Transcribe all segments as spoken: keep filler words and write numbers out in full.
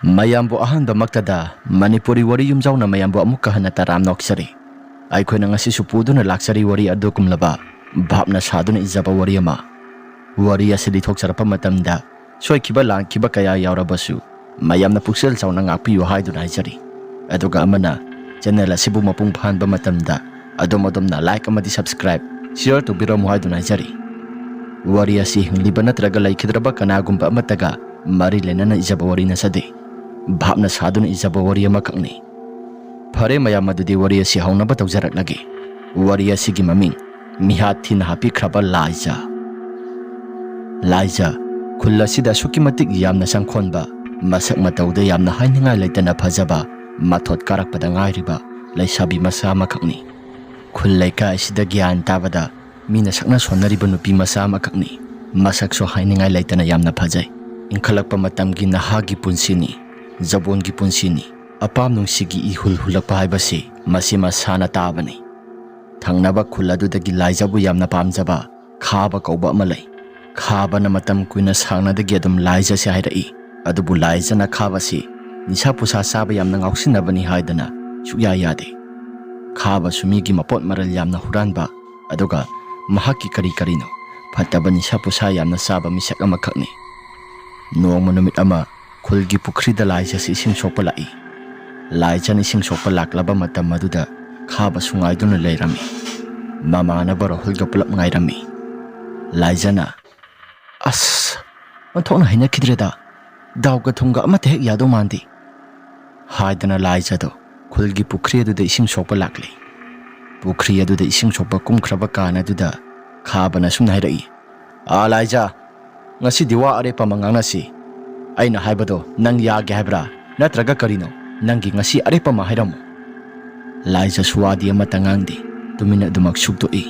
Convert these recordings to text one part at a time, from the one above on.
ꯃꯌꯥꯝꯕꯨ ꯑꯍꯥꯟꯕꯃꯛꯇꯗ ꯃꯅꯤꯄꯨꯔꯤ ꯋꯥꯔꯤ ꯌꯨꯝꯖꯥꯎꯅ ꯃꯌꯥꯝꯕꯨ ꯑꯃꯨꯛꯀ ꯍꯟꯅ ꯇꯔꯥꯝꯅ ꯑꯣꯛꯆꯔꯤ꯫ ꯑꯩꯈꯣꯏꯅ ꯉꯁꯤꯁꯨ ꯄꯨꯗꯨꯅ ꯂꯥꯛꯆꯔꯤ ꯋꯥꯔꯤ ꯑꯗꯨꯒꯨꯝꯂꯕ ꯚꯥꯞꯅ ꯁꯥꯗꯨꯅ ꯏꯖꯕ ꯋꯥꯔꯤ ꯑꯃ꯫ ꯋꯥꯔꯤ ꯑꯁꯤ ꯂꯤꯊꯣꯛꯆꯔꯛꯄ ꯃꯇꯝꯗ ꯁꯣꯏꯈꯤꯕ ꯂꯥꯟꯈꯤꯕ ꯀꯌꯥ ꯌꯥꯎꯔꯕꯁꯨ ꯃꯌꯥꯝꯅ ꯄꯨꯛꯆꯦꯜ ꯆꯥꯎꯅ ꯉꯥꯛꯄꯤꯌꯨ ꯍꯥꯏꯗꯨꯅ ꯍꯥꯏꯖꯔꯤ꯫ ꯑꯗꯨꯒ ꯑꯃꯅ, ꯆꯦꯅꯦꯜ ꯑꯁꯤꯕꯨ ꯃꯄꯨꯡ ꯐꯥꯍꯟꯕ ꯃꯇꯝꯗ ꯑꯗꯣꯝ ꯑꯗꯣꯝꯅ ꯂꯥꯏꯛ ꯑꯃꯗꯤ ꯁꯕꯁꯀ꯭ꯔꯥꯏꯕ, ꯁꯤꯌꯔ ꯇꯧꯕꯤꯔꯝꯃꯨ ꯍꯥꯏꯗꯨꯅ ꯍꯥꯏꯖꯔꯤ꯫ ꯋꯥꯔꯤ ꯑꯁꯤ ꯍꯤꯡꯂꯤꯕ ꯅꯠꯇ꯭ꯔꯒ ꯂꯩꯈꯤꯗ꯭ꯔꯕ ꯀꯅꯥꯒꯨꯝꯕ ꯑꯃꯠꯇꯒ ꯃꯔꯤ ꯂꯩꯅꯅ ꯏꯖꯕ ꯋꯥꯔꯤ ꯅꯠꯆꯗꯦ꯫ ꯚꯥꯞꯅ ꯁꯥꯗꯨꯅ ꯏꯖꯕ ꯋꯥꯔꯤ ꯑꯃꯈꯛꯅꯤ꯫ ꯐꯔꯦ ꯃꯌꯥꯝ, ꯑꯗꯨꯗꯤ ꯋꯥꯔꯤ ꯑꯁꯤ ꯍꯧꯅꯕ ꯇꯧꯖꯔꯛꯂꯒꯦ꯫ ꯋꯥꯔꯤ ꯑꯁꯤꯒꯤ ꯃꯃꯤꯡ ꯃꯤꯍꯥꯠ ꯊꯤꯅ ꯍꯥꯠꯄꯤꯈ꯭ꯔꯕ ꯂꯥꯏꯖ꯫ ꯂꯥꯏꯖ, ꯈꯨꯜ ꯑꯁꯤꯗ ꯑꯁꯨꯛꯀꯤ ꯃꯇꯤꯛ ꯌꯥꯝꯅ ꯆꯪꯈꯣꯟꯕ, ꯃꯁꯛ ꯃꯇꯧꯗ ꯌꯥꯝꯅ ꯍꯥꯏꯅꯤꯡꯉꯥꯏ ꯂꯩꯇꯅ ꯐꯖꯕ, ꯃꯊꯣꯠ ꯀꯥꯔꯛꯄꯗ ꯉꯥꯏꯔꯤꯕ ꯂꯩꯁꯥꯕꯤ ꯃꯆꯥ ꯑꯃꯈꯛꯅꯤ꯫ ꯈꯨꯜ ꯂꯩꯀꯥꯏ ꯑꯁꯤꯗ ꯒ꯭ꯌꯥꯟ ꯇꯥꯕꯗ ꯃꯤꯅ ꯁꯛꯅ ꯁꯣꯟꯅꯔꯤꯕ ꯅꯨꯄꯤ ꯃꯆꯥ ꯑꯃꯈꯛꯅꯤ꯫ ꯃꯁꯛꯁꯨ ꯍꯥꯏꯅꯤꯡꯉꯥꯏ ꯂꯩꯇꯅ ꯌꯥꯝꯅ ꯐꯖꯩ꯫ ꯏꯟꯈꯠꯂꯛꯄ ꯃꯇꯝꯒꯤ ꯅꯍꯥꯒꯤ ꯄꯨꯟꯁꯤꯅꯤ, ꯖꯕꯣꯟꯒꯤ ꯄꯨꯟꯁꯤꯅꯤ꯫ ꯑꯄꯥꯝ ꯅꯨꯡꯁꯤꯒꯤ ꯏꯍꯨꯜ ꯍꯨꯜꯂꯛꯄ ꯍꯥꯏꯕꯁꯤ ꯃꯁꯤ ꯃꯁꯥꯅ ꯇꯥꯕꯅꯤ꯫ ꯊꯪꯅꯕ ꯈꯨꯜ ꯑꯗꯨꯗꯒꯤ ꯂꯥꯏꯖꯕꯨ ꯌꯥꯝꯅ ꯄꯥꯝꯖꯕ ꯈꯥꯕ ꯀꯧꯕ ꯑꯃ ꯂꯩ꯫ ꯈꯥꯕꯅ ꯃꯇꯝ ꯀꯨꯏꯅ ꯁꯥꯡꯅꯗꯒꯤ ꯑꯗꯨꯝ ꯂꯥꯏꯖꯁꯦ ꯍꯥꯏꯔꯛꯏ꯫ ꯑꯗꯨꯕꯨ ꯂꯥꯏꯖꯅ ꯈꯥꯕꯁꯤ ꯅꯤꯁꯥ ꯄꯨꯁꯥ ꯆꯥꯕ ꯌꯥꯝꯅ ꯉꯥꯎꯁꯤꯟꯅꯕꯅꯤ ꯍꯥꯏꯗꯅ ꯁꯨꯛꯌꯥ ꯌꯥꯗꯦ꯫ ꯈꯥꯕꯁꯨ ꯃꯤꯒꯤ ꯃꯄꯣꯠ ꯃꯔꯜ ꯌꯥꯝꯅ ꯍꯨꯔꯥꯟꯕ, ꯑꯗꯨꯒ ꯃꯍꯥꯛꯀꯤ ꯀꯔꯤ ꯀꯔꯤꯅꯣ ꯐꯠꯇꯕ ꯅꯤꯁꯥ ꯄꯨꯁꯥ ꯌꯥꯝꯅ ꯆꯥꯕ ꯃꯤꯁꯛ ꯑꯃꯈꯛꯅꯤ꯫ ꯅꯣꯡꯃ ꯅꯨꯃꯤꯠ ꯑꯃ ꯈꯨꯜꯒꯤ ꯄꯨꯈ꯭ꯔꯤꯗ ꯂꯥꯏꯖꯁꯤ ꯏꯁꯤꯡ ꯁꯣꯛꯄ ꯂꯥꯛꯏ꯫ ꯂꯥꯏꯖꯅ ꯏꯁꯤꯡ ꯁꯣꯛꯄ ꯂꯥꯛꯂꯕ ꯃꯇꯝ ꯑꯗꯨꯗ ꯈꯥꯕꯁꯨ ꯉꯥꯏꯗꯨꯅ ꯂꯩꯔꯝꯃꯤ꯫ ꯃꯃꯥꯟꯅꯕ ꯔꯥꯍꯨꯜꯒ ꯄꯨꯂꯞ ꯉꯥꯏꯔꯝꯃꯤ꯫ ꯂꯥꯏꯖꯅ, "ꯑꯁ, ꯑꯣꯟꯊꯣꯛꯅ ꯍꯩꯅꯈꯤꯗ꯭ꯔꯦꯗ꯫ ꯗꯥꯎꯒ ꯊꯨꯝꯒ ꯑꯃꯠꯇ ꯍꯦꯛ ꯌꯥꯗꯧ ꯃꯥꯟꯗꯦ," ꯍꯥꯏꯗꯅ ꯂꯥꯏꯖꯗꯣ ꯈꯨꯜꯒꯤ ꯄꯨꯈ꯭ꯔꯤ ꯑꯗꯨꯗ ꯏꯁꯤꯡ ꯁꯣꯛꯄ ꯂꯥꯛꯂꯤ꯫ ꯄꯨꯈ꯭ꯔꯤ ꯑꯗꯨꯗ ꯏꯁꯤꯡ ꯁꯣꯛꯄ ꯀꯨꯝꯈ꯭ꯔꯕ ꯀꯥꯟ ꯑꯗꯨꯗ ꯈꯥꯕꯅ ꯑꯁꯨꯝꯅ ꯍꯥꯏꯔꯛꯏ, "ꯑꯥ ꯂꯥꯏꯖ, ꯉꯁꯤꯗꯤ ꯋꯥ ꯑꯔꯦꯞꯄ ꯑꯃ ꯉꯥꯡꯅꯁꯤ꯫ ꯑꯩꯅ ꯍꯥꯏꯕꯗꯣ ꯅꯪ ꯌꯥꯒꯦ ꯍꯥꯏꯕ꯭ꯔꯥ, ꯅꯠꯇ꯭ꯔꯒ ꯀꯔꯤꯅꯣ? ꯅꯪꯒꯤ ꯉꯁꯤ ꯑꯔꯦꯞꯄ ꯑꯃ ꯍꯥꯏꯔꯝꯃꯨ꯫" ꯂꯥꯏꯖꯁꯨ ꯋꯥꯗꯤ ꯑꯃꯠꯇ ꯉꯥꯡꯗꯦ, ꯇꯨꯃꯤꯟꯅ ꯑꯗꯨꯃꯛ ꯁꯨꯛꯇꯣꯛꯏ꯫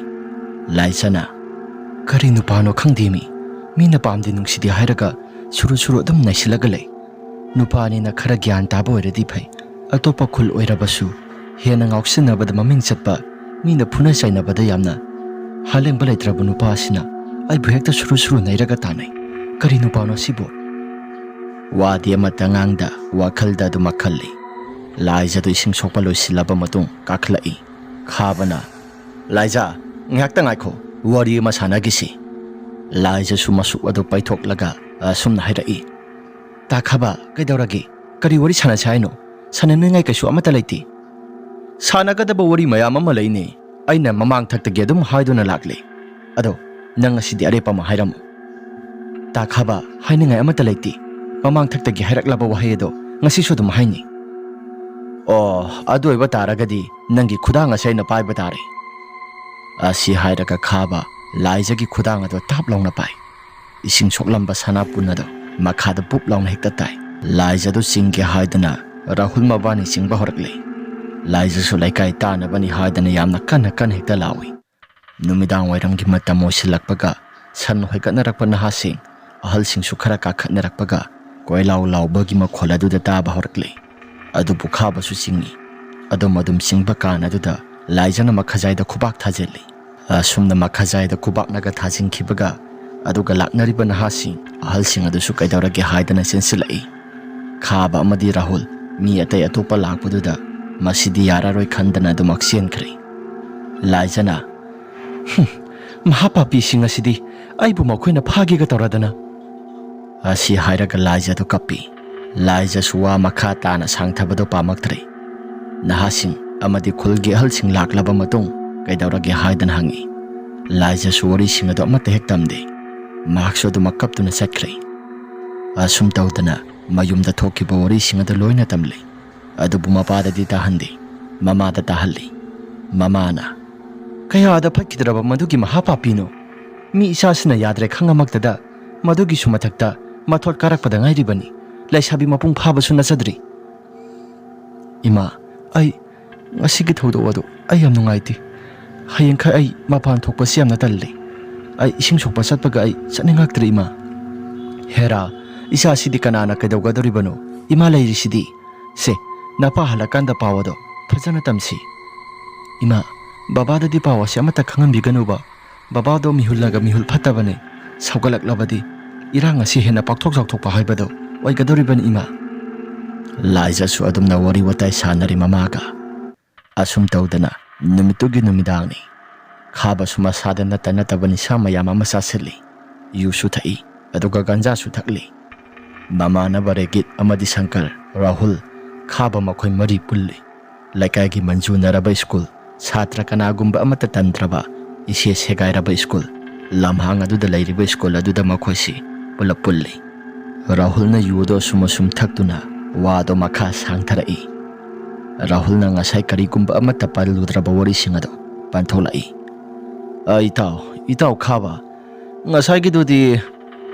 ꯂꯥꯏꯖꯅ, "ꯀꯔꯤ ꯅꯨꯄꯥꯅꯣ ꯈꯪꯗꯦꯃꯤ, ꯃꯤꯅ ꯄꯥꯝꯗꯦ ꯅꯨꯡꯁꯤꯗꯦ ꯍꯥꯏꯔꯒ ꯁꯨꯔꯨ ꯁꯨꯔꯨ ꯑꯗꯨꯝ ꯅꯩꯁꯤꯜꯂꯒ ꯂꯩ꯫ ꯅꯨꯄꯥꯅꯤꯅ ꯈꯔ ꯒ꯭ꯌꯥꯟ ꯇꯥꯕ ꯑꯣꯏꯔꯗꯤ ꯐꯩ, ꯑꯇꯣꯞꯄ ꯈꯨꯜ ꯑꯣꯏꯔꯕꯁꯨ ꯍꯦꯟꯅ ꯉꯥꯎꯁꯤꯟꯅꯕꯗ ꯃꯃꯤꯡ ꯆꯠꯄ, ꯃꯤꯅ ꯐꯨꯅ ꯆꯩꯅꯕꯗ ꯌꯥꯝꯅ ꯍꯥꯂꯦꯡꯕ ꯂꯩꯇ꯭ꯔꯕ ꯅꯨꯄꯥ ꯑꯁꯤꯅ ꯑꯩꯕꯨ ꯍꯦꯛꯇ ꯁꯨꯔꯨ ꯁꯨꯔꯨ ꯅꯩꯔꯒ ꯇꯥꯟꯅꯩ꯫ ꯀꯔꯤ ꯅꯨꯄꯥꯅꯣ ꯁꯤꯕꯨ?" ꯋꯥꯗꯤ ꯑꯃꯠꯇ ꯉꯥꯡꯗ ꯋꯥꯈꯜꯗ ꯑꯗꯨꯃꯛ ꯈꯜꯂꯤ꯫ ꯂꯥꯏꯖꯗꯨ ꯏꯁꯤꯡ ꯁꯣꯛꯄ ꯂꯣꯏꯁꯤꯜꯂꯕ ꯃꯇꯨꯡ ꯀꯥꯈꯠꯂꯛꯏ꯫ ꯈꯥꯕꯅ, "ꯂꯥꯏꯖ, ꯉꯥꯏꯍꯥꯛꯇ ꯉꯥꯏꯈꯣ, ꯋꯥꯔꯤ ꯑꯃ ꯁꯥꯟꯅꯈꯤꯁꯤ꯫" ꯂꯥꯏꯖꯁꯨ ꯃꯁꯨꯛ ꯑꯗꯨ ꯄꯩꯊꯣꯛꯂꯒ ꯑꯁꯨꯝꯅ ꯍꯥꯏꯔꯛꯏ꯫ "ꯇꯥ ꯈꯥꯕ, ꯀꯩꯗꯧꯔꯒꯦ? ꯀꯔꯤ ꯋꯥꯔꯤ ꯁꯥꯟꯅꯁꯤ ꯍꯥꯏꯅꯣ? ꯁꯥꯟꯅꯅꯤꯡꯉꯥꯏ ꯀꯩꯁꯨ ꯑꯃꯠꯇ ꯂꯩꯇꯦ꯫" "ꯁꯥꯟꯅꯒꯗꯕ ꯋꯥꯔꯤ ꯃꯌꯥꯝ ꯑꯃ ꯂꯩꯅꯦ꯫ ꯑꯩꯅ ꯃꯃꯥꯡ ꯊꯛꯇꯒꯤ ꯑꯗꯨꯝ ꯍꯥꯏꯗꯨꯅ ꯂꯥꯛꯂꯦ꯫ ꯑꯗꯣ ꯅꯪ ꯉꯁꯤꯗꯤ ꯑꯔꯦꯞꯄ ꯑꯃ ꯍꯥꯏꯔꯝꯃꯨ꯫" "ꯇꯥ ꯈꯥꯕ, ꯍꯥꯏꯅꯤꯡꯉꯥꯏ ꯑꯃꯠꯇ ꯂꯩꯇꯦ꯫ ꯃꯃꯥꯡ ꯊꯛꯇꯒꯤ ꯍꯥꯏꯔꯛꯂꯕ ꯋꯥꯍꯩ ꯑꯗꯣ ꯉꯁꯤꯁꯨ ꯑꯗꯨꯝ ꯍꯥꯏꯅꯤ꯫" "ꯑꯣ, ꯑꯗꯨ ꯑꯣꯏꯕ ꯇꯥꯔꯒꯗꯤ ꯅꯪꯒꯤ ꯈꯨꯗꯥꯡ ꯑꯁꯦ ꯑꯩꯅ ꯄꯥꯏꯕ ꯇꯥꯔꯦ꯫" ꯑꯁꯤ ꯍꯥꯏꯔꯒ ꯈꯥꯕ ꯂꯥꯏꯖꯒꯤ ꯈꯨꯗꯥꯡ ꯑꯗꯨ ꯇꯥꯞ ꯂꯥꯎꯅ ꯄꯥꯏ꯫ ꯏꯁꯤꯡ ꯁꯣꯛꯂꯝꯕ ꯁꯅꯥꯄꯨꯟ ꯑꯗꯨ ꯃꯈꯥꯗ ꯕꯨꯞ ꯂꯥꯎꯅ ꯍꯦꯛꯇ ꯇꯥꯏ꯫ ꯂꯥꯏꯖꯗꯨ ꯆꯤꯡꯒꯦ ꯍꯥꯏꯗꯨꯅ ꯔꯥꯍꯨꯜ ꯃꯕꯥꯅꯤ ꯆꯤꯡꯕ ꯍꯧꯔꯛꯂꯦ꯫ ꯂꯥꯏꯖꯁꯨ ꯂꯩꯀꯥꯏ ꯇꯥꯅꯕꯅꯤ ꯍꯥꯏꯗꯅ ꯌꯥꯝꯅ ꯀꯟꯅ ꯀꯟꯅ ꯍꯦꯛꯇ ꯂꯥꯎꯏ꯫ ꯅꯨꯃꯤꯗꯥꯡ ꯋꯥꯏꯔꯝꯒꯤ ꯃꯇꯝ ꯑꯣꯏꯁꯤꯜꯂꯛꯄꯒ ꯁꯟ ꯍꯣꯏꯒꯠꯅꯔꯛꯄ ꯅꯍꯥꯁꯤꯡ, ꯑꯍꯜꯁꯤꯡꯁꯨ ꯈꯔ ꯀꯥꯈꯠꯅꯔꯛꯄꯒ ꯀꯣꯏꯂꯥꯎ ꯂꯥꯎꯕꯒꯤ ꯃꯈꯣꯜ ꯑꯗꯨꯗ ꯇꯥꯕ ꯍꯧꯔꯛꯂꯦ꯫ ꯑꯗꯨꯕꯨ ꯈꯥꯕꯁꯨ ꯆꯤꯡꯏ꯫ ꯑꯗꯨꯝ ꯑꯗꯨꯝ ꯆꯤꯡꯕ ꯀꯥꯟ ꯑꯗꯨꯗ ꯂꯥꯏꯖꯅ ꯃꯈꯥꯖꯥꯏꯗ ꯈꯨꯕꯥꯛ ꯊꯥꯖꯤꯜꯂꯤ꯫ ꯑꯁꯨꯝꯅ ꯃꯈꯥꯖꯥꯏꯗ ꯈꯨꯕꯥꯛꯅꯒ ꯊꯥꯖꯤꯟꯈꯤꯕꯒ ꯑꯗꯨꯒ ꯂꯥꯛꯅꯔꯤꯕ ꯅꯍꯥꯁꯤꯡ, ꯑꯍꯜꯁꯤꯡ ꯑꯗꯨꯁꯨ ꯀꯩꯗꯧꯔꯒꯦ ꯍꯥꯏꯗꯅ ꯆꯦꯟꯁꯤꯜꯂꯛꯏ꯫ ꯈꯥꯕ ꯑꯃꯗꯤ ꯔꯥꯍꯨꯜ, ꯃꯤ ꯑꯇꯩ ꯑꯇꯣꯞꯄ ꯂꯥꯛꯄꯗꯨꯗ ꯃꯁꯤꯗꯤ ꯌꯥꯔꯔꯣꯏ ꯈꯟꯗꯅ ꯑꯗꯨꯃꯛ ꯆꯦꯟꯈ꯭ꯔꯦ꯫ ꯂꯥꯏꯖꯅ, "ꯍꯨꯝ, ꯃꯍꯥꯄꯥꯄꯤꯁꯤꯡ ꯑꯁꯤꯗꯤ ꯑꯩꯕꯨ ꯃꯈꯣꯏꯅ ꯐꯥꯒꯦꯒ ꯇꯧꯔꯗꯅ꯫" ꯑꯁꯤ ꯍꯥꯏꯔꯒ ꯂꯥꯏꯖꯗꯨ ꯀꯞꯄꯤ꯫ ꯂꯥꯏꯖꯁꯨ ꯋꯥ ꯃꯈꯥ ꯇꯥꯅ ꯁꯥꯡꯊꯕꯗꯨ ꯄꯥꯝꯃꯛꯇ꯭ꯔꯦ꯫ ꯅꯍꯥꯁꯤꯡ ꯑꯃꯗꯤ ꯈꯨꯜꯒꯤ ꯑꯍꯜꯁꯤꯡ ꯂꯥꯛꯂꯕ ꯃꯇꯨꯡ ꯀꯩꯗꯧꯔꯒꯦ ꯍꯥꯏꯗꯅ ꯍꯪꯉꯤ꯫ ꯂꯥꯏꯖꯁꯨ ꯋꯥꯔꯤꯁꯤꯡ ꯑꯗꯨ ꯑꯃꯠꯇ ꯍꯦꯛ ꯇꯝꯗꯦ꯫ ꯃꯍꯥꯛꯁꯨ ꯑꯗꯨꯃꯛ ꯀꯞꯇꯨꯅ ꯆꯠꯈ꯭ꯔꯦ꯫ ꯑꯁꯨꯝ ꯇꯧꯗꯅ ꯃꯌꯨꯝꯗ ꯊꯣꯛꯈꯤꯕ ꯋꯥꯔꯤꯁꯤꯡ ꯑꯗꯨ ꯂꯣꯏꯅ ꯇꯝꯂꯦ꯫ ꯑꯗꯨꯕꯨ ꯃꯄꯥꯗꯗꯤ ꯇꯥꯍꯟꯗꯦ꯫ ꯃꯃꯥꯗ ꯇꯥꯍꯜꯂꯤ꯫ ꯃꯃꯥꯅ, "ꯀꯌꯥꯗ ꯐꯠꯈꯤꯗ꯭ꯔꯕ ꯃꯗꯨꯒꯤ ꯃꯍꯥꯄꯥꯄꯤꯅꯣ? ꯃꯤ ꯏꯆꯥꯁꯤꯅ ꯌꯥꯗ꯭ꯔꯦ ꯈꯪꯉꯃꯛꯇꯗ ꯃꯗꯨꯒꯤꯁꯨ ꯃꯊꯛꯇ ꯃꯊꯣꯠ ꯀꯥꯔꯛꯄꯗ ꯉꯥꯏꯔꯤꯕꯅꯤ꯫ ꯂꯩꯁꯥꯕꯤ ꯃꯄꯨꯡ ꯐꯥꯕꯁꯨ ꯅꯠꯆꯗ꯭ꯔꯤ꯫" "ꯏꯃꯥ, ꯑꯩ ꯉꯁꯤꯒꯤ ꯊꯧꯗꯣꯛ ꯑꯗꯨ ꯑꯩ ꯌꯥꯝ ꯅꯨꯡꯉꯥꯏꯇꯦ꯫ ꯍꯌꯦꯡꯈꯩ ꯑꯩ ꯃꯄꯥꯟ ꯊꯣꯛꯄꯁꯤ ꯌꯥꯝꯅ ꯇꯜꯂꯤ꯫ ꯑꯩ ꯏꯁꯤꯡ ꯁꯣꯛꯄ ꯆꯠꯄꯒ ꯑꯩ ꯆꯠꯅꯤꯡꯉꯛꯇ꯭ꯔꯦ, ꯏꯃꯥ꯫" "ꯍꯦꯔꯥ, ꯏꯆꯥꯁꯤꯗꯤ ꯀꯅꯥꯅ ꯀꯩꯗꯧꯒꯗꯧꯔꯤꯕꯅꯣ? ꯏꯃꯥ ꯂꯩꯔꯤꯁꯤꯗꯤ꯫ ꯁꯦ, ꯅꯄꯥ ꯍꯜꯂꯀꯥꯟꯗ ꯄꯥꯎ ꯑꯗꯣ ꯐꯖꯅ ꯇꯝꯁꯤ꯫" "ꯏꯃꯥ, ꯕꯕꯥꯗꯗꯤ ꯄꯥꯎ ꯑꯁꯤ ꯑꯃꯠꯇ ꯈꯪꯍꯟꯕꯤꯒꯅꯨꯕ꯫ ꯕꯕꯥꯗꯣ ꯃꯤꯍꯨꯜꯂꯒ ꯃꯤꯍꯨꯜ ꯐꯠꯇꯕꯅꯤ꯫ ꯁꯧꯒꯠꯂꯛꯂꯕꯗꯤ ꯏꯔꯥꯡ ꯑꯁꯤ ꯍꯦꯟꯅ ꯄꯥꯛꯊꯣꯛ ꯆꯥꯎꯊꯣꯛꯄ ꯍꯥꯏꯕꯗꯣ꯫" ꯑꯣꯏꯒꯗꯧꯔꯤꯕꯅꯤ, ꯏꯃꯥ꯫ ꯂꯥꯏꯖꯥꯁꯨ ꯑꯗꯨꯝꯅ ꯋꯥꯔꯤ ꯋꯥꯇꯥꯏ ꯁꯥꯟꯅꯔꯤ ꯃꯃꯥꯒ꯫ ꯑꯁꯨꯝ ꯇꯧꯗꯅ ꯅꯨꯃꯤꯠꯇꯨꯒꯤ ꯅꯨꯃꯤꯗꯥꯡꯅꯤ꯫ ꯈꯥꯕꯁꯨ ꯃꯁꯥꯗ ꯅꯠꯇ ꯅꯠꯇꯕ ꯅꯤꯁꯥ ꯃꯌꯥꯝ ꯑꯃ ꯆꯥꯁꯤꯜꯂꯤ꯫ ꯌꯨꯁꯨ ꯊꯛꯏ, ꯑꯗꯨꯒ ꯒꯟꯖꯥꯁꯨ ꯊꯛꯂꯤ꯫ ꯃꯃꯥꯟꯅꯕ ꯔꯦꯒꯤꯠ ꯑꯃꯗꯤ ꯁꯪꯀꯔ, ꯔꯥꯍꯨꯜ, ꯈꯥꯕ ꯃꯈꯣꯏ ꯃꯔꯤ ꯄꯨꯜꯂꯤ꯫ ꯂꯩꯀꯥꯏꯒꯤ ꯃꯟꯖꯨꯅꯔꯕ ꯁ꯭ꯀꯨꯜ, ꯁꯥꯇ꯭ꯔ ꯀꯅꯥꯒꯨꯝꯕ ꯑꯃꯠꯇ ꯇꯟꯗ꯭ꯔꯕ, ꯏꯁꯦ ꯁꯦꯒꯥꯏꯔꯕ ꯁ꯭ꯀꯨꯜ, ꯂꯝꯍꯥꯡ ꯑꯗꯨꯗ ꯂꯩꯔꯤꯕ ꯁ꯭ꯀꯨꯜ ꯑꯗꯨꯗ ꯃꯈꯣꯏꯁꯤ ꯄꯨꯂꯞ ꯄꯨꯜꯂꯤ꯫ ꯔꯥꯍꯨꯜꯅ ꯌꯨꯗꯣ ꯑꯁꯨꯝ ꯑꯁꯨꯝ ꯊꯛꯇꯨꯅ ꯋꯥꯗꯣ ꯃꯈꯥ ꯁꯥꯡꯊꯔꯛꯏ꯫ ꯔꯥꯍꯨꯜꯅ ꯉꯁꯥꯏ ꯀꯔꯤꯒꯨꯝꯕ ꯑꯃꯠꯇ ꯄꯜꯂꯨꯗ꯭ꯔꯕ ꯋꯥꯔꯤꯁꯤꯡ ꯑꯗꯨ ꯄꯟꯊꯣꯛꯂꯛꯏ꯫ "ꯑ, ꯏꯇꯥꯎ, ꯏꯇꯥꯎ ꯈꯥꯕ, ꯉꯁꯥꯏꯒꯤꯗꯨꯗꯤ,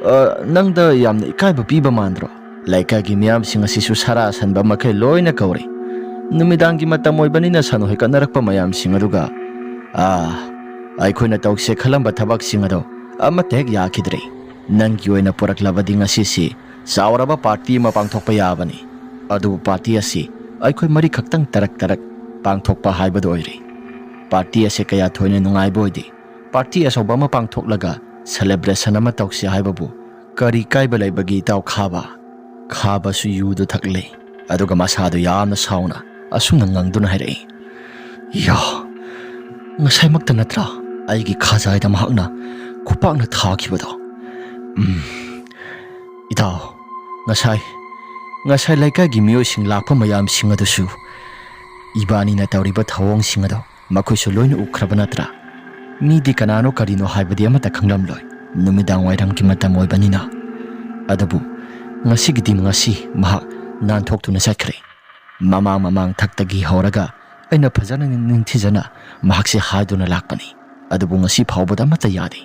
ꯑ, ꯅꯪꯗ ꯌꯥꯝꯅ ꯏꯀꯥꯏꯕ ꯄꯤꯕ ꯃꯥꯟꯗ꯭ꯔꯣ? ꯂꯩꯀꯥꯏꯒꯤ ꯃꯤꯌꯥꯝꯁꯤꯡ ꯑꯁꯤꯁꯨ ꯁꯔꯥ ꯑꯁꯟꯕ ꯃꯈꯩ ꯂꯣꯏꯅ ꯀꯧꯔꯦ꯫ ꯅꯨꯃꯤꯗꯥꯡꯒꯤ ꯃꯇꯝ ꯑꯣꯏꯕꯅꯤꯅ ꯁꯟ ꯍꯣꯏꯀꯠꯅꯔꯛꯄ ꯃꯌꯥꯝꯁꯤꯡ ꯑꯗꯨꯒ, ꯑꯥ, ꯑꯩꯈꯣꯏꯅ ꯇꯧꯁꯦ ꯈꯜꯂꯝꯕ ꯊꯕꯛꯁꯤꯡ ꯑꯗꯣ ꯑꯃꯠꯇ ꯍꯦꯛ ꯌꯥꯈꯤꯗ꯭ꯔꯦ꯫ ꯅꯪꯒꯤ ꯑꯣꯏꯅ ꯄꯨꯔꯛꯂꯕꯗꯤ ꯉꯁꯤꯁꯤ ꯆꯥꯎꯔꯕ ꯄꯥꯔꯇꯤ ꯑꯃ ꯄꯥꯡꯊꯣꯛꯄ ꯌꯥꯕꯅꯤ꯫ ꯑꯗꯨꯕꯨ ꯄꯥꯔꯇꯤ ꯑꯁꯤ ꯑꯩꯈꯣꯏ ꯃꯔꯤꯈꯛꯇꯪ ꯇꯔꯛ ꯇꯔꯛ ꯄꯥꯡꯊꯣꯛꯄ ꯍꯥꯏꯕꯗꯨ ꯑꯣꯏꯔꯦ꯫ ꯄꯥꯔꯇꯤ ꯑꯁꯤ ꯀꯌꯥ ꯊꯣꯏꯅ ꯅꯨꯡꯉꯥꯏꯕ ꯑꯣꯏꯗꯦ꯫ ꯄꯥꯔꯇꯤ ꯑꯆꯧꯕ ꯑꯃ ꯄꯥꯡꯊꯣꯛꯂꯒ ꯁꯦꯂꯦꯕ꯭ꯔꯦꯁꯟ ꯑꯃ ꯇꯧꯁꯤ ꯍꯥꯏꯕꯕꯨ ꯀꯔꯤ ꯀꯥꯏꯕ ꯂꯩꯕꯒꯦ, ꯏꯇꯥꯎ ꯈꯥꯕ?" ꯈꯥꯕꯁꯨ ꯌꯨꯗꯨ ꯊꯛꯂꯦ, ꯑꯗꯨꯒ ꯃꯁꯥꯗꯨ ꯌꯥꯝꯅ ꯁꯥꯎꯅ ꯑꯁꯨꯝꯅ ꯉꯪꯗꯨꯅ ꯍꯥꯏꯔꯛꯏ, "ꯌꯥ, ꯉꯁꯥꯏꯃꯛꯇ ꯅꯠꯇ꯭ꯔꯥ ꯑꯩꯒꯤ ꯈꯖꯥꯏꯗ ꯃꯍꯥꯛꯅ ꯈꯨꯄꯥꯛꯅ ꯊꯥꯈꯤꯕꯗꯣ? ꯎꯝ, ꯏꯇꯥꯎ, ꯉꯁꯥꯏ, ꯉꯁꯥꯏ ꯂꯩꯀꯥꯏꯒꯤ ꯃꯤꯑꯣꯏꯁꯤꯡ ꯂꯥꯛꯄ ꯃꯌꯥꯝꯁꯤꯡ ꯑꯗꯨꯁꯨ ꯏꯕꯥꯅꯤꯅ ꯇꯧꯔꯤꯕ ꯊꯧꯑꯣꯡꯁꯤꯡ ꯑꯗꯣ ꯃꯈꯣꯏꯁꯨ ꯂꯣꯏꯅ ꯎꯈ꯭ꯔꯕ ꯅꯠꯇ꯭ꯔꯥ? ꯃꯤꯗꯤ ꯀꯅꯥꯅꯣ ꯀꯔꯤꯅꯣ ꯍꯥꯏꯕꯗꯤ ꯑꯃꯠꯇ ꯈꯪꯂꯝꯂꯣꯏ꯫ ꯅꯨꯃꯤꯗꯥꯡ ꯋꯥꯏꯔꯝꯒꯤ ꯃꯇꯝ ꯑꯣꯏꯕꯅꯤꯅ꯫ ꯑꯗꯨꯕꯨ ꯉꯁꯤꯒꯤꯗꯤ ꯉꯁꯤ ꯃꯍꯥꯛ ꯅꯥꯟꯊꯣꯛꯇꯨꯅ ꯆꯠꯈ꯭ꯔꯦ꯫ ꯃꯃꯥꯡ ꯃꯃꯥꯡ ꯊꯛꯇꯒꯤ ꯍꯧꯔꯒ ꯑꯩꯅ ꯐꯖꯅ ꯅꯤꯡꯊꯤꯖꯅ ꯃꯍꯥꯛꯁꯦ ꯍꯥꯏꯗꯨꯅ ꯂꯥꯛꯄꯅꯤ꯫ ꯑꯗꯨꯕꯨ ꯉꯁꯤ ꯐꯥꯎꯕꯗ ꯑꯃꯠꯇ ꯌꯥꯗꯦ꯫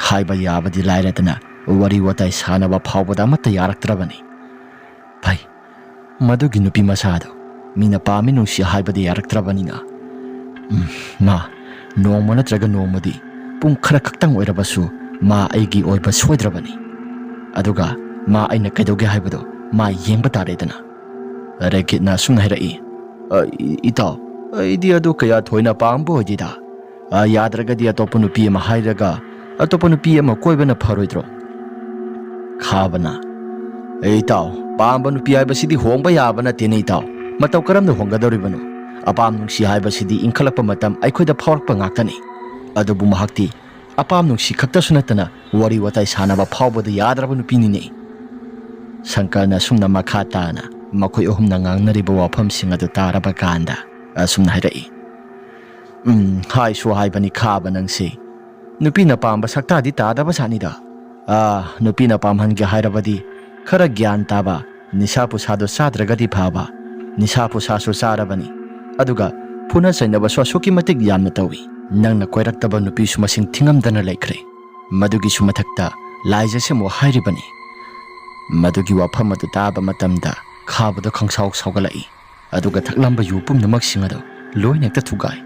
ꯍꯥꯏꯕ ꯌꯥꯕꯗꯤ ꯂꯥꯏꯔꯗꯅ ꯋꯥꯔꯤ ꯋꯥꯇꯥꯏ ꯁꯥꯟꯅꯕ ꯐꯥꯎꯕꯗ ꯑꯃꯠꯇ ꯌꯥꯔꯛꯇ꯭ꯔꯕꯅꯤ꯫ ꯐꯩ, ꯃꯗꯨꯒꯤ ꯅꯨꯄꯤ ꯃꯆꯥꯗꯣ ꯃꯤꯅ ꯄꯥꯝꯃꯤ ꯅꯨꯡꯁꯤ ꯍꯥꯏꯕꯗꯤ ꯌꯥꯔꯛꯇ꯭ꯔꯕꯅꯤꯅ, ꯎꯝ, ꯃꯥ ꯅꯣꯡꯃ ꯅꯠꯇ꯭ꯔꯒ ꯅꯣꯡꯃꯗꯤ ꯄꯨꯡ ꯈꯔ ꯈꯛꯇꯪ ꯑꯣꯏꯔꯕꯁꯨ ꯃꯥ ꯑꯩꯒꯤ ꯑꯣꯏꯕ ꯁꯣꯏꯗ꯭ꯔꯕꯅꯤ꯫ ꯑꯗꯨꯒ ꯃꯥ ꯑꯩꯅ ꯀꯩꯗꯧꯒꯦ ꯍꯥꯏꯕꯗꯣ ꯃꯥ ꯌꯦꯡꯕ ꯇꯥꯔꯦꯗꯅ꯫" ꯔꯦꯒꯤꯠꯅ ꯑꯁꯨꯝꯅ ꯍꯥꯏꯔꯛꯏ, "ꯑ, ꯏ-, ꯏꯇꯥꯎ, ꯑꯩꯗꯤ ꯑꯗꯨ ꯀꯌꯥ ꯊꯣꯏꯅ ꯄꯥꯝꯕ ꯑꯣꯏꯗꯦꯗ꯫ ꯑ, ꯌꯥꯗ꯭ꯔꯒꯗꯤ ꯑꯇꯣꯞꯄ ꯅꯨꯄꯤ ꯑꯃ ꯍꯥꯏꯔꯒ ꯑꯇꯣꯞꯄ ꯅꯨꯄꯤ ꯑꯃ ꯀꯣꯏꯕꯅ ꯐꯔꯣꯏꯗ꯭ꯔꯣ?" ꯈꯥꯕꯅ, "ꯑꯦ ꯏꯇꯥꯎ, ꯄꯥꯝꯕ ꯅꯨꯄꯤ ꯍꯥꯏꯕꯁꯤꯗꯤ ꯍꯣꯡꯕ ꯌꯥꯕ ꯅꯠꯇꯦꯅꯦ ꯏꯇꯥꯎ꯫ ꯃꯇꯧ ꯀꯔꯝꯅ ꯍꯣꯡꯒꯗꯧꯔꯤꯕꯅꯣ? ꯑꯄꯥꯝ ꯅꯨꯡꯁꯤ ꯍꯥꯏꯕꯁꯤꯗꯤ ꯏꯟꯈꯠꯂꯛꯄ ꯃꯇꯝ ꯑꯩꯈꯣꯏꯗ ꯐꯥꯎꯔꯛꯄ ꯉꯥꯛꯇꯅꯤ꯫ ꯑꯗꯨꯕꯨ ꯃꯍꯥꯛꯇꯤ ꯑꯄꯥꯝ ꯅꯨꯡꯁꯤ ꯈꯛꯇꯁꯨ ꯅꯠꯇꯅ ꯋꯥꯔꯤ ꯋꯥꯇꯥꯏ ꯁꯥꯟꯅꯕ ꯐꯥꯎꯕꯗ ꯌꯥꯗ꯭ꯔꯕ ꯅꯨꯄꯤꯅꯤꯅꯦ꯫" ꯁꯪꯀꯔꯅ ꯑꯁꯨꯝꯅ ꯃꯈꯥ ꯇꯥꯅ ꯃꯈꯣꯏ ꯑꯍꯨꯝꯅ ꯉꯥꯡꯅꯔꯤꯕ ꯋꯥꯐꯝꯁꯤꯡ ꯑꯗꯨ ꯇꯥꯔꯕ ꯀꯥꯟꯗ ꯑꯁꯨꯝꯅ ꯍꯥꯏꯔꯛꯏ, "ꯎꯝ, ꯍꯥꯏꯁꯨ ꯍꯥꯏꯕꯅꯤ ꯈꯥꯕ ꯅꯪꯁꯦ꯫ ꯅꯨꯄꯤꯅ ꯄꯥꯝꯕ ꯁꯛꯇꯥꯗꯤ ꯇꯥꯗꯕ ꯖꯥꯠꯅꯤꯗ꯫ ꯑꯥ, ꯅꯨꯄꯤꯅ ꯄꯥꯝꯍꯟꯒꯦ ꯍꯥꯏꯔꯕꯗꯤ ꯈꯔ ꯒ꯭ꯌꯥꯟ ꯇꯥꯕ, ꯅꯤꯁꯥ ꯄꯨꯁꯥꯗꯣ ꯆꯥꯗ꯭ꯔꯒꯗꯤ ꯐꯕ꯫ ꯅꯤꯁꯥ ꯄꯨꯁꯥꯁꯨ ꯆꯥꯔꯕꯅꯤ꯫ ꯑꯗꯨꯒ ꯐꯨꯅ ꯆꯩꯅꯕꯁꯨ ꯑꯁꯨꯛꯀꯤ ꯃꯇꯤꯛ ꯌꯥꯝꯅ ꯇꯧꯏ꯫ ꯅꯪꯅ ꯀꯣꯏꯔꯛꯇꯕ ꯅꯨꯄꯤꯁꯨ ꯃꯁꯤꯡ ꯊꯤꯉꯝꯗꯅ ꯂꯩꯈ꯭ꯔꯦ꯫" ꯃꯗꯨꯒꯤꯁꯨ ꯃꯊꯛꯇ ꯂꯥꯏꯖꯁꯦ ꯑꯃꯨꯛ ꯍꯥꯏꯔꯤꯕꯅꯤ꯫ ꯃꯗꯨꯒꯤ ꯋꯥꯐꯝ ꯑꯗꯨ ꯇꯥꯕ ꯃꯇꯝꯗ ꯈꯥꯕꯗꯣ ꯈꯪꯁꯥꯎ ꯁꯥꯎꯒꯠꯂꯛꯏ꯫ ꯑꯗꯨꯒ ꯊꯛꯂꯝꯕ ꯌꯨ ꯄꯨꯝꯅꯃꯛꯁꯤꯡ ꯑꯗꯨ ꯂꯣꯏꯅ ꯍꯦꯛꯇ ꯊꯨꯒꯥꯏ꯫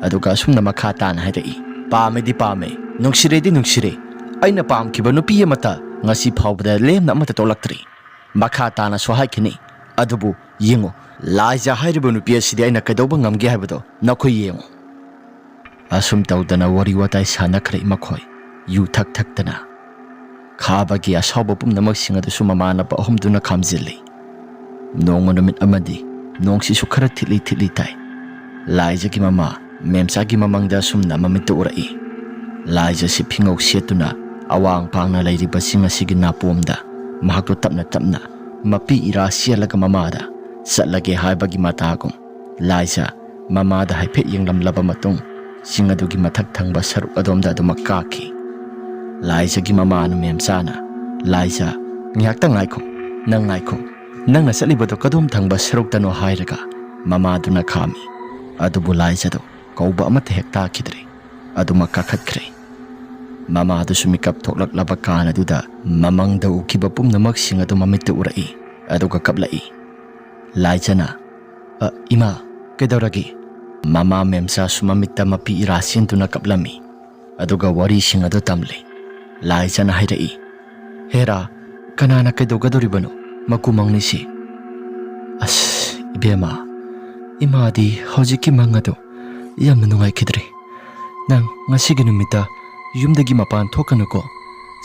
ꯑꯗꯨꯒ ꯑꯁꯨꯝꯅ ꯃꯈꯥ ꯇꯥꯅ ꯍꯥꯏꯔꯛꯏ, "ꯄꯥꯝꯃꯦꯗꯤ ꯄꯥꯝꯃꯦ, ꯅꯨꯡꯁꯤꯔꯦꯗꯤ ꯅꯨꯡꯁꯤꯔꯦ꯫ ꯑꯩꯅ ꯄꯥꯝꯈꯤꯕ ꯅꯨꯄꯤ ꯑꯃꯠꯇ ꯉꯁꯤ ꯐꯥꯎꯕꯗ ꯂꯦꯝꯅ ꯑꯃꯠꯇ ꯇꯣꯛꯂꯛꯇ꯭ꯔꯤ꯫" ꯃꯈꯥ ꯇꯥꯅꯁꯨ ꯍꯥꯏꯈꯤꯅꯤ꯫ ꯑꯗꯨꯕꯨ ꯌꯦꯡꯉꯨ, ꯂꯥꯏꯖ ꯍꯥꯏꯔꯤꯕ ꯅꯨꯄꯤ ꯑꯁꯤꯗꯤ ꯑꯩꯅ ꯀꯩꯗꯧꯕ ꯉꯝꯒꯦ ꯍꯥꯏꯕꯗꯣ ꯅꯈꯣꯏ ꯌꯦꯡꯉꯨ꯫ ꯑꯁꯨꯝ ꯇꯧꯗꯅ ꯋꯥꯔꯤ ꯋꯥꯇꯥꯏ ꯁꯥꯟꯅꯈ꯭ꯔꯦ ꯃꯈꯣꯏ, ꯌꯨ ꯊꯛ ꯊꯛꯇꯅ꯫ ꯈꯥꯕꯒꯤ ꯑꯁꯥꯎꯕ ꯄꯨꯝꯅꯃꯛꯁꯤꯡ ꯑꯗꯨꯁꯨ ꯃꯃꯥꯟꯅꯕ ꯑꯍꯨꯝꯗꯨꯅ ꯈꯥꯝꯖꯤꯜꯂꯤ꯫ ꯅꯣꯡꯃ ꯅꯨꯃꯤꯠ ꯑꯃꯗꯤ ꯅꯣꯡꯁꯤꯁꯨ ꯈꯔ ꯊꯤꯠꯂꯤ ꯊꯤꯠꯂꯤ ꯇꯥꯏ꯫ ꯂꯥꯏꯖꯒꯤ ꯃꯃꯥ ꯃꯦꯝꯆꯥꯒꯤ ꯃꯃꯥꯡꯗ ꯑꯁꯨꯝꯅ ꯃꯃꯤꯠꯇ ꯎꯔꯛꯏ꯫ ꯂꯥꯏꯖꯁꯤ ꯐꯤꯉꯧ ꯁꯦꯠꯇꯨꯅ ꯑꯋꯥꯡ ꯄꯥꯡꯅ ꯂꯩꯔꯤꯕ ꯆꯤꯡ ꯑꯁꯤꯒꯤ ꯅꯥꯄꯣꯝꯗ ꯃꯍꯥꯛꯇꯣ ꯇꯞꯅ ꯇꯞꯅ ꯃꯄꯤ ꯏꯔꯥ ꯆꯦꯜꯂꯒ ꯃꯃꯥꯗ ꯆꯠꯂꯒꯦ ꯍꯥꯏꯕꯒꯤ ꯃꯇꯥꯒꯨꯝ ꯂꯥꯏꯖ ꯃꯃꯥꯗ ꯍꯥꯏꯐꯦꯠ ꯌꯦꯡꯂꯝꯂꯕ ꯃꯇꯨꯡ, ꯆꯤꯡ ꯑꯗꯨꯒꯤ ꯃꯊꯛ ꯊꯪꯕ ꯁꯔꯨꯛ ꯑꯗꯣꯝꯗ ꯑꯗꯨꯃꯛ ꯀꯥꯈꯤ꯫ ꯂꯥꯏꯖꯒꯤ ꯃꯃꯥꯅ ꯃꯦꯝꯆꯥꯅ, "ꯂꯥꯏꯖ, ꯉꯥꯏꯍꯥꯛꯇꯪ ꯉꯥꯏꯈꯣ, ꯅꯪ ꯉꯥꯏꯈꯣ, ꯅꯪꯅ ꯆꯠꯂꯤꯕꯗꯣ ꯀꯗꯣꯝ ꯊꯪꯕ ꯁꯔꯨꯛꯇꯅꯣ?" ꯍꯥꯏꯔꯒ ꯃꯃꯥꯗꯨꯅ ꯈꯥꯝꯃꯤ꯫ ꯑꯗꯨꯕꯨ ꯂꯥꯏꯖꯗꯣ ꯀꯧꯕ ꯑꯃꯠꯇ ꯍꯦꯛ ꯇꯥꯈꯤꯗ꯭ꯔꯦ꯫ ꯑꯗꯨꯃꯛ ꯀꯥꯈꯠꯈ꯭ꯔꯦ꯫ ꯃꯃꯥꯗꯨꯁꯨ ꯃꯤꯀꯞ ꯊꯣꯛꯂꯛꯂꯕ ꯀꯥꯟ ꯑꯗꯨꯗ ꯃꯃꯪꯗ ꯎꯈꯤꯕ ꯄꯨꯝꯅꯃꯛꯁꯤꯡ ꯑꯗꯨ ꯃꯃꯤꯠꯇ ꯎꯔꯛꯏ, ꯑꯗꯨꯒ ꯀꯞꯂꯛꯏ꯫ ꯂꯥꯏꯖꯅ, "ꯑ, ꯏꯃꯥ, ꯀꯩꯗꯧꯔꯒꯦ?" ꯃꯃꯥ ꯃꯦꯝꯆꯥꯁꯨ ꯃꯃꯤꯠꯇ ꯃꯄꯤ ꯏꯔꯥ ꯆꯦꯟꯗꯨꯅ ꯀꯞꯂꯝꯃꯤ꯫ ꯑꯗꯨꯒ ꯋꯥꯔꯤꯁꯤꯡ ꯑꯗꯨ ꯇꯝꯂꯤ꯫ ꯂꯥꯏꯖꯅ ꯍꯥꯏꯔꯛꯏ, "ꯍꯦꯔꯥ, ꯀꯅꯥꯅ ꯀꯩꯗꯧꯒꯗꯧꯔꯤꯕꯅꯣ? ꯃꯀꯨ ꯃꯪꯅꯤꯁꯤ꯫" "ꯑꯁ, ꯏꯕꯦꯝꯃ, ꯏꯃꯥꯗꯤ ꯍꯧꯖꯤꯛꯀꯤ ꯃꯪ ꯑꯗꯨ ꯌꯥꯝꯅ ꯅꯨꯡꯉꯥꯏꯈꯤꯗ꯭ꯔꯦ꯫ ꯅꯪ ꯉꯁꯤꯒꯤ ꯅꯨꯃꯤꯠꯇ ꯌꯨꯝꯗꯒꯤ ꯃꯄꯥꯟ ꯊꯣꯛꯀꯅꯨꯀꯣ꯫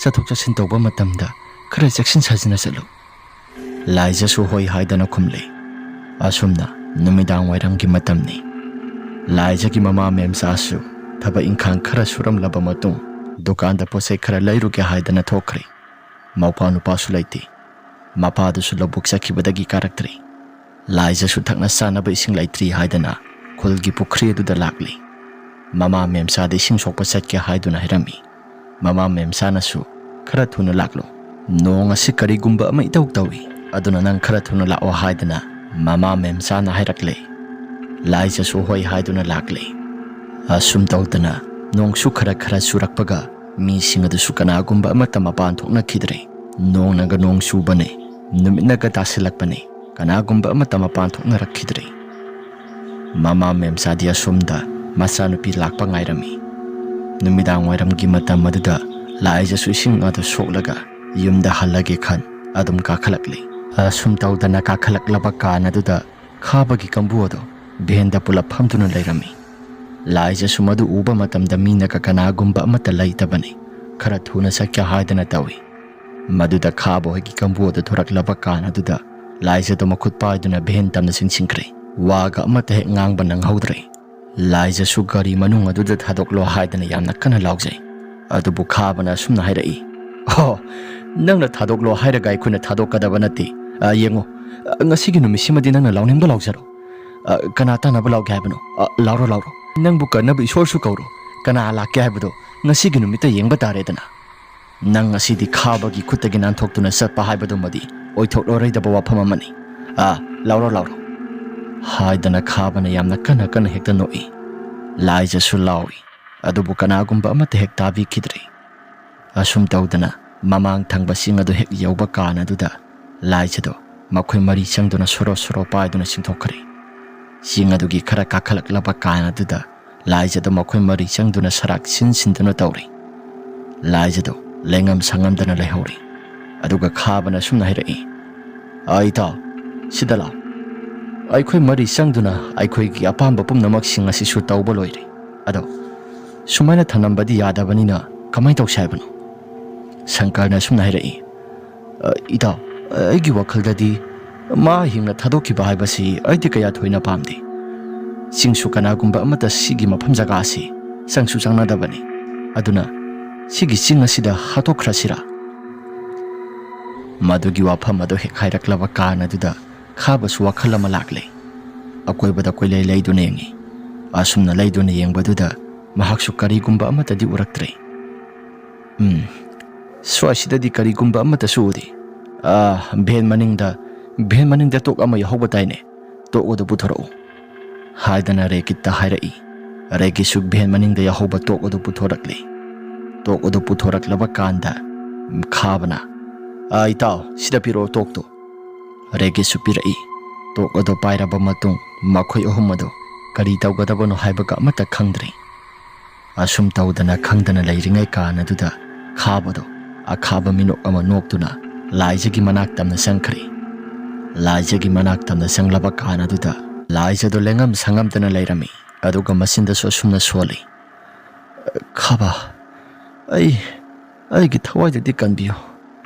ꯆꯠꯊꯣꯛ ꯆꯠꯁꯤꯟ ꯇꯧꯕ ꯃꯇꯝꯗ ꯈꯔ ꯆꯦꯛꯁꯤꯟ ꯁꯥꯖꯤꯟꯅ ꯆꯠꯂꯨ꯫" ꯂꯥꯏꯖꯁꯨ ꯍꯣꯏ ꯍꯥꯏꯗꯅ ꯈꯨꯝꯂꯦ꯫ ꯑꯁꯨꯝꯅ ꯅꯨꯃꯤꯗꯥꯡ ꯋꯥꯏꯔꯝꯒꯤ ꯃꯇꯝꯅꯤ꯫ ꯂꯥꯏꯖꯒꯤ ꯃꯃꯥ ꯃꯦꯝꯆꯥꯁꯨ ꯊꯕꯛ ꯏꯪꯈꯥꯡ ꯈꯔ ꯁꯨꯔꯝꯂꯕ ꯃꯇꯨꯡ ꯗꯨꯀꯥꯟꯗ ꯄꯣꯠꯆꯩ ꯈꯔ ꯂꯩꯔꯨꯒꯦ ꯍꯥꯏꯗꯅ ꯊꯣꯛꯈ꯭ꯔꯦ꯫ ꯃꯧꯄꯥ ꯅꯨꯄꯥꯁꯨ ꯂꯩꯇꯦ꯫ ꯃꯄꯥꯗꯨꯁꯨ ꯂꯧꯕꯨꯛ ꯆꯠꯈꯤꯕꯗꯒꯤ ꯀꯥꯔꯛꯇ꯭ꯔꯤ꯫ ꯂꯥꯏꯖꯁꯨ ꯊꯛꯅ ꯆꯥꯅꯕ ꯏꯁꯤꯡ ꯂꯩꯇ꯭ꯔꯤ ꯍꯥꯏꯗꯅ ꯈꯨꯜꯒꯤ ꯄꯨꯈ꯭ꯔꯤ ꯑꯗꯨꯗ ꯂꯥꯛꯂꯤ꯫ ꯃꯃꯥ ꯃꯦꯝꯆꯥꯗ ꯏꯁꯤꯡ ꯁꯣꯛꯄ ꯆꯠꯀꯦ ꯍꯥꯏꯗꯨꯅ ꯍꯥꯏꯔꯝꯃꯤ꯫ ꯃꯃꯥ ꯃꯦꯝꯆꯥꯅꯁꯨ, "ꯈꯔ ꯊꯨꯅ ꯂꯥꯛꯂꯣ꯫ ꯅꯣꯡ ꯑꯁꯤ ꯀꯔꯤꯒꯨꯝꯕ ꯑꯃ ꯏꯇꯧ ꯇꯧꯏ, ꯑꯗꯨꯅ ꯅꯪ ꯈꯔ ꯊꯨꯅ ꯂꯥꯛꯑꯣ" ꯍꯥꯏꯗꯅ ꯃꯃꯥ ꯃꯦꯝꯆꯥꯅ ꯍꯥꯏꯔꯛꯂꯦ꯫ ꯂꯥꯏꯖꯁꯨ ꯍꯣꯏ ꯍꯥꯏꯗꯨꯅ ꯂꯥꯛꯂꯦ꯫ ꯑꯁꯨꯝ ꯇꯧꯗꯅ ꯅꯣꯡꯁꯨ ꯈꯔ ꯈꯔ ꯆꯨꯔꯛꯄꯒ ꯃꯤꯁꯤꯡ ꯑꯗꯨꯁꯨ ꯀꯅꯥꯒꯨꯝꯕ ꯑꯃꯠꯇ ꯃꯄꯥꯟ ꯊꯣꯛꯅꯈꯤꯗ꯭ꯔꯦ꯫ ꯅꯣꯡꯅꯒ ꯅꯣꯡ ꯆꯨꯕꯅꯦ, ꯅꯨꯃꯤꯠꯅꯒ ꯇꯥꯁꯤꯜꯂꯛꯄꯅꯦ, ꯀꯅꯥꯒꯨꯝꯕ ꯑꯃꯠꯇ ꯃꯄꯥꯟ ꯊꯣꯛꯅꯔꯛꯈꯤꯗ꯭ꯔꯦ꯫ ꯃꯃꯥ ꯃꯦꯝꯆꯥꯗꯤ ꯑꯁꯣꯝꯗ ꯃꯆꯥꯅꯨꯄꯤ ꯂꯥꯛꯄ ꯉꯥꯏꯔꯝꯃꯤ꯫ ꯅꯨꯃꯤꯗꯥꯡ ꯋꯥꯏꯔꯝꯒꯤ ꯃꯇꯝ ꯑꯗꯨꯗ ꯂꯥꯏꯖꯁꯨ ꯏꯁꯤꯡ ꯑꯗꯨ ꯁꯣꯛꯂꯒ ꯌꯨꯝꯗ ꯍꯜꯂꯒꯦ ꯈꯟ ꯑꯗꯨꯝ ꯀꯥꯈꯠꯂꯛꯂꯤ꯫ ꯑꯁꯨꯝ ꯇꯧꯗꯅ ꯀꯥꯈꯠꯂꯛꯂꯕ ꯀꯥꯟ ꯑꯗꯨꯗ ꯈꯥꯕꯒꯤ ꯀꯝꯕꯨ ꯑꯗꯨ ꯚꯦꯟꯗ ꯄꯨꯂꯞ ꯐꯝꯗꯨꯅ ꯂꯩꯔꯝꯃꯤ꯫ ꯂꯥꯏꯖꯁꯨ ꯃꯗꯨ ꯎꯕ ꯃꯇꯝꯗ ꯃꯤꯅꯒ ꯀꯅꯥꯒꯨꯝꯕ ꯑꯃꯠꯇ ꯂꯩꯇꯕꯅꯤ꯫ ꯈꯔ ꯊꯨꯅ ꯆꯠꯀꯦ ꯍꯥꯏꯗꯅ ꯇꯧꯏ꯫ ꯃꯗꯨꯗ ꯈꯥꯕ ꯍꯣꯏꯒꯤ ꯀꯝꯕꯨ ꯑꯗꯨ ꯊꯣꯔꯛꯂꯕ ꯀꯥꯟ ꯑꯗꯨꯗ ꯂꯥꯏꯖꯗꯣ ꯃꯈꯨꯠ ꯄꯥꯏꯗꯨꯅ ꯚꯦꯟ ꯇꯝꯅ ꯆꯤꯡꯁꯤꯟꯈ꯭ꯔꯦ꯫ ꯋꯥꯒ ꯑꯃꯠꯇ ꯍꯦꯛ ꯉꯥꯡꯕ ꯅꯪꯍꯧꯗ꯭ꯔꯦ꯫ ꯂꯥꯏꯖꯁꯨ ꯒꯥꯔꯤ ꯃꯅꯨꯡ ꯑꯗꯨꯗ ꯊꯥꯗꯣꯛꯂꯣ ꯍꯥꯏꯗꯅ ꯌꯥꯝꯅ ꯀꯟꯅ ꯂꯥꯎꯖꯩ꯫ ꯑꯗꯨꯕꯨ ꯈꯥꯕꯅ ꯑꯁꯨꯝꯅ ꯍꯥꯏꯔꯛꯏ, "ꯍꯣ, ꯅꯪꯅ ꯊꯥꯗꯣꯛꯂꯣ ꯍꯥꯏꯔꯒ ꯑꯩꯈꯣꯏꯅ ꯊꯥꯗꯣꯛꯀꯗꯕ ꯅꯠꯇꯦ꯫ ꯑ, ꯌꯦꯡꯉꯣ, ꯑ, ꯉꯁꯤꯒꯤ ꯅꯨꯃꯤꯠꯁꯤꯃꯗꯤ ꯅꯪꯅ ꯂꯥꯎꯅꯤꯡꯕ ꯂꯥꯎꯖꯔꯣ꯫ ꯑ, ꯀꯅꯥ ꯇꯥꯟꯅꯕ ꯂꯥꯎꯒꯦ ꯍꯥꯏꯕꯅꯣ? ꯑ, ꯂꯥꯎꯔꯣ, ꯂꯥꯎꯔꯣ꯫ ꯅꯪꯕꯨ ꯀꯟꯅꯕ ꯏꯁꯣꯔꯁꯨ ꯀꯧꯔꯣ꯫ ꯀꯅꯥ ꯂꯥꯛꯀꯦ ꯍꯥꯏꯕꯗꯣ ꯉꯁꯤꯒꯤ ꯅꯨꯃꯤꯠꯇ ꯌꯦꯡꯕ ꯇꯥꯔꯦꯗꯅ꯫ ꯅꯪ ꯉꯁꯤꯗꯤ ꯈꯥꯕꯒꯤ ꯈꯨꯠꯇꯒꯤ ꯅꯥꯟꯊꯣꯛꯇꯨꯅ ꯆꯠꯄ ꯍꯥꯏꯕꯗꯨꯃꯗꯤ ꯑꯣꯏꯊꯣꯛꯂꯔꯣꯏꯗꯕ ꯋꯥꯐꯝ ꯑꯃꯅꯤ꯫ ꯑ, ꯂꯥꯎꯔꯣ, ꯂꯥꯎꯔꯣ" ꯍꯥꯏꯗꯅ ꯈꯥꯕꯅ ꯌꯥꯝꯅ ꯀꯟꯅ ꯀꯟꯅ ꯍꯦꯛꯇ ꯅꯣꯛꯏ꯫ ꯂꯥꯏꯖꯁꯨ ꯂꯥꯎꯏ꯫ ꯑꯗꯨꯕꯨ ꯀꯅꯥꯒꯨꯝꯕ ꯑꯃꯠꯇ ꯍꯦꯛ ꯇꯥꯕꯤꯈꯤꯗ꯭ꯔꯦ꯫ ꯑꯁꯨꯝ ꯇꯧꯗꯅ ꯃꯃꯥꯡ ꯊꯪꯕ ꯆꯤꯡ ꯑꯗꯨ ꯍꯦꯛ ꯌꯧꯕ ꯀꯥꯟ ꯑꯗꯨꯗ ꯂꯥꯏꯖꯗꯣ ꯃꯈꯣꯏ ꯃꯔꯤ ꯆꯪꯗꯨꯅ ꯁꯣꯔꯣ ꯁꯣꯔꯣ ꯄꯥꯏꯗꯨꯅ ꯆꯤꯡꯊꯣꯛꯈ꯭ꯔꯦ꯫ ꯆꯤꯡ ꯑꯗꯨꯒꯤ ꯈꯔ ꯀꯥꯈꯠꯂꯛꯂꯕ ꯀꯥꯟ ꯑꯗꯨꯗ ꯂꯥꯏꯖꯗꯣ ꯃꯈꯣꯏ ꯃꯔꯤ ꯆꯪꯗꯨꯅ ꯁꯔꯥꯛ ꯁꯤꯟ ꯁꯤꯟꯗꯨꯅ ꯇꯧꯔꯤ꯫ ꯂꯥꯏꯖꯗꯣ ꯂꯩꯉꯝ ꯁꯉꯝꯗꯅ ꯂꯩꯍꯧꯔꯤ꯫ ꯑꯗꯨꯒ ꯈꯥꯕꯅ ꯑꯁꯨꯝꯅ ꯍꯥꯏꯔꯛꯏ, "ꯑ, ꯏꯇꯥꯎ, ꯁꯤꯗ ꯂꯥꯎ꯫ ꯑꯩꯈꯣꯏ ꯃꯔꯤ ꯆꯪꯗꯨꯅ ꯑꯩꯈꯣꯏꯒꯤ ꯑꯄꯥꯝꯕ ꯄꯨꯝꯅꯃꯛꯁꯤꯡ ꯑꯁꯤꯁꯨ ꯇꯧꯕ ꯂꯣꯏꯔꯦ꯫ ꯑꯗꯣ ꯁꯨꯃꯥꯏꯅ ꯊꯅꯝꯕꯗꯤ ꯌꯥꯗꯕꯅꯤꯅ ꯀꯃꯥꯏꯅ ꯇꯧꯁꯦ ꯍꯥꯏꯕꯅꯣ?" ꯁꯪꯀꯔꯅ ꯑꯁꯨꯝꯅ ꯍꯥꯏꯔꯛꯏ, "ꯑ, ꯏꯇꯥꯎ, ꯑꯩꯒꯤ ꯋꯥꯈꯜꯗꯗꯤ ꯃꯥ ꯍꯤꯡꯅ ꯊꯥꯗꯣꯛꯈꯤꯕ ꯍꯥꯏꯕꯁꯤ ꯑꯩꯗꯤ ꯀꯌꯥ ꯊꯣꯏꯅ ꯄꯥꯝꯗꯦ꯫ ꯆꯤꯡꯁꯨ ꯀꯅꯥꯒꯨꯝꯕ ꯑꯃꯠꯇ ꯁꯤꯒꯤ ꯃꯐꯝ ꯖꯒꯥ ꯑꯁꯤ ꯆꯪꯁꯨ ꯆꯪꯅꯗꯕꯅꯤ꯫ ꯑꯗꯨꯅ ꯁꯤꯒꯤ ꯆꯤꯡ ꯑꯁꯤꯗ ꯍꯥꯠꯇꯣꯛꯈ꯭ꯔꯁꯤꯔꯥ?" ꯃꯗꯨꯒꯤ ꯋꯥꯐꯝ ꯑꯗꯨ ꯍꯦꯛ ꯍꯥꯏꯔꯛꯂꯕ ꯀꯥꯟ ꯑꯗꯨꯗ ꯈꯥꯕꯁꯨ ꯋꯥꯈꯜ ꯑꯃ ꯂꯥꯛꯂꯦ꯫ ꯑꯀꯣꯏꯕꯗ ꯀꯣꯏꯂꯩ ꯂꯩꯗꯨꯅ ꯌꯦꯡꯉꯤ꯫ ꯑꯁꯨꯝꯅ ꯂꯩꯗꯨꯅ ꯌꯦꯡꯕꯗꯨꯗ ꯃꯍꯥꯛꯁꯨ ꯀꯔꯤꯒꯨꯝꯕ ꯑꯃꯠꯇꯗꯤ ꯎꯔꯛꯇ꯭ꯔꯦ꯫ "ꯎꯝ, ꯁ꯭ꯋꯥꯏꯁꯤꯗꯗꯤ ꯀꯔꯤꯒꯨꯝꯕ ꯑꯃꯠꯇꯁꯨ ꯎꯗꯦ꯫ ꯑꯥ, ꯚꯦꯟ ꯃꯅꯤꯡꯗ, ꯚꯦꯟ ꯃꯅꯤꯡꯗ ꯇꯣꯛ ꯑꯃ ꯌꯥꯎꯍꯧꯕ ꯇꯥꯏꯅꯦ꯫ ꯇꯣꯛ ꯑꯗꯨ ꯄꯨꯊꯣꯔꯛꯎ," ꯍꯥꯏꯗꯅ ꯔꯦꯒꯤꯠꯇ ꯍꯥꯏꯔꯛꯏ꯫ ꯔꯦꯒꯤꯠꯁꯨ ꯚꯦꯟ ꯃꯅꯤꯡꯗ ꯌꯥꯎꯍꯧꯕ ꯇꯣꯛ ꯑꯗꯨ ꯄꯨꯊꯣꯔꯛꯂꯦ꯫ ꯇꯣꯛ ꯑꯗꯨ ꯄꯨꯊꯣꯔꯛꯂꯕ ꯀꯥꯟꯗ ꯈꯥꯕꯅ, "ꯑꯥ, ꯏꯇꯥꯎ, ꯁꯤꯗ ꯄꯤꯔꯛꯑꯣ ꯇꯣꯛꯇꯨ꯫" ꯔꯦꯒꯤꯠꯁꯨ ꯄꯤꯔꯛꯏ꯫ ꯇꯣꯛ ꯑꯗꯨ ꯄꯥꯏꯔꯕ ꯃꯇꯨꯡ ꯃꯈꯣꯏ ꯑꯍꯨꯝ ꯑꯗꯨ ꯀꯔꯤ ꯇꯧꯒꯗꯕꯅꯣ ꯍꯥꯏꯕꯒ ꯑꯃꯠꯇ ꯈꯪꯗ꯭ꯔꯦ꯫ ꯑꯁꯨꯝ ꯇꯧꯗꯅ ꯈꯪꯗꯅ ꯂꯩꯔꯤꯉꯩ ꯀꯥꯟ ꯑꯗꯨꯗ ꯈꯥꯕꯗꯣ ꯑꯈꯥꯕ ꯃꯤꯅꯣꯛ ꯑꯃ ꯅꯣꯛꯇꯨꯅ ꯂꯥꯏꯖꯒꯤ ꯃꯅꯥꯛ ꯇꯝꯅ ꯆꯪꯈ꯭ꯔꯦ꯫ ꯂꯥꯏꯖꯒꯤ ꯃꯅꯥꯛ ꯇꯝꯅ ꯆꯪꯂꯕ ꯀꯥꯟ ꯑꯗꯨꯗ ꯂꯥꯏꯖꯗꯣ ꯂꯦꯡꯉꯝ ꯁꯥꯉꯝꯗꯅ ꯂꯩꯔꯝꯃꯤ꯫ ꯑꯗꯨꯒ ꯃꯆꯤꯟꯗꯁꯨ ꯑꯁꯨꯝꯅ ꯁꯣꯜꯂꯤ, "ꯈꯥꯕ, ꯑꯩ, ꯑꯩꯒꯤ ꯊꯋꯥꯏꯗꯗꯤ ꯀꯟꯕꯤꯌꯨ꯫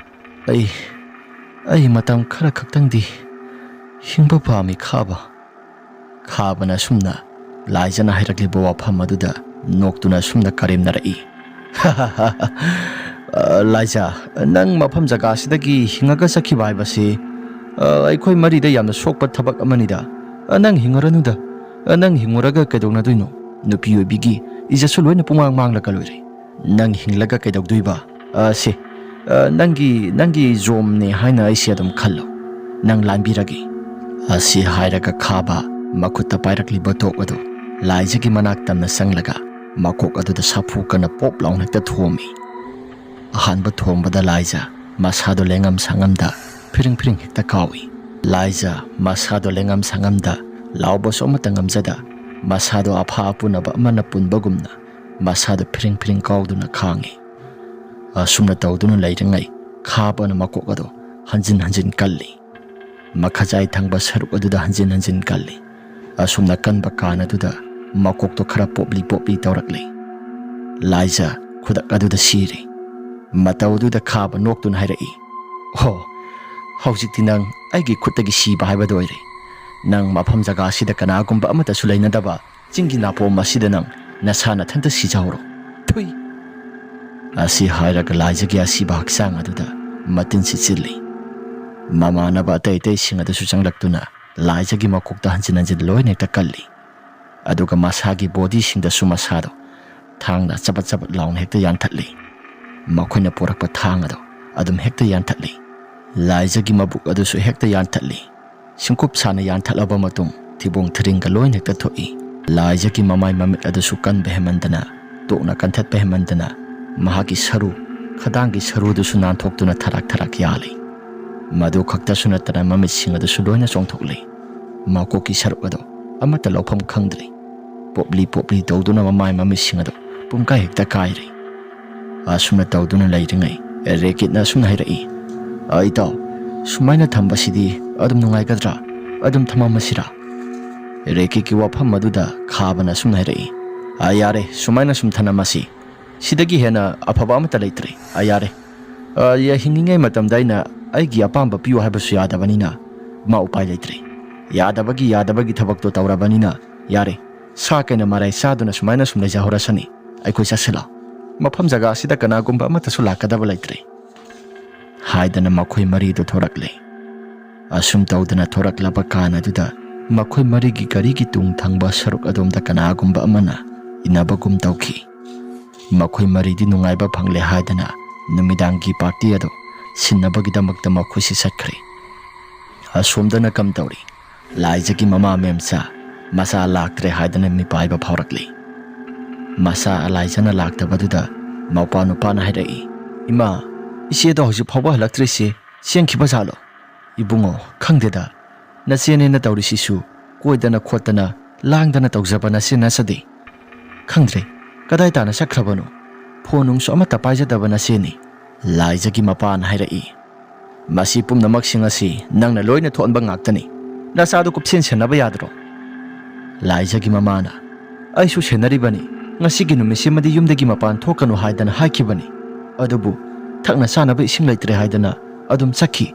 ꯑꯩ, ꯑꯩ ꯃꯇꯝ ꯈꯔ ꯈꯛꯇꯪꯗꯤ ꯍꯤꯡꯕ ꯄꯥꯝꯃꯤ, ꯈꯥꯕ꯫" ꯈꯥꯕꯅ ꯑꯁꯨꯝꯅ ꯂꯥꯏꯖꯅ ꯍꯥꯏꯔꯛꯂꯤꯕ ꯋꯥꯐꯝ ꯑꯗꯨꯗ ꯅꯣꯛꯇꯨꯅ ꯑꯁꯨꯝꯅ ꯀꯔꯦꯝꯅꯔꯛꯏ, "ꯑ, ꯂꯥꯏꯖ, ꯅꯪ ꯃꯐꯝ ꯖꯒꯥꯁꯤꯗꯒꯤ ꯍꯤꯡꯉꯒ ꯆꯠꯈꯤꯕ ꯍꯥꯏꯕꯁꯤ, ꯑ, ꯑꯩꯈꯣꯏ ꯃꯔꯤꯗ ꯌꯥꯝꯅ ꯁꯣꯛꯄ ꯊꯕꯛ ꯑꯃꯅꯤꯗ꯫ ꯑ, ꯅꯪ ꯍꯤꯡꯉꯨꯔꯅꯨꯗ꯫ ꯑ, ꯅꯪ ꯍꯤꯡꯉꯨꯔꯒ ꯀꯩꯗꯧꯅꯗꯣꯏꯅꯣ? ꯅꯨꯄꯤ ꯑꯣꯏꯕꯤꯒꯤ ꯏꯖꯠꯁꯨ ꯂꯣꯏꯅ ꯄꯨꯡꯃꯥꯡ ꯃꯥꯡꯂꯒ ꯂꯣꯏꯔꯦ꯫ ꯅꯪ ꯍꯤꯡꯂꯒ ꯀꯩꯗꯧꯗꯣꯏꯕ? ꯑ, ꯁꯦ, ꯑ, ꯅꯪꯒꯤ, ꯅꯪꯒꯤ ꯖꯣꯝꯅꯦ ꯍꯥꯏꯅ ꯑꯩꯁꯦ ꯑꯗꯨꯝ ꯈꯜꯂꯣ꯫ ꯅꯪ ꯂꯥꯟꯕꯤꯔꯒꯦ꯫" ꯑꯁꯤ ꯍꯥꯏꯔꯒ ꯈꯥꯕ ꯃꯈꯨꯠꯇ ꯄꯥꯏꯔꯛꯂꯤꯕ ꯇꯣꯛ ꯑꯗꯨ ꯂꯥꯏꯖꯒꯤ ꯃꯅꯥꯛ ꯇꯝꯅ ꯆꯪꯂꯒ ꯃꯀꯣꯛ ꯑꯗꯨꯗ ꯁꯥꯐꯨ ꯀꯟꯅ ꯄꯣꯞ ꯂꯥꯎꯅ ꯍꯦꯛꯇ ꯊꯣꯝꯃꯤ꯫ ꯑꯍꯥꯟꯕ ꯊꯣꯝꯕꯗ ꯂꯥꯏꯖ ꯃꯁꯥꯗꯣ ꯂꯦꯡꯉꯝ ꯁꯥꯉꯝꯗ ꯐꯤꯔꯤꯡ ꯐꯤꯔꯤꯡ ꯍꯦꯛꯇ ꯀꯥꯎꯏ꯫ ꯂꯥꯏꯖ ꯃꯁꯥꯗꯣ ꯂꯦꯡꯉꯝ ꯁꯥꯉꯝꯗ ꯂꯥꯎꯕꯁꯨ ꯑꯃꯠꯇ ꯉꯝꯖꯗ, ꯃꯁꯥꯗꯣ ꯑꯐꯥ ꯑꯄꯨꯅꯕ ꯑꯃꯅ ꯄꯨꯟꯕꯒꯨꯝꯅ ꯃꯁꯥꯗꯣ ꯐꯤꯔꯤꯡ ꯐꯤꯔꯤꯡ ꯀꯥꯎꯗꯨꯅ ꯈꯥꯡꯉꯤ꯫ ꯑꯁꯨꯝꯅ ꯇꯧꯗꯨꯅ ꯂꯩꯔꯤꯉꯩ ꯈꯥꯕꯅ ꯃꯀꯣꯛ ꯑꯗꯨ ꯍꯟꯖꯤꯟ ꯍꯟꯖꯤꯟ ꯀꯜꯂꯤ꯫ ꯃꯈꯖꯥꯏ ꯊꯪꯕ ꯁꯔꯨꯛ ꯑꯗꯨꯗ ꯍꯟꯖꯤꯟ ꯍꯟꯖꯤꯟ ꯀꯜꯂꯤ꯫ ꯑꯁꯨꯝꯅ ꯀꯟꯕ ꯀꯥꯟ ꯑꯗꯨꯗ ꯃꯀꯣꯛꯇꯣ ꯈꯔ ꯄꯣꯞꯂꯤ ꯄꯣꯞꯂꯤ ꯇꯧꯔꯛꯂꯤ꯫ ꯂꯥꯏꯖ ꯈꯨꯗꯛ ꯑꯗꯨꯗ ꯁꯤꯔꯦ꯫ ꯃꯇꯧ ꯑꯗꯨꯗ ꯈꯥꯕ ꯅꯣꯛꯇꯨꯅ ꯍꯥꯏꯔꯛꯏ, "ꯍꯣ, ꯍꯧꯖꯤꯛꯇꯤ ꯅꯪ ꯑꯩꯒꯤ ꯈꯨꯠꯇꯒꯤ ꯁꯤꯕ ꯍꯥꯏꯕꯗꯨ ꯑꯣꯏꯔꯦ꯫ ꯅꯪ ꯃꯐꯝ ꯖꯒꯥ ꯑꯁꯤꯗ ꯀꯅꯥꯒꯨꯝꯕ ꯑꯃꯠꯇꯁꯨ ꯂꯩꯅꯗꯕ ꯆꯤꯡꯒꯤ ꯅꯥꯄꯣꯝ ꯑꯁꯤꯗ ꯅꯪ ꯅꯁꯥ ꯅꯊꯟꯇ ꯁꯤꯖꯍꯧꯔꯣ꯫ ꯊꯨꯏ!" ꯑꯁꯤ ꯍꯥꯏꯔꯒ ꯂꯥꯏꯖꯒꯤ ꯑꯁꯤꯕ ꯍꯛꯆꯥꯡ ꯑꯗꯨꯗ ꯃꯇꯤꯟ ꯁꯤꯠꯆꯤꯜꯂꯤ꯫ ꯃꯃꯥꯟꯅꯕ ꯑꯇꯩ ꯑꯇꯩꯁꯤꯡ ꯑꯗꯨꯁꯨ ꯆꯪꯂꯛꯇꯨꯅ ꯂꯥꯏꯖꯒꯤ ꯃꯀꯣꯛꯇ ꯍꯟꯖꯤꯟ ꯍꯟꯖꯤꯟ ꯂꯣꯏꯅ ꯍꯦꯛꯇ ꯀꯜꯂꯤ꯫ ꯑꯗꯨꯒ ꯃꯁꯥꯒꯤ ꯕꯣꯗꯤꯁꯤꯡꯗꯁꯨ ꯃꯁꯥꯗꯣ ꯊꯥꯡꯅ ꯆꯕꯠ ꯆꯕꯠ ꯂꯥꯎꯅ ꯍꯦꯛꯇ ꯌꯥꯟꯊꯠꯂꯤ꯫ ꯃꯈꯣꯏꯅ ꯄꯨꯔꯛꯄ ꯊꯥꯡ ꯑꯗꯣ ꯑꯗꯨꯝ ꯍꯦꯛꯇ ꯌꯥꯟꯊꯠꯂꯤ꯫ ꯂꯥꯏꯖꯒꯤ ꯃꯕꯨꯛ ꯑꯗꯨꯁꯨ ꯍꯦꯛꯇ ꯌꯥꯟꯊꯠꯂꯤ꯫ ꯁꯤꯡꯀꯨꯞ ꯁꯥꯅ ꯌꯥꯟꯊꯠꯂꯕ ꯃꯇꯨꯡ ꯊꯤꯕꯣꯡ ꯊꯤꯔꯤꯡꯒ ꯂꯣꯏꯅ ꯍꯦꯛꯇ ꯊꯣꯛꯏ꯫ ꯂꯥꯏꯖꯒꯤ ꯃꯃꯥꯏ ꯃꯃꯤꯠ ꯑꯗꯨꯁꯨ ꯀꯟꯕ ꯍꯦꯟꯃꯟꯗꯅ, ꯇꯣꯛꯅ ꯀꯟꯊꯠꯄ ꯍꯦꯟꯃꯟꯗꯅ, ꯃꯍꯥꯛꯀꯤ ꯁꯔꯨ, ꯈꯗꯥꯡꯒꯤ ꯁꯔꯨ ꯑꯗꯨꯁꯨ ꯅꯥꯟꯊꯣꯛꯇꯨꯅ ꯊꯔꯥꯛ ꯊꯔꯥꯛ ꯌꯥꯜꯂꯤ꯫ ꯃꯗꯨ ꯈꯛꯇꯁꯨ ꯅꯠꯇꯅ ꯃꯃꯤꯠꯁꯤꯡ ꯑꯗꯨꯁꯨ ꯂꯣꯏꯅ ꯆꯣꯡꯊꯣꯛꯂꯤ꯫ ꯃꯀꯣꯛꯀꯤ ꯁꯔꯨꯛ ꯑꯗꯨ ꯑꯃꯠꯇ ꯂꯧꯐꯝ ꯈꯪꯗ꯭ꯔꯦ꯫ ꯄꯣꯞꯂꯤ ꯄꯣꯞꯂꯤ ꯇꯧꯗꯨꯅ ꯃꯃꯥꯏ ꯃꯃꯤꯠꯁꯤꯡ ꯑꯗꯨ ꯄꯨꯝꯀꯥꯏ ꯍꯦꯛꯇ ꯀꯥꯏꯔꯦ꯫ ꯑꯁꯨꯝꯅ ꯇꯧꯗꯨꯅ ꯂꯩꯔꯤꯉꯩ ꯔꯦꯀꯤꯠꯅ ꯑꯁꯨꯝꯅ ꯍꯥꯏꯔꯛꯏ, "ꯑ, ꯏꯇꯥꯎ, ꯁꯨꯃꯥꯏꯅ ꯊꯝꯕꯁꯤꯗꯤ ꯑꯗꯨꯝ ꯅꯨꯡꯉꯥꯏꯒꯗ꯭ꯔꯥ? ꯑꯗꯨꯝ ꯊꯝꯃꯝꯃꯁꯤꯔꯥ?" ꯔꯦꯀꯤꯠꯀꯤ ꯋꯥꯐꯝ ꯑꯗꯨꯗ ꯈꯥꯕꯅ ꯑꯁꯨꯝꯅ ꯍꯥꯏꯔꯛꯏ, "ꯑ, ꯌꯥꯔꯦ, ꯁꯨꯃꯥꯏꯅ ꯁꯨꯝ ꯊꯝꯂꯝꯃꯁꯤ꯫ ꯁꯤꯗꯒꯤ ꯍꯦꯟꯅ ꯑꯐꯕ ꯑꯃꯠꯇ ꯂꯩꯇ꯭ꯔꯦ꯫ ꯑ, ꯌꯥꯔꯦ꯫ ꯑ, ꯌꯥ-, ꯍꯤꯡꯂꯤꯉꯩ ꯃꯇꯝꯗ ꯑꯩꯅ ꯑꯩꯒꯤ ꯑꯄꯥꯝꯕ ꯄꯤꯌꯨ ꯍꯥꯏꯕꯁꯨ ꯌꯥꯗꯕꯅꯤꯅ, ꯃꯥ ꯎꯄꯥꯏ ꯂꯩꯇ꯭ꯔꯦ꯫ ꯌꯥꯗꯕꯒꯤ, ꯌꯥꯗꯕꯒꯤ ꯊꯕꯛꯇꯣ ꯇꯧꯔꯕꯅꯤꯅ, ꯌꯥꯔꯦ꯫ ꯁꯥ ꯀꯩꯅ ꯃꯔꯥꯏ ꯆꯥꯗꯨꯅ ꯁꯨꯃꯥꯏꯅ ꯁꯨꯝ ꯂꯩꯖꯍꯧꯔꯁꯅꯤ꯫ ꯑꯩꯈꯣꯏ ꯆꯠꯁꯤꯜꯂꯣ꯫ ꯃꯐꯝ ꯖꯒꯥ ꯑꯁꯤꯗ ꯀꯅꯥꯒꯨꯝꯕ ꯑꯃꯠꯇꯁꯨ ꯂꯥꯛꯀꯗꯕ ꯂꯩꯇ꯭ꯔꯦ," ꯍꯥꯏꯗꯅ ꯃꯈꯣꯏ ꯃꯔꯤꯗꯨ ꯊꯣꯔꯛꯂꯦ꯫ ꯑꯁꯨꯝ ꯇꯧꯗꯅ ꯊꯣꯔꯛꯂꯕ ꯀꯥꯟ ꯑꯗꯨꯗ ꯃꯈꯣꯏ ꯃꯔꯤꯒꯤ ꯒꯥꯔꯤꯒꯤ ꯇꯨꯡ ꯊꯪꯕ ꯁꯔꯨꯛ ꯑꯗꯣꯝꯗ ꯀꯅꯥꯒꯨꯝꯕ ꯑꯃꯅ ꯏꯟꯅꯕꯒꯨꯝ ꯇꯧꯈꯤ꯫ ꯃꯈꯣꯏ ꯃꯔꯤꯗꯤ ꯅꯨꯡꯉꯥꯏꯕ ꯐꯪꯂꯦ ꯍꯥꯏꯗꯅ ꯅꯨꯃꯤꯗꯥꯡꯒꯤ ꯄꯥꯔꯇꯤ ꯑꯗꯨ ꯁꯤꯟꯅꯕꯒꯤꯗꯃꯛꯇ ꯃꯈꯣꯏꯁꯤ ꯆꯠꯈ꯭ꯔꯦ꯫ ꯑꯁꯣꯝꯗꯅ ꯀꯝꯗꯧꯔꯤ? ꯂꯥꯏꯖꯒꯤ ꯃꯃꯥ ꯃꯦꯝꯆꯥ ꯃꯆꯥ ꯂꯥꯛꯇ꯭ꯔꯦ ꯍꯥꯏꯗꯅ ꯃꯤꯄꯥꯏꯕ ꯐꯥꯎꯔꯛꯂꯤ꯫ ꯃꯆꯥ ꯂꯥꯏꯖꯅ ꯂꯥꯛꯇꯕꯗꯨꯗ ꯃꯧꯄꯥ ꯅꯨꯄꯥꯅ ꯍꯥꯏꯔꯛꯏ, "ꯏꯃꯥ, ꯏꯆꯦꯗꯣ ꯍꯧꯖꯤꯛ ꯐꯥꯎꯕ ꯍꯜꯂꯛꯇ꯭ꯔꯤꯁꯤ ꯆꯦꯟꯈꯤꯕ ꯖꯥꯠꯂꯣ?" "ꯏꯕꯨꯡꯉꯣ, ꯈꯪꯗꯦꯗ꯫ ꯅꯆꯦꯅꯦꯅ ꯇꯧꯔꯤꯁꯤꯁꯨ ꯀꯣꯏꯗꯅ ꯈꯣꯠꯇꯅ ꯂꯥꯡꯗꯅ ꯇꯧꯖꯕ ꯅꯆꯦ ꯅꯠꯆꯗꯦ꯫ ꯈꯪꯗ꯭ꯔꯦ, ꯀꯗꯥꯏ ꯇꯥꯅ ꯆꯠꯈ꯭ꯔꯕꯅꯣ? ꯐꯣꯟ ꯅꯨꯡꯁꯨ ꯑꯃꯠꯇ ꯄꯥꯏꯖꯗꯕ ꯅꯆꯦꯅꯤ꯫" ꯂꯥꯏꯖꯒꯤ ꯃꯄꯥꯅ ꯍꯥꯏꯔꯛꯏ, "ꯃꯁꯤ ꯄꯨꯝꯅꯃꯛꯁꯤꯡ ꯑꯁꯤ ꯅꯪꯅ ꯂꯣꯏꯅ ꯊꯣꯛꯍꯟꯕ ꯉꯥꯛꯇꯅꯤ꯫ ꯅꯆꯥꯗꯨ ꯀꯨꯞꯁꯦꯟ ꯁꯦꯟꯅꯕ ꯌꯥꯗ꯭ꯔꯣ?" ꯂꯥꯏꯖꯒꯤ ꯃꯃꯥꯅ, "ꯑꯩꯁꯨ ꯁꯦꯟꯅꯔꯤꯕꯅꯤ꯫ ꯉꯁꯤꯒꯤ ꯅꯨꯃꯤꯠꯁꯤꯃꯗꯤ ꯌꯨꯝꯗꯒꯤ ꯃꯄꯥꯟ ꯊꯣꯛꯀꯅꯨ ꯍꯥꯏꯗꯅ ꯍꯥꯏꯈꯤꯕꯅꯤ꯫ ꯑꯗꯨꯕꯨ ꯊꯛꯅ ꯆꯥꯅꯕ ꯏꯁꯤꯡ ꯂꯩꯇ꯭ꯔꯦ ꯍꯥꯏꯗꯅ ꯑꯗꯨꯝ ꯆꯠꯈꯤ꯫"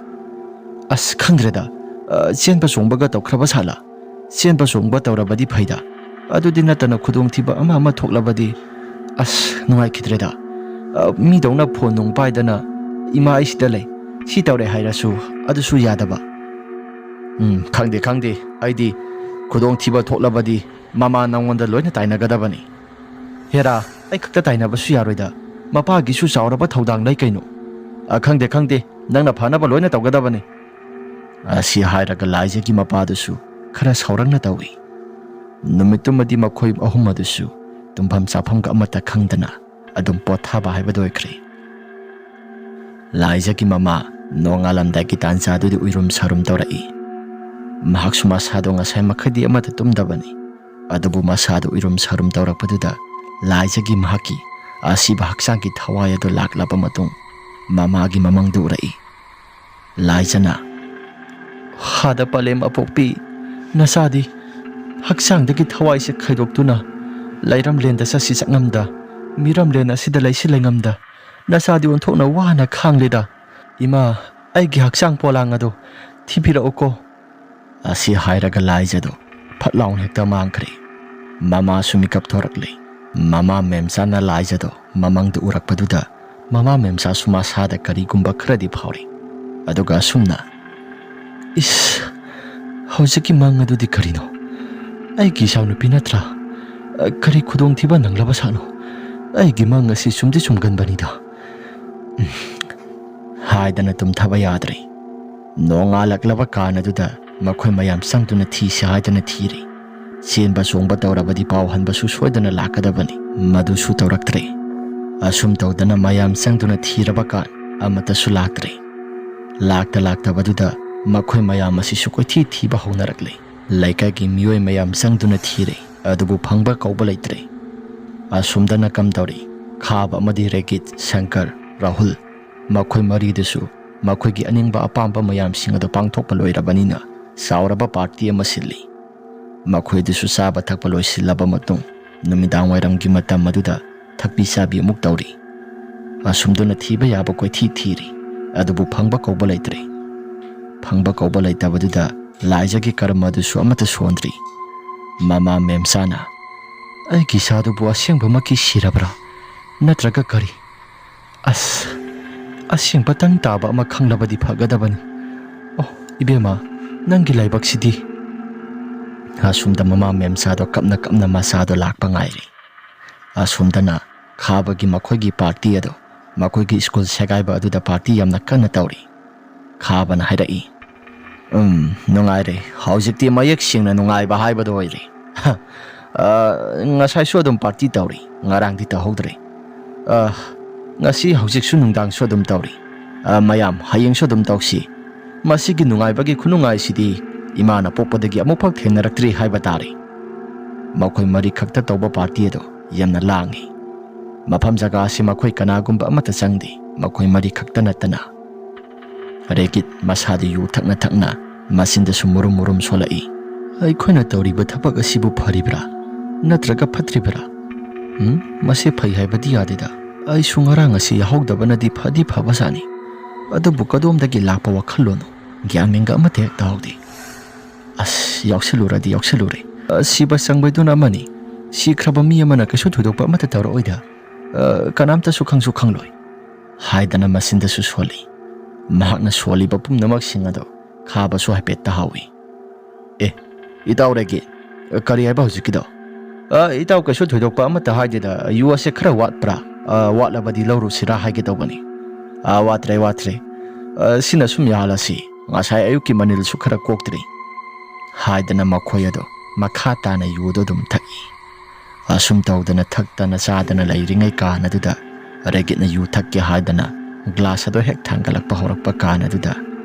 "ꯑꯁ, ꯈꯪꯗ꯭ꯔꯦꯗ, ꯑ, ꯆꯦꯟꯕ ꯆꯣꯡꯕꯒ ꯇꯧꯈ꯭ꯔꯕ ꯁꯥꯠꯂ? ꯆꯦꯟꯕ ꯆꯣꯡꯕ ꯇꯧꯔꯕꯗꯤ ꯐꯩꯗ, ꯑꯗꯨꯗꯤ ꯅꯠꯇꯅ ꯈꯨꯗꯣꯡꯊꯤꯕ ꯑꯃ ꯑꯃ ꯊꯣꯛꯂꯕꯗꯤ, ꯑꯁ, ꯅꯨꯡꯉꯥꯏꯈꯤꯗ꯭ꯔꯦꯗ꯫ ꯑ, ꯃꯤꯗꯧꯅ ꯐꯣꯟ ꯅꯨꯡ ꯄꯥꯏꯗꯅ, 'ꯏꯃꯥ, ꯑꯩ ꯁꯤꯗ ꯂꯩ, ꯁꯤ ꯇꯧꯔꯦ' ꯍꯥꯏꯔꯁꯨ ꯑꯗꯨꯁꯨ ꯌꯥꯗꯕ꯫ ꯎꯝ, ꯈꯪꯗꯦ, ꯈꯪꯗꯦ, ꯑꯩꯗꯤ ꯈꯨꯗꯣꯡꯊꯤꯕ ꯊꯣꯛꯂꯕꯗꯤ ꯃꯃꯥ ꯅꯪꯉꯣꯟꯗ ꯂꯣꯏꯅ ꯇꯥꯏꯅꯒꯗꯕꯅꯤ꯫ ꯍꯦꯔꯥ, ꯑꯩ ꯈꯛꯇ ꯇꯥꯏꯅꯕꯁꯨ ꯌꯥꯔꯣꯏꯗ, ꯃꯄꯥꯒꯤꯁꯨ ꯆꯥꯎꯔꯕ ꯊꯧꯗꯥꯡ ꯂꯩ ꯀꯩꯅꯣ꯫ ꯑ, ꯈꯪꯗꯦ, ꯈꯪꯗꯦ, ꯅꯪꯅ ꯐꯅꯕ ꯂꯣꯏꯅ ꯇꯧꯒꯗꯕꯅꯤ꯫ ꯑꯁꯤ ꯍꯥꯏꯔꯒ ꯂꯥꯏꯖꯒꯤ ꯃꯄꯥꯗꯨꯁꯨ ꯈꯔ ꯁꯥꯎꯔꯛꯅ ꯇꯧꯏ꯫ ꯅꯨꯃꯤꯠꯇꯨꯃꯗꯤ ꯃꯈꯣꯏ ꯑꯍꯨꯝ ꯑꯗꯨꯁꯨ ꯇꯨꯝꯐꯝ ꯆꯥꯐꯝꯒ ꯑꯃꯠꯇ ꯈꯪꯗꯅ ꯑꯗꯨꯝ ꯄꯣꯊꯥꯕ ꯍꯥꯏꯕꯗꯨ ꯑꯣꯏꯈ꯭ꯔꯦ꯫ ꯂꯥꯏꯖꯒꯤ ꯃꯃꯥ ꯅꯣꯡꯉꯥꯜꯂꯝꯗꯥꯏꯒꯤ ꯇꯥꯟꯖꯥꯗꯨꯗꯤ ꯎꯏꯔꯨꯝ ꯁꯥꯔꯨꯝ ꯇꯧꯔꯛꯏ꯫ ꯃꯍꯥꯛꯁꯨ ꯃꯁꯥꯗꯣ ꯉꯁꯥꯏ ꯃꯈꯩꯗꯤ ꯑꯃꯠꯇ ꯇꯨꯝꯗꯕꯅꯤ꯫ ꯑꯗꯨꯕꯨ ꯃꯁꯥꯗꯨ ꯎꯏꯔꯨꯝ ꯁꯥꯔꯨꯝ ꯇꯧꯔꯛꯄꯗꯨꯗ ꯂꯥꯏꯖꯒꯤ ꯃꯍꯥꯛꯀꯤ ꯑꯁꯤꯕ ꯍꯛꯆꯥꯡꯒꯤ ꯊꯋꯥꯏ ꯑꯗꯨ ꯂꯥꯛꯂꯕ ꯃꯇꯨꯡ ꯃꯃꯥꯒꯤ ꯃꯃꯪꯗꯨ ꯎꯔꯛꯏ꯫ ꯂꯥꯏꯖꯅ, "ꯍꯥꯗ ꯄꯂꯦꯝ ꯑꯄꯣꯛꯄꯤ, ꯅꯆꯥꯗꯤ ꯍꯛꯆꯥꯡꯗꯒꯤ ꯊꯋꯥꯏꯁꯦ ꯈꯥꯏꯗꯣꯛꯇꯨꯅ ꯂꯩꯔꯝꯂꯦꯟꯗ ꯆꯠꯁꯤ ꯆꯠꯉꯝꯗ, ꯃꯤꯔꯝꯂꯦꯟ ꯑꯁꯤꯗ ꯂꯩꯁꯤ ꯂꯩꯉꯝꯗ ꯅꯆꯥꯗꯤ ꯑꯣꯟꯊꯣꯛꯅ ꯋꯥꯅ ꯈꯥꯡꯂꯦꯗ꯫ ꯏꯃꯥ, ꯑꯩꯒꯤ ꯍꯛꯆꯥꯡ ꯄꯣꯂꯥꯡ ꯑꯗꯨ ꯊꯤꯕꯤꯔꯛꯎꯀꯣ"꯫ ꯑꯁꯤ ꯍꯥꯏꯔꯒ ꯂꯥꯏꯖꯗꯣ ꯐꯠ ꯂꯥꯎꯅ ꯍꯦꯛꯇ ꯃꯥꯡꯈ꯭ꯔꯦ꯫ ꯃꯃꯥꯁꯨ ꯃꯤꯀꯞ ꯊꯣꯔꯛꯂꯦ꯫ ꯃꯃꯥ ꯃꯦꯝꯆꯥꯅ ꯂꯥꯏꯖꯗꯣ ꯃꯃꯪꯗ ꯎꯔꯛꯄꯗꯨꯗ ꯃꯃꯥ ꯃꯦꯝꯆꯥꯁꯨ ꯃꯁꯥꯗ ꯀꯔꯤꯒꯨꯝꯕ ꯈꯔꯗꯤ ꯐꯥꯎꯔꯤ꯫ ꯑꯗꯨꯒ ꯑꯁꯨꯝꯅ, "ꯏꯁ, ꯍꯧꯖꯤꯛꯀꯤ ꯃꯪ ꯑꯗꯨꯗꯤ ꯀꯔꯤꯅꯣ? ꯑꯩꯒꯤ ꯏꯆꯥꯅꯨꯄꯤ ꯅꯠꯇ꯭ꯔꯥ? ꯀꯔꯤ ꯈꯨꯗꯣꯡꯊꯤꯕ ꯅꯪꯂꯕ ꯁꯥꯠꯅꯣ? ꯑꯩꯒꯤ ꯃꯪ ꯑꯁꯤ ꯆꯨꯝꯗꯤ ꯆꯨꯝꯒꯟꯕꯅꯤꯗ"꯫ ꯎꯝ, ꯍꯥꯏꯗꯅ ꯇꯨꯝꯊꯕ ꯌꯥꯗ꯭ꯔꯦ꯫ ꯅꯣꯡꯉꯥꯜꯂꯛꯂꯕ ꯀꯥꯟ ꯑꯗꯨꯗ ꯃꯈꯣꯏ ꯃꯌꯥꯝ ꯆꯪꯗꯨꯅ ꯊꯤꯁꯤ ꯍꯥꯏꯗꯨꯅ ꯊꯤꯔꯦ꯫ ꯆꯦꯟꯕ ꯆꯣꯡꯕ ꯇꯧꯔꯕꯗꯤ ꯄꯥꯎ ꯍꯟꯕꯁꯨ ꯁꯣꯏꯗꯅ ꯂꯥꯛꯀꯗꯕꯅꯤ꯫ ꯃꯗꯨꯁꯨ ꯇꯧꯔꯛꯇ꯭ꯔꯦ꯫ ꯑꯁꯨꯝ ꯇꯧꯗꯅ ꯃꯌꯥꯝ ꯆꯪꯗꯨꯅ ꯊꯤꯔꯕ ꯀꯥꯟ ꯑꯃꯠꯇꯁꯨ ꯂꯥꯛꯇ꯭ꯔꯦ꯫ ꯂꯥꯛꯇ ꯂꯥꯛꯇꯕꯗꯨꯗ ꯃꯈꯣꯏ ꯃꯌꯥꯝ ꯑꯁꯤꯁꯨ ꯀꯣꯏꯊꯤ ꯊꯤꯕ ꯍꯧꯅꯔꯛꯂꯦ꯫ ꯂꯩꯀꯥꯏꯒꯤ ꯃꯤꯑꯣꯏ ꯃꯌꯥꯝ ꯆꯪꯗꯨꯅ ꯊꯤꯔꯦ, ꯑꯗꯨꯕꯨ ꯐꯪꯕ ꯀꯧꯕ ꯂꯩꯇ꯭ꯔꯦ꯫ ꯑꯁꯨꯝꯗꯅ ꯀꯝꯗꯧꯔꯤ, ꯈꯥꯕ ꯑꯃꯗꯤ ꯔꯦꯒꯤꯠ, ꯁꯪꯀꯔ, ꯔꯥꯍꯨꯜ, ꯃꯈꯣꯏ ꯃꯔꯤꯗꯨꯁꯨ ꯃꯈꯣꯏꯒꯤ ꯑꯅꯤꯡꯕ ꯑꯄꯥꯝꯕ ꯃꯌꯥꯝꯁꯤꯡ ꯑꯗꯨ ꯄꯥꯡꯊꯣꯛꯄ ꯂꯣꯏꯔꯕꯅꯤꯅ ꯆꯥꯎꯔꯕ ꯄꯥꯔꯇꯤ ꯑꯃ ꯁꯤꯜꯂꯤ꯫ ꯃꯈꯣꯏꯗꯨꯁꯨ ꯆꯥꯕ ꯊꯛꯄ ꯂꯣꯏꯁꯤꯜꯂꯕ ꯃꯇꯨꯡ ꯅꯨꯃꯤꯗꯥꯡ ꯋꯥꯏꯔꯝꯒꯤ ꯃꯇꯝ ꯑꯗꯨꯗ ꯊꯛꯄꯤ ꯆꯥꯕꯤ ꯑꯃꯨꯛ ꯇꯧꯔꯤ꯫ ꯑꯁꯨꯝꯗꯨꯅ ꯊꯤꯕ ꯌꯥꯕ ꯀꯣꯏꯊꯤ ꯊꯤꯔꯤ, ꯑꯗꯨꯕꯨ ꯐꯪꯕ ꯀꯧꯕ ꯂꯩꯇ꯭ꯔꯦ꯫ ꯐꯪꯕ ꯀꯧꯕ ꯂꯩꯇꯕꯗꯨꯗ ꯂꯥꯏꯖꯒꯤ ꯀꯔꯃ ꯑꯗꯨꯁꯨ ꯑꯃꯠꯇ ꯁꯣꯟꯗ꯭ꯔꯤ꯫ ꯃꯃꯥ ꯃꯦꯝꯆꯥꯅ, "ꯑꯩꯒꯤ ꯏꯆꯥꯗꯨꯕꯨ ꯑꯁꯦꯡꯕꯃꯛꯀꯤ ꯁꯤꯔꯕ꯭ꯔꯥ? ꯅꯠꯇ꯭ꯔꯒ ꯀꯔꯤ? ꯑꯁ, ꯑꯁꯦꯡꯕꯇꯪ ꯇꯥꯕ ꯑꯃ ꯈꯪꯂꯕꯗꯤ ꯐꯒꯗꯕꯅꯤ꯫ ꯑꯣ, ꯏꯕꯦꯝꯃ, ꯅꯪꯒꯤ ꯂꯥꯏꯕꯛꯁꯤꯗꯤ꯫" ꯑꯁꯨꯝꯗ ꯃꯃꯥ ꯃꯦꯝꯆꯥꯗꯣ ꯀꯞꯅ ꯀꯞꯅ ꯃꯆꯥꯗꯣ ꯂꯥꯛꯄ ꯉꯥꯏꯔꯤ꯫ ꯑꯁꯣꯝꯗꯅ ꯈꯥꯕꯒꯤ ꯃꯈꯣꯏꯒꯤ ꯄꯥꯔꯇꯤ ꯑꯗꯣ, ꯃꯈꯣꯏꯒꯤ ꯁ꯭ꯀꯨꯜ ꯁꯦꯒꯥꯏꯕ ꯑꯗꯨꯗ ꯄꯥꯔꯇꯤ ꯌꯥꯝꯅ ꯀꯟꯅ ꯇꯧꯔꯤ꯫ ꯈꯥꯕꯅ ꯍꯥꯏꯔꯛꯏ, "ꯎꯝ, ꯅꯨꯡꯉꯥꯏꯔꯦ꯫ ꯍꯧꯖꯤꯛꯇꯤ ꯃꯌꯦꯛ ꯁꯦꯡꯅ ꯅꯨꯡꯉꯥꯏꯕ ꯍꯥꯏꯕꯗꯣ ꯑꯣꯏꯔꯦ꯫ ꯍ, ꯑ, ꯉꯁꯥꯏꯁꯨ ꯑꯗꯨꯝ ꯄꯥꯔꯇꯤ ꯇꯧꯔꯤ, ꯉꯔꯥꯡꯗꯤ ꯇꯧꯍꯧꯗ꯭ꯔꯦ꯫ ꯑ, ꯉꯁꯤ ꯍꯧꯖꯤꯛꯁꯨ ꯅꯨꯡꯗꯥꯡꯁꯨ ꯑꯗꯨꯝ ꯇꯧꯔꯤ꯫ ꯑ, ꯃꯌꯥꯝ, ꯍꯌꯦꯡꯁꯨ ꯑꯗꯨꯝ ꯇꯧꯁꯤ꯫ ꯃꯁꯤꯒꯤ ꯅꯨꯡꯉꯥꯏꯕꯒꯤ ꯈꯨꯅꯨꯡꯉꯥꯏꯁꯤꯗꯤ ꯏꯃꯥꯅ ꯄꯣꯛꯄꯗꯒꯤ ꯑꯃꯨꯛꯐꯥꯎ ꯊꯦꯡꯅꯔꯛꯇ꯭ꯔꯤ ꯍꯥꯏꯕ ꯇꯥꯔꯦ꯫" ꯃꯈꯣꯏ ꯃꯔꯤ ꯈꯛꯇ ꯇꯧꯕ ꯄꯥꯔꯇꯤ ꯑꯗꯨ ꯌꯥꯝꯅ ꯂꯥꯡꯏ꯫ ꯃꯐꯝ ꯖꯒꯥ ꯑꯁꯤ ꯃꯈꯣꯏ ꯀꯅꯥꯒꯨꯝꯕ ꯑꯃꯠꯇ ꯆꯪꯗꯦ, ꯃꯈꯣꯏ ꯃꯔꯤ ꯈꯛꯇ ꯅꯠꯇꯅ꯫ ꯔꯦꯒꯤꯠ ꯃꯁꯥꯗ ꯌꯨ ꯊꯛꯅ ꯊꯛꯅ ꯃꯆꯤꯟꯗꯁꯨ ꯃꯨꯔꯨꯝ ꯃꯨꯔꯨꯝ ꯁꯣꯜꯂꯛꯏ꯫ "ꯑꯩꯈꯣꯏꯅ ꯇꯧꯔꯤꯕ ꯊꯕꯛ ꯑꯁꯤꯕꯨ ꯐꯔꯤꯕ꯭ꯔꯥ ꯅꯠꯇ꯭ꯔꯒ ꯐꯠꯇ꯭ꯔꯤꯕ꯭ꯔꯥ? ꯎꯝ, ꯃꯁꯤ ꯐꯩ ꯍꯥꯏꯕꯗꯤ ꯌꯥꯗꯦꯗ꯫ ꯑꯩꯁꯨ ꯉꯔꯥꯡ ꯑꯁꯤ ꯌꯥꯍꯧꯗꯕꯅꯗꯤ ꯐꯗꯤ ꯐꯕꯖꯥꯠꯅꯤ꯫ ꯑꯗꯨꯕꯨ ꯀꯗꯣꯝꯗꯒꯤ ꯂꯥꯛꯄ ꯋꯥꯈꯜꯂꯣꯟꯅꯣ? ꯒ꯭ꯌꯥꯟ ꯃꯦꯟꯒ ꯑꯃꯠꯇ ꯍꯦꯛ ꯇꯥꯍꯧꯗꯦ꯫ ꯑꯁ, ꯌꯥꯎꯁꯤꯜꯂꯨꯔꯗꯤ ꯌꯥꯎꯁꯤꯜꯂꯨꯔꯦ꯫ ꯑ, ꯁꯤꯕ ꯆꯪꯕꯩꯗꯨꯅ ꯑꯃꯅꯤ꯫ ꯁꯤꯈ꯭ꯔꯕ ꯃꯤ ꯑꯃꯅ ꯀꯩꯁꯨ ꯊꯣꯏꯗꯣꯛꯄ ꯑꯃꯠꯇ ꯇꯧꯔꯛꯑꯣꯏꯗ꯫ ꯑ, ꯀꯅꯥꯝꯇꯁꯨ ꯈꯪꯁꯨ ꯈꯪꯂꯣꯏ", ꯍꯥꯏꯗꯅ ꯃꯆꯤꯟꯗꯁꯨ ꯁꯣꯜꯂꯤ꯫ ꯃꯍꯥꯛꯅ ꯁꯣꯜꯂꯤꯕ ꯄꯨꯝꯅꯃꯛꯁꯤꯡ ꯑꯗꯣ ꯈꯥꯕꯁꯨ ꯍꯥꯏꯐꯦꯠ ꯇꯥꯍꯧꯏ꯫ "ꯑꯦ, ꯏꯇꯥꯎ ꯔꯦꯒꯤ, ꯀꯔꯤ ꯍꯥꯏꯕ ꯍꯧꯖꯤꯛꯀꯤꯗꯣ?" "ꯑ, ꯏꯇꯥꯎ ꯀꯩꯁꯨ ꯊꯣꯏꯗꯣꯛꯄ ꯑꯃꯠꯇ ꯍꯥꯏꯗꯦꯗ, ꯌꯨ ꯑꯁꯦ ꯈꯔ ꯋꯥꯠꯄ꯭ꯔꯥ? ꯑ, ꯋꯥꯠꯂꯕꯗꯤ ꯂꯧꯔꯨꯁꯤꯔꯥ ꯍꯥꯏꯒꯦ ꯇꯧꯕꯅꯤ꯫" "ꯑ, ꯋꯥꯠꯇ꯭ꯔꯦ, ꯋꯥꯠꯇ꯭ꯔꯦ꯫ ꯑ, ꯁꯤꯅ ꯁꯨꯝ ꯌꯥꯍꯜꯂꯁꯤ꯫ ꯉꯁꯥꯏ ꯑꯌꯨꯛꯀꯤ ꯃꯅꯤꯜꯁꯨ ꯈꯔ ꯀꯣꯛꯇ꯭ꯔꯤ", ꯍꯥꯏꯗꯅ ꯃꯈꯣꯏ ꯑꯗꯨ ꯃꯈꯥ ꯇꯥꯅ ꯌꯨꯗꯨ ꯑꯗꯨꯝ ꯊꯛꯏ꯫ ꯑꯁꯨꯝ ꯇꯧꯗꯅ ꯊꯛꯇꯅ ꯆꯥꯗꯅ ꯂꯩꯔꯤꯉꯩ ꯀꯥꯟ ꯑꯗꯨꯗ ꯔꯦꯒꯤꯠꯅ ꯌꯨ ꯊꯛꯀꯦ ꯍꯥꯏꯗꯅ ꯒ꯭ꯂꯥꯁ ꯑꯗꯨ ꯍꯦꯛ ꯊꯥꯡꯒꯠꯂꯛꯄ ꯍꯧꯔꯛꯄ ꯀꯥꯟ ꯑꯗꯨꯗ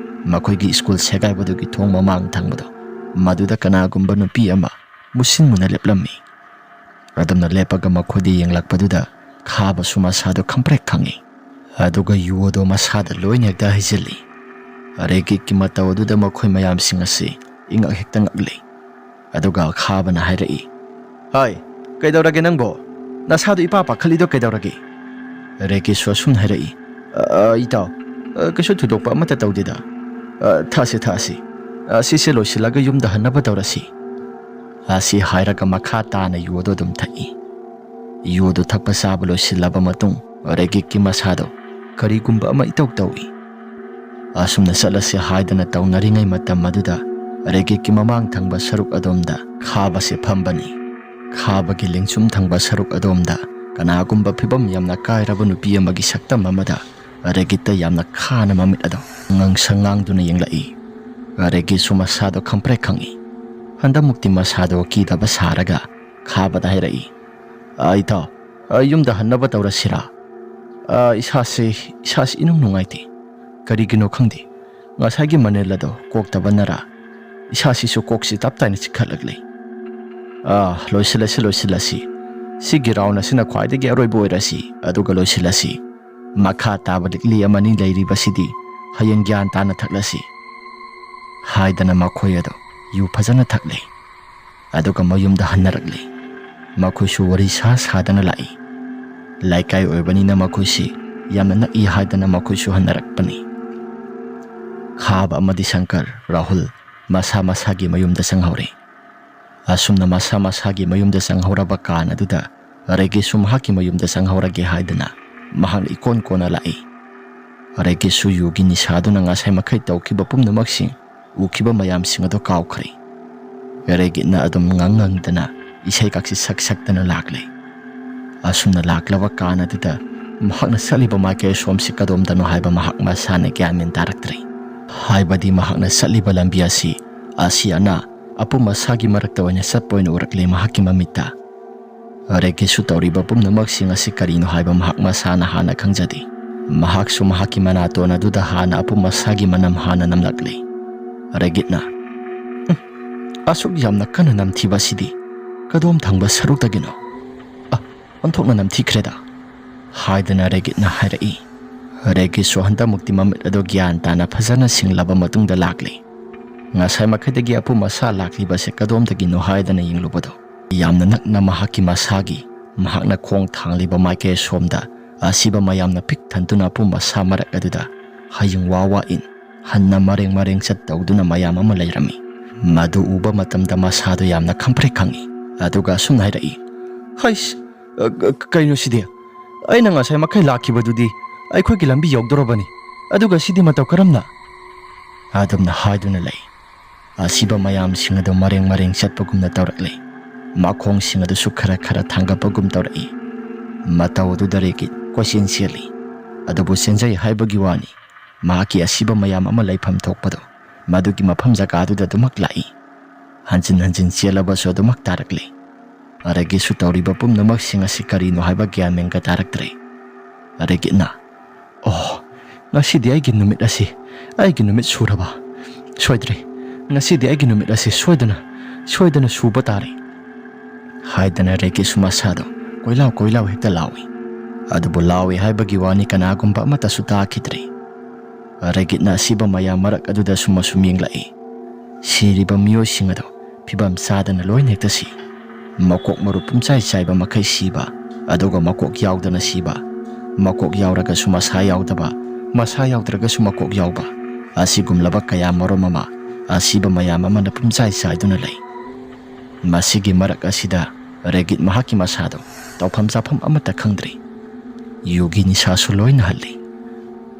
ꯃꯈꯣꯏꯒꯤ ꯁ꯭ꯀꯨꯜ ꯁꯦꯒꯥꯏꯕꯗꯨꯒꯤ ꯊꯣꯡ ꯃꯃꯥꯡ ꯊꯪꯕꯗꯣ, ꯃꯗꯨꯗ ꯀꯅꯥꯒꯨꯝꯕ ꯅꯨꯄꯤ ꯑꯃ ꯃꯨꯁꯤꯟ ꯃꯨꯅ ꯂꯦꯞꯂꯝꯃꯤ꯫ ꯑꯗꯨꯝꯅ ꯂꯦꯞꯄꯒ ꯃꯈꯣꯏꯗ ꯌꯦꯡꯂꯛꯄꯗꯨꯗ ꯈꯥꯕꯁꯨ ꯃꯁꯥꯗꯨ ꯈꯪꯄ꯭ꯔꯦꯛ ꯈꯪꯉꯤ꯫ ꯑꯗꯨꯒ ꯌꯨ ꯑꯗꯣ ꯃꯁꯥꯗ ꯂꯣꯏꯅ ꯍꯦꯛꯇ ꯍꯩꯖꯤꯜꯂꯤ꯫ ꯔꯦꯒꯤꯠꯀꯤ ꯃꯇꯧ ꯑꯗꯨꯗ ꯃꯈꯣꯏ ꯃꯌꯥꯝꯁꯤꯡ ꯑꯁꯤ ꯏꯉꯛ ꯍꯦꯛꯇ ꯉꯛꯂꯤ꯫ ꯑꯗꯨꯒ ꯈꯥꯕꯅ ꯍꯥꯏꯔꯛꯏ, "ꯍꯥꯏ, ꯀꯩꯗꯧꯔꯒꯦ ꯅꯪꯕꯣ? ꯅꯁꯥꯗꯣ ꯏꯄꯥ ꯄꯥꯈꯠꯂꯤꯗꯣ ꯀꯩꯗꯧꯔꯒꯦ?" ꯔꯦꯒꯤꯠꯁꯨ ꯑꯁꯨꯝꯅ ꯍꯥꯏꯔꯛꯏ, "ꯑ, ꯑ, ꯏꯇꯥꯎ, ꯑ, ꯀꯩꯁꯨ ꯊꯣꯏꯗꯣꯛꯄ ꯑꯃꯠꯇ ꯇꯧꯗꯦꯗ꯫" "ꯑ, ꯊꯛꯑꯁꯤ, ꯊꯛꯑꯁꯤ꯫ ꯑ, ꯁꯤꯁꯦ ꯂꯣꯏꯁꯤꯜꯂꯒ ꯌꯨꯝꯗ ꯍꯟꯅꯕ ꯇꯧꯔꯁꯤ"꯫ ꯑꯁꯤ ꯍꯥꯏꯔꯒ ꯃꯈꯥ ꯇꯥꯅ ꯌꯨ ꯑꯗꯨ ꯑꯗꯨꯝ ꯊꯛꯏ꯫ ꯌꯨ ꯑꯗꯨ ꯊꯛꯄ ꯆꯥꯕ ꯂꯣꯏꯁꯤꯜꯂꯕ ꯃꯇꯨꯡ, ꯔꯦꯒꯤꯠꯀꯤ ꯃꯁꯥꯗꯣ ꯀꯔꯤꯒꯨꯝꯕ ꯑꯃ ꯏꯇꯧ ꯇꯧꯏ꯫ ꯑꯁꯨꯝꯅ ꯆꯠꯂꯁꯤ ꯍꯥꯏꯗꯅ ꯇꯧꯅꯔꯤꯉꯩ ꯃꯇꯝ ꯑꯗꯨꯗ, ꯔꯦꯒꯤꯠꯀꯤ ꯃꯃꯥꯡ ꯊꯪꯕ ꯁꯔꯨꯛ ꯑꯗꯣꯝꯗ ꯈꯥꯕꯁꯦ ꯐꯝꯕꯅꯤ꯫ ꯈꯥꯕꯒꯤ ꯂꯦꯡꯁꯨꯝ ꯊꯪꯕ ꯁꯔꯨꯛ ꯑꯗꯣꯝꯗ ꯀꯅꯥꯒꯨꯝꯕ ꯐꯤꯕꯝ ꯌꯥꯝꯅ ꯀꯥꯏꯔꯕ ꯅꯨꯄꯤ ꯑꯃꯒꯤ ꯁꯛꯇꯝ ꯑꯃꯗ ꯔꯦꯒꯤꯠꯇ ꯌꯥꯝꯅ ꯈꯥꯅ ꯃꯃꯤꯠ ꯑꯗꯣ ꯉꯥꯡꯁꯪ ꯉꯥꯡꯗꯨꯅ ꯌꯦꯡꯂꯛꯏ꯫ ꯔꯦꯒꯤꯠꯁꯨ ꯃꯁꯥꯗꯣ ꯈꯪꯄ꯭ꯔꯦꯛ ꯈꯪꯏ꯫ ꯍꯟꯗꯛꯃꯨꯛꯇꯤ ꯃꯁꯥꯗꯣ ꯀꯤꯗꯕ ꯁꯥꯔꯒ ꯈꯥꯕꯗ ꯍꯥꯏꯔꯛꯏ, "ꯑ, ꯏꯇꯥꯎ, ꯑ, ꯌꯨꯝꯗ ꯍꯟꯅꯕ ꯇꯧꯔꯁꯤꯔꯥ? ꯑ, ꯏꯁꯥꯁꯦ, ꯏꯁꯥꯁꯦ ꯏꯅꯨꯡ ꯅꯨꯡꯉꯥꯏꯇꯦ꯫ ꯀꯔꯤꯒꯤꯅꯣ ꯈꯪꯗꯦ꯫ ꯉꯁꯥꯏꯒꯤ ꯃꯅꯤꯜ ꯑꯗꯣ ꯀꯣꯛꯇꯕꯅꯔꯥ ꯏꯁꯥꯁꯤꯁꯨ ꯀꯣꯛꯁꯤ ꯇꯞ ꯇꯥꯏꯅ ꯆꯤꯛꯈꯠꯂꯛꯂꯦ꯫ ꯑ, ꯂꯣꯏꯁꯤꯜꯂꯁꯤ, ꯂꯣꯏꯁꯤꯜꯂꯁꯤ꯫ ꯁꯤꯒꯤ ꯔꯥꯎꯟ ꯑꯁꯤꯅ ꯈ꯭ꯋꯥꯏꯗꯒꯤ ꯑꯔꯣꯏꯕ ꯑꯣꯏꯔꯁꯤ, ꯑꯗꯨꯒ ꯂꯣꯏꯁꯤꯜꯂꯁꯤ꯫ ꯃꯈꯥ ꯇꯥꯕ ꯂꯤꯛꯂꯤ ꯑꯃꯅꯤ ꯂꯩꯔꯤꯕꯁꯤꯗꯤ ꯍꯌꯦꯡ ꯒ꯭ꯌꯥꯟ ꯇꯥꯅ ꯊꯛꯂꯁꯤ" ꯍꯥꯏꯗꯅ ꯃꯈꯣꯏ ꯑꯗꯨ ꯌꯨ ꯐꯖꯅ ꯊꯛꯂꯦ꯫ ꯑꯗꯨꯒ ꯃꯌꯨꯝꯗ ꯍꯟꯅꯔꯛꯂꯦ꯫ ꯃꯈꯣꯏꯁꯨ ꯋꯥꯔꯤ ꯁꯥ ꯁꯥꯗꯅ ꯂꯥꯛꯏ꯫ ꯂꯩꯀꯥꯏ ꯑꯣꯏꯕꯅꯤꯅ ꯃꯈꯣꯏꯁꯤ ꯌꯥꯝꯅ ꯅꯛꯏ ꯍꯥꯏꯗꯅ ꯃꯈꯣꯏꯁꯨ ꯍꯟꯅꯔꯛꯄꯅꯤ꯫ ꯈꯥꯕ ꯑꯃꯗꯤ ꯁꯪꯀꯔ, ꯔꯥꯍꯨꯜ ꯃꯁꯥ ꯃꯁꯥꯒꯤ ꯃꯌꯨꯝꯗ ꯆꯪꯍꯧꯔꯦ꯫ ꯑꯁꯨꯝꯅ ꯃꯁꯥ ꯃꯁꯥꯒꯤ ꯃꯌꯨꯝꯗ ꯆꯪꯍꯧꯔꯕ ꯀꯥꯟ ꯑꯗꯨꯗ, ꯔꯦꯒꯤꯁꯨ ꯃꯍꯥꯛꯀꯤ ꯃꯌꯨꯝꯗ ꯆꯪꯍꯧꯔꯒꯦ ꯍꯥꯏꯗꯅ ꯃꯍꯥꯛꯅ ꯏꯀꯣꯟ ꯀꯣꯟꯅ ꯂꯥꯛꯏ꯫ ꯔꯦꯒꯤꯁꯨ ꯌꯨꯒꯤ ꯅꯤꯁꯥꯗꯨꯅ ꯉꯁꯥꯏ ꯃꯈꯩ ꯇꯧꯈꯤꯕ ꯄꯨꯝꯅꯃꯛꯁꯤꯡ, ꯎꯈꯤꯕ ꯃꯌꯥꯝꯁꯤꯡ ꯑꯗꯨ ꯀꯥꯎꯈ꯭ꯔꯦ꯫ ꯔꯦꯒꯤꯠꯅ ꯑꯗꯨꯝ ꯉꯪ ꯉꯪꯗꯅ ꯏꯁꯩ ꯀꯥꯛꯁꯤ ꯁꯛ ꯁꯛꯇꯅ ꯂꯥꯛꯂꯦ꯫ ꯑꯁꯨꯝꯅ ꯂꯥꯛꯂꯕ ꯀꯥꯟ ꯑꯗꯨꯗ ꯃꯍꯥꯛꯅ ꯆꯠꯂꯤꯕ ꯃꯥꯏꯀꯩ ꯑꯁꯣꯝꯁꯤ ꯀꯗꯣꯝꯗꯅꯣ ꯍꯥꯏꯕ ꯃꯍꯥꯛ ꯃꯁꯥꯅ ꯒ꯭ꯌꯥꯟ ꯃꯦꯟ ꯇꯥꯔꯛꯇ꯭ꯔꯦ꯫ ꯍꯥꯏꯕꯗꯤ ꯃꯍꯥꯛꯅ ꯆꯠꯂꯤꯕ ꯂꯝꯕꯤ ꯑꯁꯤ ꯑꯁꯤ ꯑꯅꯥ ꯑꯄꯨꯝ ꯑꯁꯥꯒꯤ ꯃꯔꯛꯇ ꯑꯣꯏꯅ ꯆꯠꯄ ꯑꯣꯏꯅ ꯎꯔꯛꯂꯦ ꯃꯍꯥꯛꯀꯤ ꯃꯃꯤꯠꯇ꯫ ꯔꯦꯒꯤꯁꯨ ꯇꯧꯔꯤꯕ ꯄꯨꯝꯅꯃꯛꯁꯤꯡ ꯑꯁꯤ ꯀꯔꯤꯅꯣ ꯍꯥꯏꯕ ꯃꯍꯥꯛ ꯃꯁꯥꯅ ꯍꯥꯟꯅ ꯈꯪꯖꯗꯦ꯫ ꯃꯍꯥꯛꯁꯨ ꯃꯍꯥꯛꯀꯤ ꯃꯅꯥꯇꯣꯟ ꯑꯗꯨꯗ ꯍꯥꯟꯅ ꯑꯄꯨꯝ ꯑꯁꯥꯒꯤ ꯃꯅꯝ ꯍꯥꯟꯅ ꯅꯝꯂꯛꯂꯦ꯫ ꯔꯦꯒꯤꯠꯅ, "ꯎꯝ, ꯑꯁꯨꯛ ꯌꯥꯝꯅ ꯀꯟꯅ ꯅꯝꯊꯤꯕ ꯑꯁꯤꯗꯤ ꯀꯗꯣꯝ ꯊꯪꯕ ꯁꯔꯨꯛꯇꯒꯤꯅꯣ? ꯑ, ꯑꯣꯟꯊꯣꯛꯅ ꯅꯝꯊꯤꯈ꯭ꯔꯦꯗ" ꯍꯥꯏꯗꯅ ꯔꯦꯒꯤꯠꯅ ꯍꯥꯏꯔꯛꯏ꯫ ꯔꯦꯒꯤꯠꯁꯨ ꯍꯟꯗꯛꯃꯨꯛꯇꯤ ꯃꯃꯤꯠ ꯑꯗꯨ ꯒ꯭ꯌꯥꯟ ꯇꯥꯅ ꯐꯖꯅ ꯁꯤꯡꯂꯕ ꯃꯇꯨꯡꯗ ꯂꯥꯛꯂꯦ꯫ ꯉꯁꯥꯏ ꯃꯈꯩꯗꯒꯤ ꯑꯄꯨꯝ ꯑꯁꯥ ꯂꯥꯛꯂꯤꯕꯁꯦ ꯀꯗꯣꯝꯗꯒꯤꯅꯣ ꯍꯥꯏꯗꯅ ꯌꯦꯡꯂꯨꯕꯗꯣ, ꯌꯥꯝꯅ ꯅꯛꯅ ꯃꯍꯥꯛꯀꯤ ꯃꯁꯥꯒꯤ, ꯃꯍꯥꯛꯅ ꯈꯣꯡ ꯊꯥꯡꯂꯤꯕ ꯃꯥꯏꯀꯩ ꯑꯁꯣꯝꯗ ꯑꯁꯤꯕ ꯃꯌꯥꯝꯅ ꯄꯤꯛ ꯊꯟꯗꯨꯅ ꯑꯄꯨꯝ ꯑꯁꯥ ꯃꯔꯛ ꯑꯗꯨꯗ ꯍꯌꯤꯡ ꯋꯥ ꯋꯥ ꯏꯟ, ꯍꯟꯅ ꯃꯔꯦꯡ ꯃꯔꯦꯡ ꯆꯠ ꯇꯧꯗꯨꯅ ꯃꯌꯥꯝ ꯑꯃ ꯂꯩꯔꯝꯃꯤ꯫ ꯃꯗꯨ ꯎꯕ ꯃꯇꯝꯗ ꯃꯁꯥꯗꯣ ꯌꯥꯝꯅ ꯈꯝꯐ꯭ꯔꯦꯛ ꯈꯪꯉꯤ꯫ ꯑꯗꯨꯒ ꯑꯁꯨꯝꯅ ꯍꯥꯏꯔꯛꯏ, "ꯍꯩꯁ, ꯑ, ꯀ-, ꯀꯩꯅꯣ ꯁꯤꯗꯤ? ꯑꯩꯅ ꯉꯁꯥꯏ ꯃꯈꯩ ꯂꯥꯛꯈꯤꯕꯗꯨꯗꯤ ꯑꯩꯈꯣꯏꯒꯤ ꯂꯝꯕꯤ ꯌꯧꯗꯣꯔꯕꯅꯤ꯫ ꯑꯗꯨꯒ ꯁꯤꯗꯤ ꯃꯇꯧ ꯀꯔꯝꯅ?" ꯑꯗꯨꯝꯅ ꯍꯥꯏꯗꯨꯅ ꯂꯩ꯫ ꯑꯁꯤꯕ ꯃꯌꯥꯝꯁꯤꯡ ꯑꯗꯨ ꯃꯔꯦꯡ ꯃꯔꯦꯡ ꯆꯠꯄꯒꯨꯝꯅ ꯇꯧꯔꯛꯂꯦ꯫ ꯃꯈꯣꯡꯁꯤꯡ ꯑꯗꯨꯁꯨ ꯈꯔ ꯈꯔ ꯊꯥꯡꯒꯠꯄꯒꯨꯝ ꯇꯧꯔꯛꯏ꯫ ꯃꯇꯧ ꯑꯗꯨꯗ ꯔꯦꯒꯤꯠ ꯀꯣꯏꯆꯦꯟ ꯆꯦꯜꯂꯤ꯫ ꯑꯗꯨꯕꯨ ꯆꯦꯟꯖꯩ ꯍꯥꯏꯕꯒꯤ ꯋꯥꯅꯤ, ꯃꯍꯥꯛꯀꯤ ꯑꯁꯤꯕ ꯃꯌꯥꯝ ꯑꯃ ꯂꯩꯐꯝ ꯊꯣꯛꯄꯗꯣ ꯃꯗꯨꯒꯤ ꯃꯐꯝ ꯖꯒꯥꯗꯨꯗ ꯑꯗꯨꯃꯛ ꯂꯥꯛꯏ꯫ ꯍꯟꯖꯤꯟ ꯍꯟꯖꯤꯟ ꯆꯦꯜꯂꯕꯁꯨ ꯑꯗꯨꯃꯛ ꯇꯥꯔꯛꯂꯤ꯫ ꯑꯗꯒꯤꯁꯨ ꯇꯧꯔꯤꯕ ꯄꯨꯝꯅꯃꯛꯁꯤꯡ ꯑꯁꯤ ꯀꯔꯤꯅꯣ ꯍꯥꯏꯕ ꯒ꯭ꯌꯥꯟ ꯃꯦꯟꯒ ꯇꯥꯔꯛꯇ꯭ꯔꯦ꯫ ꯑꯗꯒꯤꯅ, "ꯑꯣ, ꯉꯁꯤꯗꯤ ꯑꯩꯒꯤ ꯅꯨꯃꯤꯠ ꯑꯁꯤ, ꯑꯩꯒꯤ ꯅꯨꯃꯤꯠ ꯁꯨꯔꯕ? ꯁꯣꯏꯗ꯭ꯔꯦ, ꯉꯁꯤꯗꯤ ꯑꯩꯒꯤ ꯅꯨꯃꯤꯠ ꯑꯁꯤ ꯁꯣꯏꯗꯅ, ꯁꯣꯏꯗꯅ ꯁꯨꯕ ꯇꯥꯔꯦ" ꯍꯥꯏꯗꯅ ꯔꯦꯒꯤꯠꯁꯨ ꯃꯁꯥꯗꯣ ꯀꯣꯏꯂꯥꯎ ꯀꯣꯏꯂꯥꯎ ꯍꯦꯛꯇ ꯂꯥꯎꯏ꯫ ꯑꯗꯨꯕꯨ ꯂꯥꯎꯏ ꯍꯥꯏꯕꯒꯤ ꯋꯥꯅꯤ, ꯀꯅꯥꯒꯨꯝꯕ ꯑꯃꯠꯇꯁꯨ ꯇꯥꯈꯤꯗ꯭ꯔꯦ꯫ ꯔꯦꯒꯤꯠꯅ ꯑꯁꯤꯕ ꯃꯌꯥꯝ ꯃꯔꯛ ꯑꯗꯨꯗ ꯁꯨꯝ ꯑꯁꯨꯝ ꯌꯦꯡꯂꯛꯏ꯫ ꯁꯤꯔꯤꯕ ꯃꯤꯑꯣꯏꯁꯤꯡ ꯑꯗꯣ ꯐꯤꯕꯝ ꯆꯥꯗꯅ ꯂꯣꯏꯅ ꯍꯦꯛꯇ ꯁꯤ꯫ ꯃꯀꯣꯛ ꯃꯔꯨ ꯄꯨꯝꯆꯥꯏ ꯆꯥꯏꯕ ꯃꯈꯩ ꯁꯤꯕ, ꯑꯗꯨꯒ ꯃꯀꯣꯛ ꯌꯥꯎꯗꯅ ꯁꯤꯕ, ꯃꯀꯣꯛ ꯌꯥꯎꯔꯒꯁꯨ ꯃꯁꯥ ꯌꯥꯎꯗꯕ, ꯃꯁꯥ ꯌꯥꯎꯗ꯭ꯔꯒꯁꯨ ꯃꯀꯣꯛ ꯌꯥꯎꯕ, ꯑꯁꯤꯒꯨꯝꯂꯕ ꯀꯌꯥ ꯃꯔꯨꯝ ꯑꯃ ꯑꯁꯤꯕ ꯃꯌꯥꯝ ꯑꯃꯅ ꯄꯨꯝꯆꯥꯏ ꯆꯥꯏꯗꯨꯅ ꯂꯩ꯫ ꯃꯁꯤꯒꯤ ꯃꯔꯛ ꯑꯁꯤꯗ ꯔꯦꯒꯤꯠ ꯃꯍꯥꯛꯀꯤ ꯃꯁꯥꯗꯣ ꯇꯧꯐꯝ ꯆꯥꯐꯝ ꯑꯃꯠꯇ ꯈꯪꯗ꯭ꯔꯦ꯫ ꯌꯨꯒꯤ ꯅꯤꯁꯥꯁꯨ ꯂꯣꯏꯅ ꯍꯜꯂꯤ꯫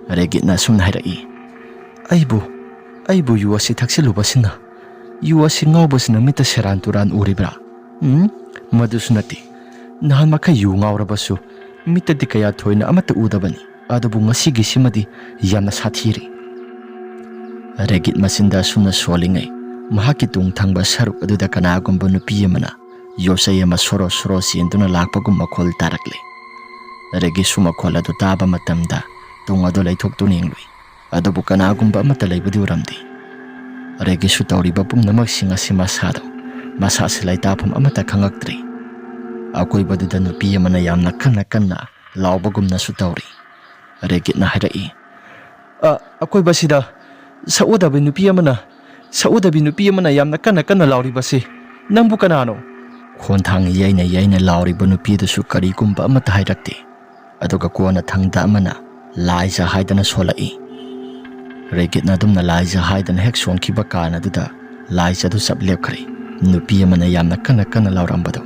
ꯔꯦꯒꯤꯠꯅ ꯑꯁꯨꯝꯅ ꯍꯥꯏꯔꯛꯏ, "ꯑꯩꯕꯨ, ꯑꯩꯕꯨ ꯌꯨ ꯑꯁꯤ ꯊꯛꯆꯤꯜꯂꯨꯕꯁꯤꯅ, ꯌꯨ ꯑꯁꯤ ꯉꯥꯎꯕꯁꯤꯅ ꯃꯤꯠꯇ ꯁꯦꯔꯥꯟ ꯇꯨꯔꯥꯟ ꯎꯔꯤꯕ꯭ꯔꯥ? ꯎꯝ, ꯃꯗꯨꯁꯨ ꯅꯠꯇꯦ꯫ ꯅꯍꯥꯟ ꯃꯈꯩ ꯌꯨ ꯉꯥꯎꯔꯕꯁꯨ ꯃꯤꯠꯇꯗꯤ ꯀꯌꯥ ꯊꯣꯏꯅ ꯑꯃꯠꯇ ꯎꯗꯕꯅꯤ꯫ ꯑꯗꯨꯕꯨ ꯉꯁꯤꯒꯤꯁꯤꯃꯗꯤ ꯌꯥꯝꯅ ꯁꯥꯊꯤꯔꯦ"꯫ ꯔꯦꯒꯤꯠ ꯃꯆꯤꯟꯗ ꯑꯁꯨꯝꯅ ꯁꯣꯜꯂꯤꯉꯩ, ꯃꯍꯥꯛꯀꯤ ꯇꯨꯡ ꯊꯪꯕ ꯁꯔꯨꯛ ꯑꯗꯨꯗ ꯀꯅꯥꯒꯨꯝꯕ ꯅꯨꯄꯤ ꯑꯃꯅ ꯌꯣꯠꯆꯩ ꯑꯃ ꯁꯣꯔꯣ ꯁꯣꯔꯣ ꯆꯦꯟꯗꯨꯅ ꯂꯥꯛꯄꯒꯨꯝ ꯃꯈꯣꯜ ꯇꯥꯔꯛꯂꯦ꯫ ꯔꯦꯒꯤꯠꯁꯨ ꯃꯈꯣꯜ ꯑꯗꯨ ꯇꯥꯕ ꯃꯇꯝꯗ ꯇꯨꯡ ꯑꯗꯨ ꯂꯩꯊꯣꯛꯇꯨꯅ ꯌꯦꯡꯂꯨꯏ꯫ ꯑꯗꯨꯕꯨ ꯀꯅꯥꯒꯨꯝꯕ ꯑꯃꯠꯇ ꯂꯩꯕꯗꯤ ꯎꯔꯝꯗꯦ꯫ ꯔꯦꯒꯤꯠꯁꯨ ꯇꯧꯔꯤꯕ ꯄꯨꯝꯅꯃꯛꯁꯤꯡ ꯑꯁꯤ ꯃꯁꯥꯗꯣ, ꯃꯁꯥꯁꯤ ꯂꯩꯇꯥꯐꯝ ꯑꯃꯠꯇ ꯈꯪꯉꯛꯇ꯭ꯔꯦ꯫ ꯑꯀꯣꯏꯕꯗꯨꯗ ꯅꯨꯄꯤ ꯑꯃꯅ ꯌꯥꯝꯅ ꯀꯟꯅ ꯀꯟꯅ ꯂꯥꯎꯕꯒꯨꯝꯅꯁꯨ ꯇꯧꯔꯤ꯫ ꯔꯦꯒꯤꯠꯅ ꯍꯥꯏꯔꯛꯏ, "ꯑ, ꯑꯀꯣꯏꯕꯁꯤꯗ ꯁꯛꯎꯗꯕꯤ ꯅꯨꯄꯤ ꯑꯃꯅ, ꯁꯛꯎꯗꯕꯤ ꯅꯨꯄꯤ ꯑꯃꯅ ꯌꯥꯝꯅ ꯀꯟꯅ ꯀꯟꯅ ꯂꯥꯎꯔꯤꯕꯁꯤ ꯅꯪꯕꯨ ꯀꯅꯥꯅꯣ?" ꯈꯣꯟꯊꯥꯡ ꯌꯩꯅ ꯌꯩꯅ ꯂꯥꯎꯔꯤꯕ ꯅꯨꯄꯤꯗꯨꯁꯨ ꯀꯔꯤꯒꯨꯝꯕ ꯑꯃꯠꯇ ꯍꯥꯏꯔꯛꯇꯦ꯫ ꯑꯗꯨꯒ ꯀꯣꯟꯅ ꯊꯪꯗ ꯑꯃꯅ ꯂꯥꯏꯖ ꯍꯥꯏꯗꯅ ꯁꯣꯜꯂꯛꯏ꯫ ꯔꯦꯒꯤꯠꯅ ꯑꯗꯨꯝꯅ "ꯂꯥꯏꯖ" ꯍꯥꯏꯗꯅ ꯍꯦꯛ ꯁꯣꯟꯈꯤꯕ ꯀꯥꯟ ꯑꯗꯨꯗ ꯂꯥꯏꯖ ꯑꯗꯨ ꯆꯞ ꯂꯦꯞꯈ꯭ꯔꯦ꯫ ꯅꯨꯄꯤ ꯑꯃꯅ ꯌꯥꯝꯅ ꯀꯟꯅ ꯀꯟꯅ ꯂꯥꯎꯔꯝꯕꯗꯣ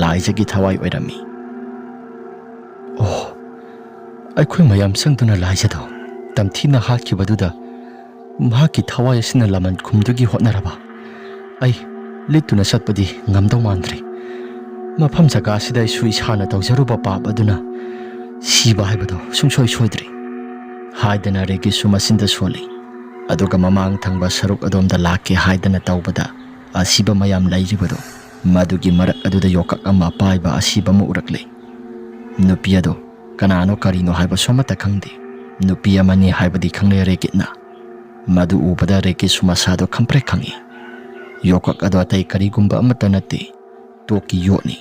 ꯂꯥꯏꯖꯒꯤ ꯊꯋꯥꯏ ꯑꯣꯏꯔꯝꯃꯤ꯫ "ꯑꯣ, ꯑꯩꯈꯣꯏ ꯃꯌꯥꯝ ꯆꯪꯗꯨꯅ ꯂꯥꯏꯖꯗꯣ ꯇꯝꯊꯤꯅ ꯍꯥꯠꯈꯤꯕꯗꯨꯗ ꯃꯍꯥꯛꯀꯤ ꯊꯋꯥꯏ ꯑꯁꯤꯅ ꯂꯃꯟ ꯈꯨꯝꯗꯨꯒꯤ ꯍꯣꯠꯅꯔꯕ ꯑꯩ ꯂꯤꯠꯇꯨꯅ ꯆꯠꯄꯗꯤ ꯉꯝꯗꯧ ꯃꯥꯟꯗ꯭ꯔꯦ꯫ ꯃꯐꯝ ꯖꯒꯥ ꯑꯁꯤꯗ ꯑꯩꯁꯨ ꯏꯁꯥꯅ ꯇꯧꯖꯔꯨꯕ ꯄꯥꯞ ꯑꯗꯨꯅ ꯁꯤꯕ ꯍꯥꯏꯕꯗꯣ ꯁꯨꯡꯁꯣꯏ ꯁꯣꯏꯗ꯭ꯔꯦ" ꯍꯥꯏꯗꯅ ꯔꯦꯒꯤꯠꯁꯨ ꯃꯆꯤꯟꯗ ꯁꯣꯜꯂꯤ꯫ ꯑꯗꯨꯒ ꯃꯃꯥꯡ ꯊꯪꯕ ꯁꯔꯨꯛ ꯑꯗꯣꯝꯗ ꯂꯥꯛꯀꯦ ꯍꯥꯏꯗꯅ ꯇꯧꯕꯗ ꯑꯁꯤꯕ ꯃꯌꯥꯝ ꯂꯩꯔꯤꯕꯗꯣ ꯃꯗꯨꯒꯤ ꯃꯔꯛ ꯑꯗꯨꯗ ꯌꯣꯀꯛ ꯑꯃ ꯑꯄꯥꯏꯕ ꯑꯁꯤꯕ ꯑꯃ ꯎꯔꯛꯂꯦ꯫ ꯅꯨꯄꯤ ꯑꯗꯣ ꯀꯅꯥꯅꯣ ꯀꯔꯤꯅꯣ ꯍꯥꯏꯕꯁꯨ ꯑꯃꯠꯇ ꯈꯪꯗꯦ꯫ ꯅꯨꯄꯤ ꯑꯃꯅꯤ ꯍꯥꯏꯕꯗꯤ ꯈꯪꯂꯦ ꯔꯦꯒꯤꯠꯅ꯫ ꯃꯗꯨ ꯎꯕꯗ ꯔꯦꯒꯤꯠꯁꯨ ꯃꯁꯥꯗꯣ ꯈꯪꯄ꯭ꯔꯦꯛ ꯈꯪꯉꯤ꯫ ꯌꯣꯀꯛ ꯑꯗꯣ ꯑꯇꯩ ꯀꯔꯤꯒꯨꯝꯕ ꯑꯃꯠꯇ ꯅꯠꯇꯦ, ꯇꯣꯛꯀꯤ ꯌꯣꯠꯅꯤ꯫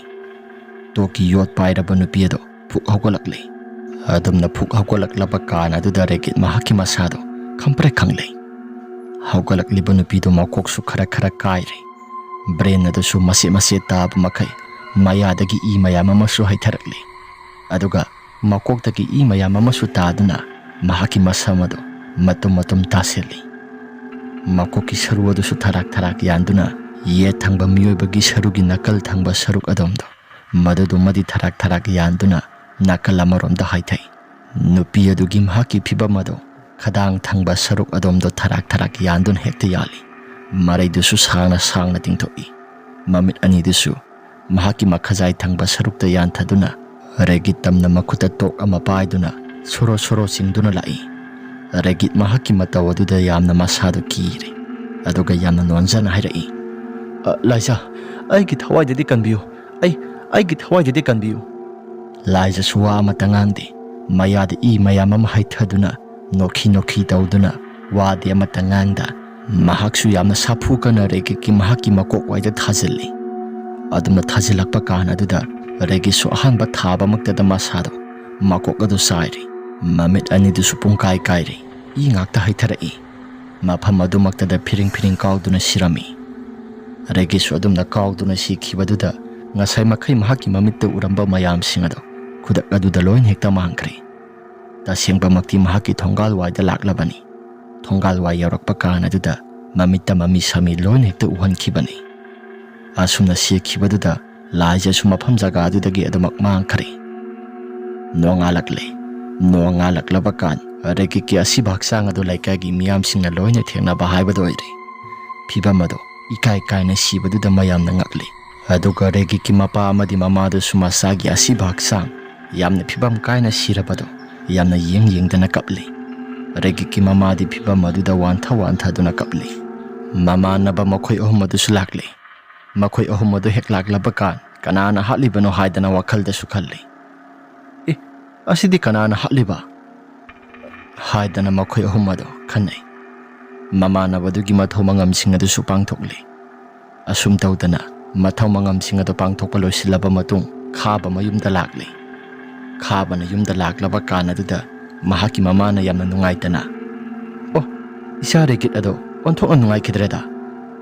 ꯇꯣꯛꯀꯤ ꯌꯣꯠ ꯄꯥꯏꯔꯕ ꯅꯨꯄꯤ ꯑꯗꯣ ꯐꯨꯛ ꯍꯧꯒꯠꯂꯛꯂꯦ꯫ ꯑꯗꯨꯝꯅ ꯐꯨꯛ ꯍꯧꯒꯠꯂꯛꯂꯕ ꯀꯥꯟ ꯑꯗꯨꯗ ꯔꯦꯒꯤꯠ ꯃꯍꯥꯛꯀꯤ ꯃꯁꯥꯗꯣ ꯈꯪꯄ꯭ꯔꯦꯛ ꯈꯪꯂꯦ꯫ ꯍꯧꯒꯠꯂꯛꯂꯤꯕ ꯅꯨꯄꯤꯗꯣ ꯃꯀꯣꯛꯁꯨ ꯈꯔ ꯈꯔ ꯀꯥꯏꯔꯦ꯫ ꯕ꯭ꯔꯦꯟ ꯑꯗꯨꯁꯨ ꯃꯆꯦꯠ ꯃꯆꯦꯠ ꯇꯥꯕ ꯃꯈꯩ ꯃꯌꯥꯗꯒꯤ ꯏ ꯃꯌꯥꯝ ꯑꯃꯁꯨ ꯍꯩꯊꯔꯛꯂꯦ꯫ ꯑꯗꯨꯒ ꯃꯀꯣꯛꯇꯒꯤ ꯏ ꯃꯌꯥꯝ ꯑꯃꯁꯨ ꯇꯥꯗꯨꯅ ꯃꯍꯥꯛꯀꯤ ꯃꯁꯝ ꯑꯗꯨ ꯃꯇꯨꯝ ꯃꯇꯨꯝ ꯇꯥꯁꯤꯜꯂꯤ꯫ ꯃꯀꯣꯛꯀꯤ ꯁꯔꯨ ꯑꯗꯨꯁꯨ ꯊꯔꯥꯛ ꯊꯔꯥꯛ ꯌꯥꯟꯗꯨꯅ ꯌꯦꯠ ꯊꯪꯕ ꯃꯤꯑꯣꯏꯕꯒꯤ ꯁꯔꯨꯒꯤ ꯅꯥꯀꯜ ꯊꯪꯕ ꯁꯔꯨꯛ ꯑꯗꯣꯝꯗꯣ ꯃꯗꯨꯗꯨꯃꯗꯤ ꯊꯔꯥꯛ ꯊꯔꯥꯛ ꯌꯥꯟꯗꯨꯅ ꯅꯥꯀꯜ ꯑꯃꯔꯣꯝꯗ ꯍꯥꯏꯊꯩ꯫ ꯅꯨꯄꯤ ꯑꯗꯨꯒꯤ ꯃꯍꯥꯛꯀꯤ ꯐꯤꯕꯝ ꯑꯗꯨ ꯈꯗꯥꯡ ꯊꯪꯕ ꯁꯔꯨꯛ ꯑꯗꯣꯝꯗꯣ ꯊꯔꯥꯛ ꯊꯔꯥꯛ ꯌꯥꯟꯗꯨꯅ ꯍꯦꯛꯇ ꯌꯥꯜꯂꯤ꯫ ꯃꯔꯩꯗꯨꯁꯨ ꯁꯥꯡꯅ ꯁꯥꯡꯅ ꯇꯤꯡꯊꯣꯛꯏ꯫ ꯃꯃꯤꯠ ꯑꯅꯤꯗꯨꯁꯨ ꯃꯍꯥꯛꯀꯤ ꯃꯈꯖꯥꯏ ꯊꯪꯕ ꯁꯔꯨꯛꯇ ꯌꯥꯟꯊꯗꯨꯅ ꯔꯦꯒꯤꯠ ꯇꯝꯅ ꯃꯈꯨꯠꯇ ꯇꯣꯛ ꯑꯃ ꯄꯥꯏꯗꯨꯅ ꯁꯣꯔꯣ ꯁꯣꯔꯣ ꯆꯤꯡꯗꯨꯅ ꯂꯥꯛꯏ꯫ ꯔꯦꯒꯤꯠ ꯃꯍꯥꯛꯀꯤ ꯃꯇꯧ ꯑꯗꯨꯗ ꯌꯥꯝꯅ ꯃꯁꯥꯗꯨ ꯀꯤꯔꯦ꯫ ꯑꯗꯨꯒ ꯌꯥꯝꯅ ꯅꯣꯟꯖꯅ ꯍꯥꯏꯔꯛꯏ, "ꯑ, ꯂꯥꯏꯖꯥ, ꯑꯩꯒꯤ ꯊꯋꯥꯏꯗꯗꯤ ꯀꯟꯕꯤꯌꯨ꯫ ꯑꯩ, ꯑꯩꯒꯤ ꯊꯋꯥꯏꯗꯗꯤ ꯀꯟꯕꯤꯌꯨ"꯫ ꯂꯥꯏꯖꯁꯨ ꯋꯥ ꯑꯃꯠꯇ ꯉꯥꯡꯗꯦ꯫ ꯃꯌꯥꯗ ꯏ ꯃꯌꯥꯝ ꯑꯃ ꯍꯩꯊꯗꯨꯅ ꯅꯣꯛꯈꯤ ꯅꯣꯛꯈꯤ ꯇꯧꯗꯨꯅ ꯋꯥꯗꯤ ꯑꯃꯠꯇ ꯉꯥꯡꯗ ꯃꯍꯥꯛꯁꯨ ꯌꯥꯝꯅ ꯁꯥꯐꯨ ꯀꯟꯅ ꯔꯦꯒꯤꯠꯀꯤ ꯃꯍꯥꯛꯀꯤ ꯃꯀꯣꯛ ꯋꯥꯏꯗ ꯊꯥꯖꯤꯜꯂꯤ꯫ ꯑꯗꯨꯝꯅ ꯊꯥꯖꯤꯜꯂꯛꯄ ꯀꯥꯟ ꯑꯗꯨꯗ ꯔꯦꯒꯤꯠꯁꯨ ꯑꯍꯥꯟꯕ ꯊꯥꯕꯃꯛꯇꯗ ꯃꯁꯥꯗꯣ ꯃꯀꯣꯛ ꯑꯗꯨ ꯆꯥꯏꯔꯤ꯫ ꯃꯃꯤꯠ ꯑꯅꯤꯗꯨꯁꯨ ꯄꯨꯡꯀꯥꯏ ꯀꯥꯏꯔꯤ꯫ ꯏ ꯉꯥꯛꯇ ꯍꯩꯊꯔꯛꯏ꯫ ꯃꯐꯝ ꯑꯗꯨꯃꯛꯇꯗ ꯐꯤꯔꯤꯡ ꯐꯤꯔꯤꯡ ꯀꯥꯎꯗꯨꯅ ꯁꯤꯔꯝꯃꯤ꯫ ꯔꯦꯒꯤꯠꯁꯨ ꯑꯗꯨꯝꯅ ꯀꯥꯎꯗꯨꯅ ꯁꯤꯈꯤꯕꯗꯨꯗ ꯉꯁꯥꯏ ꯃꯈꯩ ꯃꯍꯥꯛꯀꯤ ꯃꯃꯤꯠꯇ ꯎꯔꯝꯕ ꯃꯌꯥꯝꯁꯤꯡ ꯑꯗꯣ ꯈꯨꯗꯛ ꯑꯗꯨꯗ ꯂꯣꯏꯅ ꯍꯦꯛꯇ ꯃꯥꯡꯈ꯭ꯔꯦ꯫ ꯇꯁꯦꯡꯕꯃꯛꯇꯤ ꯃꯍꯥꯛꯀꯤ ꯊꯣꯡꯒꯥꯜ ꯋꯥꯏꯗ ꯂꯥꯛꯂꯕꯅꯤ꯫ ꯊꯣꯡꯒꯥꯜ ꯋꯥꯏ ꯌꯧꯔꯛꯄ ꯀꯥꯟ ꯑꯗꯨꯗ ꯃꯃꯤꯠꯇ ꯃꯃꯤ ꯁꯥꯃꯤ ꯂꯣꯏꯅ ꯍꯦꯛꯇ ꯎꯍꯟꯈꯤꯕꯅꯤ꯫ ꯑꯁꯨꯝꯅ ꯁꯦꯛꯈꯤꯕꯗꯨꯗ ꯂꯥꯏꯖꯁꯨ ꯃꯐꯝ ꯖꯒꯥ ꯑꯗꯨꯗꯒꯤ ꯑꯗꯨꯃꯛ ꯃꯥꯡꯈ꯭ꯔꯦ꯫ ꯅꯣꯡꯉꯥꯜꯂꯛꯂꯦ꯫ ꯅꯣꯡꯉꯥꯜꯂꯛꯂꯕ ꯀꯥꯟ ꯔꯦꯒꯤꯛꯀꯤ ꯑꯁꯤꯕ ꯍꯛꯆꯥꯡ ꯑꯗꯨ ꯂꯩꯀꯥꯏꯒꯤ ꯃꯤꯌꯥꯝꯁꯤꯡꯅ ꯂꯣꯏꯅ ꯊꯦꯡꯅꯕ ꯍꯥꯏꯕꯗꯨ ꯑꯣꯏꯔꯦ꯫ ꯐꯤꯕꯝ ꯑꯗꯨ ꯏꯀꯥꯏ ꯀꯥꯏꯅ ꯁꯤꯕꯗꯨꯗ ꯃꯌꯥꯝꯅ ꯉꯛꯂꯤ꯫ ꯑꯗꯨꯒ ꯔꯦꯒꯤꯛꯀꯤ ꯃꯄꯥ ꯑꯃꯗꯤ ꯃꯃꯥꯗꯨꯁꯨ ꯃꯁꯥꯒꯤ ꯑꯁꯤꯕ ꯍꯛꯆꯥꯡ ꯌꯥꯝꯅ ꯐꯤꯕꯝ ꯀꯥꯏꯅ ꯁꯤꯔꯕꯗꯨ ꯌꯥꯝꯅ ꯌꯦꯡ ꯌꯦꯡꯗꯅ ꯀꯞꯂꯤ꯫ ꯔꯦꯒꯤꯛꯀꯤ ꯃꯃꯥꯗꯤ ꯐꯤꯕꯝ ꯑꯗꯨꯗ ꯋꯥꯟꯊ ꯋꯥꯟꯊꯗꯨꯅ ꯀꯞꯂꯤ꯫ ꯃꯃꯥꯟꯅꯕ ꯃꯈꯣꯏ ꯑꯍꯨꯝ ꯑꯗꯨꯁꯨ ꯂꯥꯛꯂꯤ꯫ ꯃꯈꯣꯏ ꯑꯍꯨꯝ ꯑꯗꯨ ꯍꯦꯛ ꯂꯥꯛꯂꯕ ꯀꯥꯟ ꯀꯅꯥꯅ ꯍꯥꯠꯂꯤꯕꯅꯣ ꯍꯥꯏꯗꯅ ꯋꯥꯈꯜꯗꯁꯨ ꯈꯜꯂꯤ꯫ "ꯑꯦ, ꯑꯁꯤꯗꯤ ꯀꯅꯥꯅ ꯍꯥꯠꯂꯤꯕ?" ꯍꯥꯏꯗꯅ ꯃꯈꯣꯏ ꯑꯍꯨꯝ ꯑꯗꯨ ꯈꯟꯅꯩ꯫ ꯃꯃꯥꯟꯅꯕꯗꯨꯒꯤ ꯃꯊꯧ ꯃꯉꯝꯁꯤꯡ ꯑꯗꯨꯁꯨ ꯄꯥꯡꯊꯣꯛꯂꯤ꯫ ꯑꯁꯨꯝ ꯇꯧꯗꯅ ꯃꯊꯧ ꯃꯉꯝꯁꯤꯡ ꯑꯗꯨ ꯄꯥꯡꯊꯣꯛꯄ ꯂꯣꯏꯁꯤꯜꯂꯕ ꯃꯇꯨꯡ ꯈꯥꯕ ꯃꯌꯨꯝꯗ ꯂꯥꯛꯂꯤ꯫ ꯈꯥꯕꯅ ꯌꯨꯝꯗ ꯂꯥꯛꯂꯕ ꯀꯥꯟ ꯑꯗꯨꯗ ꯃꯍꯥꯛꯀꯤ ꯃꯃꯥꯅ ꯌꯥꯝꯅ ꯅꯨꯡꯉꯥꯏꯇꯅ, "ꯑꯣ, ꯏꯆꯥ ꯔꯦꯒꯤꯠ ꯑꯗꯣ ꯑꯣꯟꯊꯣꯛꯅ ꯅꯨꯡꯉꯥꯏꯈꯤꯗ꯭ꯔꯦꯗ꯫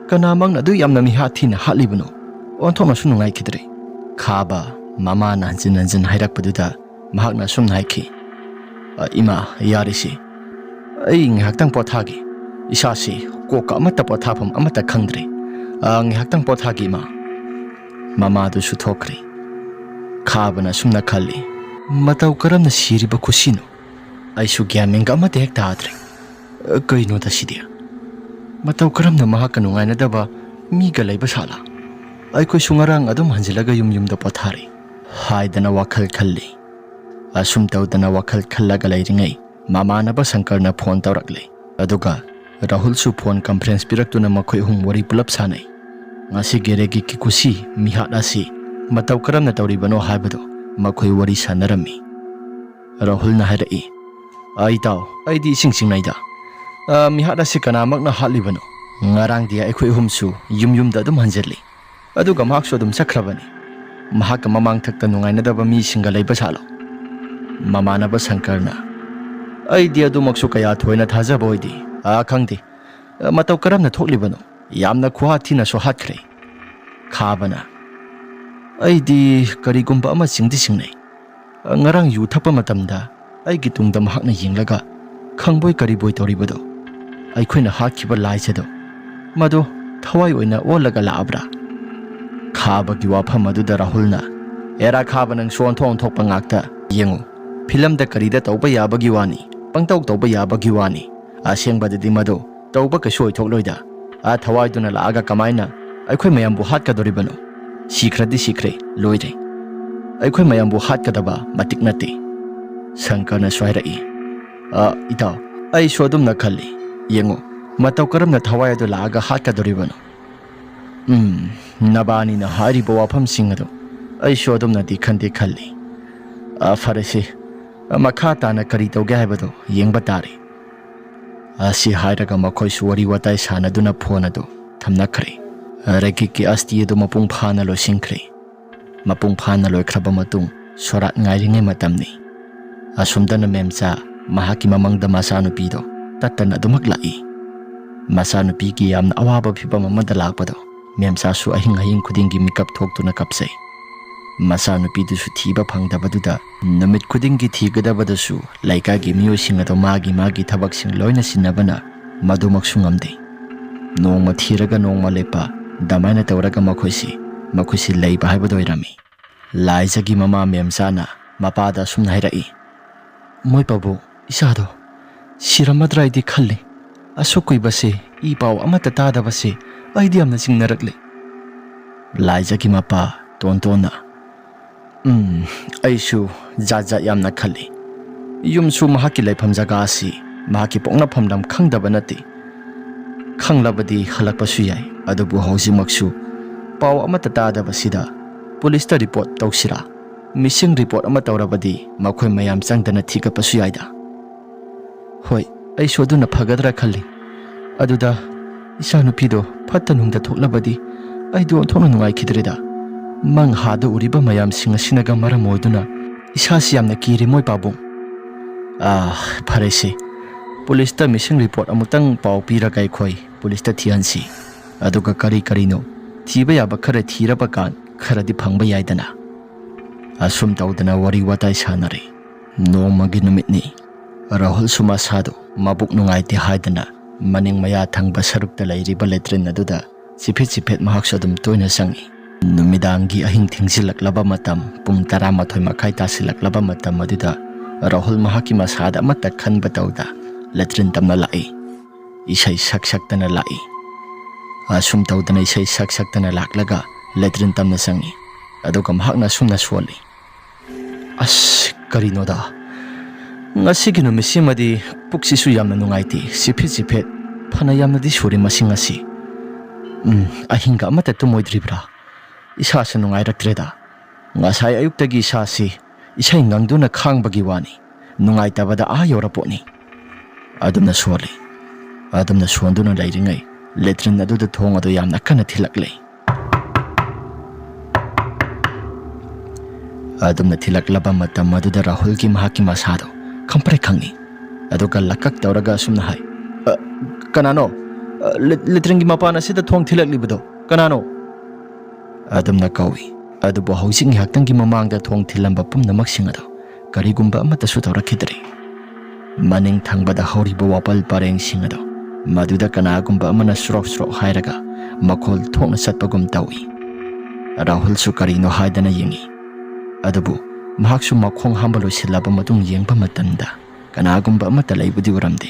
ꯀꯅꯥꯃꯛꯅ ꯑꯗꯨ ꯌꯥꯝꯅ ꯃꯤꯍꯥꯠ ꯊꯤꯅ ꯍꯥꯠꯂꯤꯕꯅꯣ? ꯑꯣꯟꯊꯣꯛꯅꯁꯨ ꯅꯨꯡꯉꯥꯏꯈꯤꯗ꯭ꯔꯦ꯫" ꯈꯥꯕ ꯃꯃꯥꯅ ꯍꯟꯖꯤꯟ ꯍꯟꯖꯤꯟ ꯍꯥꯏꯔꯛꯄꯗꯨꯗ ꯃꯍꯥꯛꯅ ꯑꯁꯨꯝꯅ ꯍꯥꯏꯈꯤ, "ꯑ, ꯏꯃꯥ, ꯌꯥꯔꯤꯁꯤ꯫ ꯑꯩ ꯉꯥꯏꯍꯥꯛꯇꯪ ꯄꯣꯊꯥꯒꯦ꯫ ꯏꯁꯥꯁꯤ ꯀꯣꯛꯀ ꯑꯃꯠꯇ ꯄꯣꯊꯥꯐꯝ ꯑꯃꯠꯇ ꯈꯪꯗ꯭ꯔꯦ꯫ ꯑ, ꯉꯥꯏꯍꯥꯛꯇꯪ ꯄꯣꯊꯥꯒꯦ, ꯏꯃꯥ꯫" ꯃꯃꯥꯗꯨꯁꯨ ꯊꯣꯛꯈ꯭ꯔꯦ꯫ ꯈꯥꯕꯅ ꯑꯁꯨꯝꯅ ꯈꯜꯂꯤ, "ꯃꯇꯧ ꯀꯔꯝꯅ ꯁꯤꯔꯤꯕ ꯈꯨꯁꯤꯅꯣ? ꯑꯩꯁꯨ ꯒ꯭ꯌꯥꯟ ꯃꯦꯟꯒ ꯑꯃꯠꯇ ꯍꯦꯛ ꯇꯥꯗ꯭ꯔꯦ꯫ ꯑ, ꯀꯩꯅꯣꯗ ꯁꯤꯗꯤ? ꯃꯇꯧ ꯀꯔꯝꯅ ꯃꯍꯥꯛꯀ ꯅꯨꯡꯉꯥꯏꯅꯗꯕ ꯃꯤꯒ ꯂꯩꯕ ꯁꯥꯠꯂ? ꯑꯩꯈꯣꯏꯁꯨ ꯉꯔꯥꯡ ꯑꯗꯨꯝ ꯍꯟꯖꯤꯜꯂꯒ ꯌꯨꯝ ꯌꯨꯝꯗ ꯄꯣꯊꯥꯔꯦ," ꯍꯥꯏꯗꯅ ꯋꯥꯈꯜ ꯈꯜꯂꯤ꯫ ꯑꯁꯨꯝ ꯇꯧꯗꯅ ꯋꯥꯈꯜ ꯈꯜꯂꯒ ꯂꯩꯔꯤꯉꯩ ꯃꯃꯥꯟꯅꯕ ꯁꯪꯀꯔꯅ ꯐꯣꯟ ꯇꯧꯔꯛꯂꯦ꯫ ꯑꯗꯨꯒ ꯔꯥꯍꯨꯜꯁꯨ ꯐꯣꯟ ꯀꯟꯐ꯭ꯔꯦꯟꯁ ꯄꯤꯔꯛꯇꯨꯅ ꯃꯈꯣꯏ ꯑꯍꯨꯝ ꯋꯥꯔꯤ ꯄꯨꯂꯞ ꯁꯥꯟꯅꯩ꯫ ꯉꯁꯤꯒꯤ ꯔꯦꯒꯤꯛꯀꯤ ꯈꯨꯁꯤ ꯃꯤꯍꯥꯠ ꯑꯁꯤ ꯃꯇꯧ ꯀꯔꯝꯅ ꯇꯧꯔꯤꯕꯅꯣ ꯍꯥꯏꯕꯗꯨ ꯃꯈꯣꯏ ꯋꯥꯔꯤ ꯁꯥꯟꯅꯔꯝꯃꯤ꯫ ꯔꯥꯍꯨꯜꯅ ꯍꯥꯏꯔꯛꯏ, "ꯑꯩ ꯇꯥꯎ, ꯑꯩꯗꯤ ꯏꯁꯤꯡ ꯆꯤꯡꯅꯩꯗ꯫ ꯑ, ꯃꯤꯍꯥꯠ ꯑꯁꯤ ꯀꯅꯥꯃꯛꯅ ꯍꯥꯠꯂꯤꯕꯅꯣ? ꯉꯔꯥꯡꯗꯤ ꯑꯩꯈꯣꯏ ꯑꯍꯨꯝꯁꯨ ꯌꯨꯝ ꯌꯨꯝꯗ ꯑꯗꯨꯝ ꯍꯟꯖꯤꯜꯂꯤ꯫ ꯑꯗꯨꯒ ꯃꯍꯥꯛꯁꯨ ꯑꯗꯨꯝ ꯆꯠꯈ꯭ꯔꯕꯅꯤ꯫ ꯃꯍꯥꯛꯀ ꯃꯃꯥꯡꯊꯛꯇ ꯅꯨꯡꯉꯥꯏꯅꯗꯕ ꯃꯤꯁꯤꯡꯒ ꯂꯩꯕ ꯁꯥꯠꯂꯣ?" ꯃꯃꯥꯟꯅꯕ ꯁꯪꯀꯔꯅ, "ꯑꯩꯗꯤ ꯑꯗꯨꯃꯛꯁꯨ ꯀꯌꯥ ꯊꯣꯏꯅ ꯊꯥꯖꯕ ꯑꯣꯏꯗꯦ꯫ ꯑꯥ, ꯈꯪꯗꯦ꯫ ꯃꯇꯧ ꯀꯔꯝꯅ ꯊꯣꯛꯂꯤꯕꯅꯣ? ꯌꯥꯝꯅ ꯈꯨꯍꯥ ꯊꯤꯅꯁꯨ ꯍꯥꯠꯈ꯭ꯔꯦ꯫" ꯈꯥꯕꯅ, "ꯑꯩꯗꯤ ꯀꯔꯤꯒꯨꯝꯕ ꯑꯃ ꯆꯤꯡꯗꯤ ꯆꯤꯡꯅꯩ꯫ ꯉꯔꯥꯡ ꯌꯨ ꯊꯛꯄ ꯃꯇꯝꯗ ꯑꯩꯒꯤ ꯇꯨꯡꯗ ꯃꯍꯥꯛꯅ ꯌꯦꯡꯂꯒ ꯈꯪꯕꯣꯏ ꯀꯔꯤꯕꯣꯏ ꯇꯧꯔꯤꯕꯗꯣ ꯑꯩꯈꯣꯏꯅ ꯍꯥꯠꯈꯤꯕ ꯂꯥꯏꯖꯗꯣ ꯃꯗꯨ ꯊꯋꯥꯏ ꯑꯣꯏꯅ ꯑꯣꯜꯂꯒ ꯂꯥꯛꯑꯕ꯭ꯔꯥ? ꯈꯥꯕꯒꯤ ꯋꯥꯐꯝ ꯑꯗꯨꯗ ꯔꯥꯍꯨꯜꯅ, "ꯑꯦꯔꯥ ꯈꯥꯕ, ꯅꯪꯁꯨ ꯑꯣꯟꯊꯣꯛ ꯑꯣꯟꯊꯣꯛꯄ ꯉꯥꯛꯇ꯫ ꯌꯦꯡꯉꯨ, ꯐꯤꯂꯝꯗ ꯀꯔꯤꯗ ꯇꯧꯕ ꯌꯥꯕꯒꯤ ꯋꯥꯅꯤ, ꯄꯪꯇꯧ ꯇꯧꯕ ꯌꯥꯕꯒꯤ ꯋꯥꯅꯤ꯫ ꯑꯁꯦꯡꯕꯗꯗꯤ ꯃꯗꯨ ꯇꯧꯕ ꯀꯩꯁꯨ ꯑꯣꯏꯊꯣꯛꯂꯣꯏꯗ꯫ ꯑꯥ ꯊꯋꯥꯏꯗꯨꯅ ꯂꯥꯛꯑꯒ ꯀꯃꯥꯏꯅ ꯑꯩꯈꯣꯏ ꯃꯌꯥꯝꯕꯨ ꯍꯥꯠꯀꯗꯣꯔꯤꯕꯅꯣ? ꯁꯤꯈ꯭ꯔꯗꯤ ꯁꯤꯈ꯭ꯔꯦ, ꯂꯣꯏꯔꯦ꯫ ꯑꯩꯈꯣꯏ ꯃꯌꯥꯝꯕꯨ ꯍꯥꯠꯀꯗꯕ ꯃꯇꯤꯛ ꯅꯠꯇꯦ꯫" ꯁꯪꯀꯔꯅꯁꯨ ꯍꯥꯏꯔꯛꯏ, "ꯑ, ꯏꯇꯥꯎ, ꯑꯩꯁꯨ ꯑꯗꯨꯝꯅ ꯈꯜꯂꯤ꯫ ꯌꯦꯡꯉꯨ, ꯃꯇꯧ ꯀꯔꯝꯅ ꯊꯋꯥꯏ ꯑꯗꯨ ꯂꯥꯛꯑꯒ ꯍꯥꯠꯀꯗꯣꯔꯤꯕꯅꯣ?" "ꯎꯝ, ꯅꯕꯥꯅꯤꯅ ꯍꯥꯏꯔꯤꯕ ꯋꯥꯐꯝꯁꯤꯡ ꯑꯗꯨ ꯑꯩꯁꯨ ꯑꯗꯨꯝꯅꯗꯤ ꯈꯟꯗꯤ ꯈꯜꯂꯤ꯫ ꯑ, ꯐꯔꯦꯁꯦ, ꯃꯈꯥ ꯇꯥꯅ ꯀꯔꯤ ꯇꯧꯒꯦ ꯍꯥꯏꯕꯗꯨ ꯌꯦꯡꯕ ꯇꯥꯔꯦ꯫" ꯑꯁꯤ ꯍꯥꯏꯔꯒ ꯃꯈꯣꯏꯁꯨ ꯋꯥꯔꯤ ꯋꯥꯇꯥꯏ ꯁꯥꯟꯅꯗꯨꯅ ꯐꯣꯟ ꯑꯗꯨ ꯊꯝꯅꯈ꯭ꯔꯦ꯫ ꯔꯦꯀꯤꯛꯀꯤ ꯑꯁꯇꯤ ꯑꯗꯨ ꯃꯄꯨꯡ ꯐꯥꯅ ꯂꯣꯏꯁꯤꯟꯈ꯭ꯔꯦ꯫ ꯃꯄꯨꯡ ꯐꯥꯅ ꯂꯣꯏꯈ꯭ꯔꯕ ꯃꯇꯨꯡ ꯁꯣꯔꯥꯠ ꯉꯥꯏꯔꯤꯉꯩ ꯃꯇꯝꯅꯤ꯫ ꯑꯁꯣꯝꯗꯅ ꯃꯦꯝꯆꯥ ꯃꯍꯥꯛꯀꯤ ꯃꯃꯪꯗ ꯃꯆꯥꯅꯨꯄꯤꯗꯣ ꯇꯠꯇꯅ ꯑꯗꯨꯃꯛ ꯂꯥꯛꯏ꯫ ꯃꯆꯥꯅꯨꯄꯤꯒꯤ ꯌꯥꯝꯅ ꯑꯋꯥꯕ ꯐꯤꯚꯝ ꯑꯃꯗ ꯂꯥꯛꯄꯗꯣ ꯃꯦꯝꯆꯥꯁꯨ ꯑꯍꯤꯡ ꯑꯍꯤꯡ ꯈꯨꯗꯤꯡꯒꯤ ꯃꯤꯀꯞ ꯊꯣꯛꯇꯨꯅ ꯀꯞꯆꯩ꯫ ꯃꯆꯥꯅꯨꯄꯤꯗꯨꯁꯨ ꯊꯤꯕ ꯐꯪꯗꯕꯗꯨꯗ ꯅꯨꯃꯤꯠ ꯈꯨꯗꯤꯡꯒꯤ ꯊꯤꯒꯗꯕꯗꯨꯁꯨ ꯂꯩꯀꯥꯏꯒꯤ ꯃꯤꯑꯣꯏꯁꯤꯡ ꯑꯗꯣ ꯃꯥꯒꯤ ꯃꯥꯒꯤ ꯊꯕꯛꯁꯤꯡ ꯂꯣꯏꯅ ꯁꯤꯟꯅꯕꯅ ꯃꯗꯨꯃꯛꯁꯨ ꯉꯝꯗꯦ꯫ ꯅꯣꯡꯃ ꯊꯤꯔꯒ ꯅꯣꯡꯃ ꯂꯦꯞꯄ, ꯑꯗꯨꯃꯥꯏꯅ ꯇꯧꯔꯒ ꯃꯈꯣꯏꯁꯤ, ꯃꯈꯣꯏꯁꯤ ꯂꯩꯕ ꯍꯥꯏꯕꯗꯨ ꯑꯣꯏꯔꯝꯃꯤ꯫ ꯂꯥꯏꯖꯒꯤ ꯃꯃꯥ ꯃꯦꯝꯆꯥꯅ ꯃꯄꯥꯗ ꯑꯁꯨꯝꯅ ꯍꯥꯏꯔꯛꯏ, "ꯃꯣꯏ ꯄꯥꯕꯨꯡ, ꯏꯆꯥꯗꯣ ꯁꯤꯔꯝꯃꯗ꯭ꯔꯥ ꯍꯥꯏꯗꯤ ꯈꯜꯂꯤ꯫ ꯑꯁꯨꯛ ꯀꯨꯏꯕꯁꯦ ꯏ ꯄꯥꯎ ꯑꯃꯠꯇ ꯇꯥꯗꯕꯁꯦ ꯑꯩꯗꯤ ꯌꯥꯝꯅ ꯆꯤꯡꯅꯔꯛꯂꯦ꯫" ꯂꯥꯏꯖꯒꯤ ꯃꯄꯥ ꯇꯣꯟꯇꯣꯟꯅ, "ꯎꯝ, ꯑꯩꯁꯨ ꯖꯥꯠ ꯖꯥꯠ ꯌꯥꯝꯅ ꯈꯜꯂꯤ꯫ ꯌꯨꯝꯁꯨ ꯃꯍꯥꯛꯀꯤ ꯂꯩꯐꯝ ꯖꯒꯥ ꯑꯁꯤ ꯃꯍꯥꯛꯀꯤ ꯄꯣꯛꯅꯐꯝ ꯂꯝ ꯈꯪꯗꯕ ꯅꯠꯇꯦ꯫ ꯈꯪꯂꯕꯗꯤ ꯍꯜꯂꯛꯄꯁꯨ ꯌꯥꯏ, ꯑꯗꯨꯕꯨ ꯍꯧꯖꯤꯛꯃꯛꯁꯨ ꯄꯥꯎ ꯑꯃꯠꯇ ꯇꯥꯗꯕꯁꯤꯗ ꯄꯨꯂꯤꯁꯇ ꯔꯤꯄꯣꯔꯠ ꯇꯧꯁꯤꯔꯥ? ꯃꯤꯁꯤꯡ ꯔꯤꯄꯣꯔꯠ ꯑꯃ ꯇꯧꯔꯕꯗꯤ ꯃꯈꯣꯏ ꯃꯌꯥꯝ ꯆꯪꯗꯅ ꯊꯤꯒꯠꯄꯁꯨ ꯌꯥꯏꯗ꯫" "ꯍꯣꯏ, ꯑꯩꯁꯨ ꯑꯗꯨꯅ ꯐꯒꯗ꯭ꯔꯥ ꯈꯜꯂꯤ꯫ ꯑꯗꯨꯗ ꯏꯆꯥꯅꯨꯄꯤꯗꯣ ꯐꯠꯇ ꯅꯨꯡꯗ ꯊꯣꯛꯂꯕꯗꯤ ꯑꯩꯗꯤ ꯑꯣꯟꯊꯣꯛꯅ ꯅꯨꯡꯉꯥꯏꯈꯤꯗ꯭ꯔꯦꯗ꯫ ꯃꯪ ꯍꯥꯗ ꯎꯔꯤꯕ ꯃꯌꯥꯝꯁꯤꯡ ꯑꯁꯤꯅꯒ ꯃꯔꯝ ꯑꯣꯏꯗꯨꯅ ꯏꯁꯥꯁꯤ ꯌꯥꯝꯅ ꯀꯤꯔꯦ, ꯃꯣꯏ ꯄꯥꯕꯨꯡ꯫" "ꯑꯥ, ꯐꯔꯦꯁꯦ꯫ ꯄꯨꯂꯤꯁꯇ ꯃꯤꯁꯤꯡ ꯔꯤꯄꯣꯔꯠ ꯑꯃꯨꯛꯇꯪ ꯄꯥꯎ ꯄꯤꯔꯒ ꯑꯩꯈꯣꯏ ꯄꯨꯂꯤꯁꯇ ꯊꯤꯍꯟꯁꯤ꯫ ꯑꯗꯨꯒ ꯀꯔꯤ ꯀꯔꯤꯅꯣ ꯊꯤꯕ ꯌꯥꯕ ꯈꯔ ꯊꯤꯔꯕ ꯀꯥꯟ ꯈꯔꯗꯤ ꯐꯪꯕ ꯌꯥꯏꯗꯅ꯫" ꯑꯁꯨꯝ ꯇꯧꯗꯅ ꯋꯥꯔꯤ ꯋꯥꯇꯥꯏ ꯁꯥꯟꯅꯔꯦ꯫ ꯅꯣꯡꯃꯒꯤ ꯅꯨꯃꯤꯠꯅꯤ꯫ ꯔꯥꯍꯨꯜꯁꯨ ꯃꯁꯥꯗꯣ ꯃꯕꯨꯛ ꯅꯨꯡꯉꯥꯏꯇꯦ ꯍꯥꯏꯗꯅ ꯃꯅꯤꯡ ꯃꯌꯥ ꯊꯪꯕ ꯁꯔꯨꯛꯇ ꯂꯩꯔꯤꯕ ꯂꯦꯇ꯭ꯔꯤꯟ ꯑꯗꯨꯗ ꯆꯤꯐꯦꯠ ꯆꯤꯐꯦꯠ ꯃꯍꯥꯛꯁꯨ ꯑꯗꯨꯝ ꯇꯣꯏꯅ ꯆꯪꯏ꯫ ꯅꯨꯃꯤꯗꯥꯡꯒꯤ ꯑꯍꯤꯡ ꯊꯦꯡꯖꯤꯜꯂꯛꯂꯕ ꯃꯇꯝ, ꯄꯨꯡ ꯇꯔꯥꯃꯥꯊꯣꯏ ꯃꯈꯥꯏ ꯇꯥꯁꯤꯜꯂꯛꯂꯕ ꯃꯇꯝ ꯑꯗꯨꯗ ꯔꯥꯍꯨꯜ ꯃꯍꯥꯛꯀꯤ ꯃꯁꯥꯗ ꯑꯃꯠꯇ ꯈꯟꯕ ꯇꯧꯗ ꯂꯦꯇ꯭ꯔꯤꯟ ꯇꯝꯅ ꯂꯥꯛꯏ꯫ ꯏꯁꯩ ꯁꯛ ꯁꯛꯇꯅ ꯂꯥꯛꯏ꯫ ꯑꯁꯨꯝ ꯇꯧꯗꯅ ꯏꯁꯩ ꯁꯛ ꯁꯛꯇꯅ ꯂꯥꯛꯂꯒ ꯂꯦꯇ꯭ꯔꯤꯟ ꯇꯝꯅ ꯆꯪꯏ꯫ ꯑꯗꯨꯒ ꯃꯍꯥꯛꯅ ꯑꯁꯨꯝꯅ ꯁꯣꯜꯂꯤ, "ꯑꯁ, ꯀꯔꯤꯅꯣꯗ? ꯉꯁꯤꯒꯤ ꯅꯨꯃꯤꯠꯁꯤꯃꯗꯤ ꯄꯨꯛꯁꯤꯁꯨ ꯌꯥꯝꯅ ꯅꯨꯡꯉꯥꯏꯇꯦ, ꯆꯤꯐꯦꯠ ꯆꯤꯐꯦꯠ꯫ ꯐꯅ ꯌꯥꯝꯅꯗꯤ ꯁꯨꯔꯦ ꯃꯁꯤ ꯉꯁꯤ꯫ ꯎꯝ, ꯑꯍꯤꯡꯒ ꯑꯃꯠꯇ ꯇꯨꯝꯃꯣꯏꯗ꯭ꯔꯤꯕ꯭ꯔꯥ? ꯏꯁꯥꯁꯨ ꯅꯨꯡꯉꯥꯏꯔꯛꯇ꯭ꯔꯦꯗ꯫ ꯉꯁꯥꯏ ꯑꯌꯨꯛꯇꯒꯤ ꯏꯁꯥꯁꯤ ꯏꯁꯩ ꯉꯪꯗꯨꯅ ꯈꯥꯡꯕꯒꯤ ꯋꯥꯅꯤ꯫ ꯅꯨꯡꯉꯥꯏꯇꯕꯗ ꯑꯥ ꯌꯧꯔꯄꯣꯠꯅꯤ"꯫ ꯑꯗꯨꯝꯅ ꯁꯣꯜꯂꯤ꯫ ꯑꯗꯨꯝꯅ ꯁꯣꯟꯗꯨꯅ ꯂꯩꯔꯤꯉꯩ ꯂꯦꯇ꯭ꯔꯤꯟ ꯑꯗꯨꯗ ꯊꯣꯡ ꯑꯗꯨ ꯌꯥꯝꯅ ꯀꯟꯅ ꯊꯤꯜꯂꯛꯂꯦ꯫ ꯑꯗꯨꯝꯅ ꯊꯤꯜꯂꯛꯂꯕ ꯃꯇꯝ ꯑꯗꯨꯗ ꯔꯥꯍꯨꯜꯒꯤ ꯃꯍꯥꯛꯀꯤ ꯃꯁꯥꯗꯣ ꯈꯪꯄ꯭ꯔꯦꯛ ꯈꯪꯉꯤ꯫ ꯑꯗꯨꯒ ꯂꯀꯛ ꯇꯧꯔꯒ ꯑꯁꯨꯝꯅ ꯍꯥꯏ, "ꯑ, ꯀꯅꯥꯅꯣ? ꯑ, ꯂꯦ-, ꯂꯦꯇ꯭ꯔꯤꯟꯒꯤ ꯃꯄꯥꯟ ꯑꯁꯤꯗ ꯊꯣꯡ ꯊꯤꯜꯂꯛꯂꯤꯕꯗꯣ ꯀꯅꯥꯅꯣ?" ꯑꯗꯨꯝꯅ ꯀꯧꯏ꯫ ꯑꯗꯨꯕꯨ ꯍꯧꯖꯤꯛ ꯉꯥꯏꯍꯥꯛꯇꯪꯒꯤ ꯃꯃꯥꯡꯗ ꯊꯣꯡ ꯊꯤꯜꯂꯝꯕ ꯄꯨꯝꯅꯃꯛꯁꯤꯡ ꯑꯗꯣ ꯀꯔꯤꯒꯨꯝꯕ ꯑꯃꯠꯇꯁꯨ ꯇꯧꯔꯛꯈꯤꯗ꯭ꯔꯦ꯫ ꯃꯅꯤꯡ ꯊꯪꯕꯗ ꯍꯧꯔꯤꯕ ꯋꯥꯄꯜ ꯄꯔꯦꯡꯁꯤꯡ ꯑꯗꯣ ꯃꯗꯨꯗ ꯀꯅꯥꯒꯨꯝꯕ ꯑꯃꯅ ꯁ꯭ꯔꯣꯛ ꯁ꯭ꯔꯣꯛ ꯍꯥꯏꯔꯒ ꯃꯈꯣꯜ ꯊꯣꯛꯅ ꯆꯠꯄꯒꯨꯝ ꯇꯧꯏ꯫ ꯔꯥꯍꯨꯜꯁꯨ ꯀꯔꯤꯅꯣ ꯍꯥꯏꯗꯅ ꯌꯦꯡꯏ꯫ ꯑꯗꯨꯕꯨ ꯃꯍꯥꯛꯁꯨ ꯃꯈꯣꯡ ꯍꯥꯝꯕ ꯂꯣꯏꯁꯤꯜꯂꯕ ꯃꯇꯨꯡ ꯌꯦꯡꯕ ꯃꯇꯝꯗ ꯀꯅꯥꯒꯨꯝꯕ ꯑꯃꯠꯇ ꯂꯩꯕꯗꯤ ꯎꯔꯝꯗꯦ꯫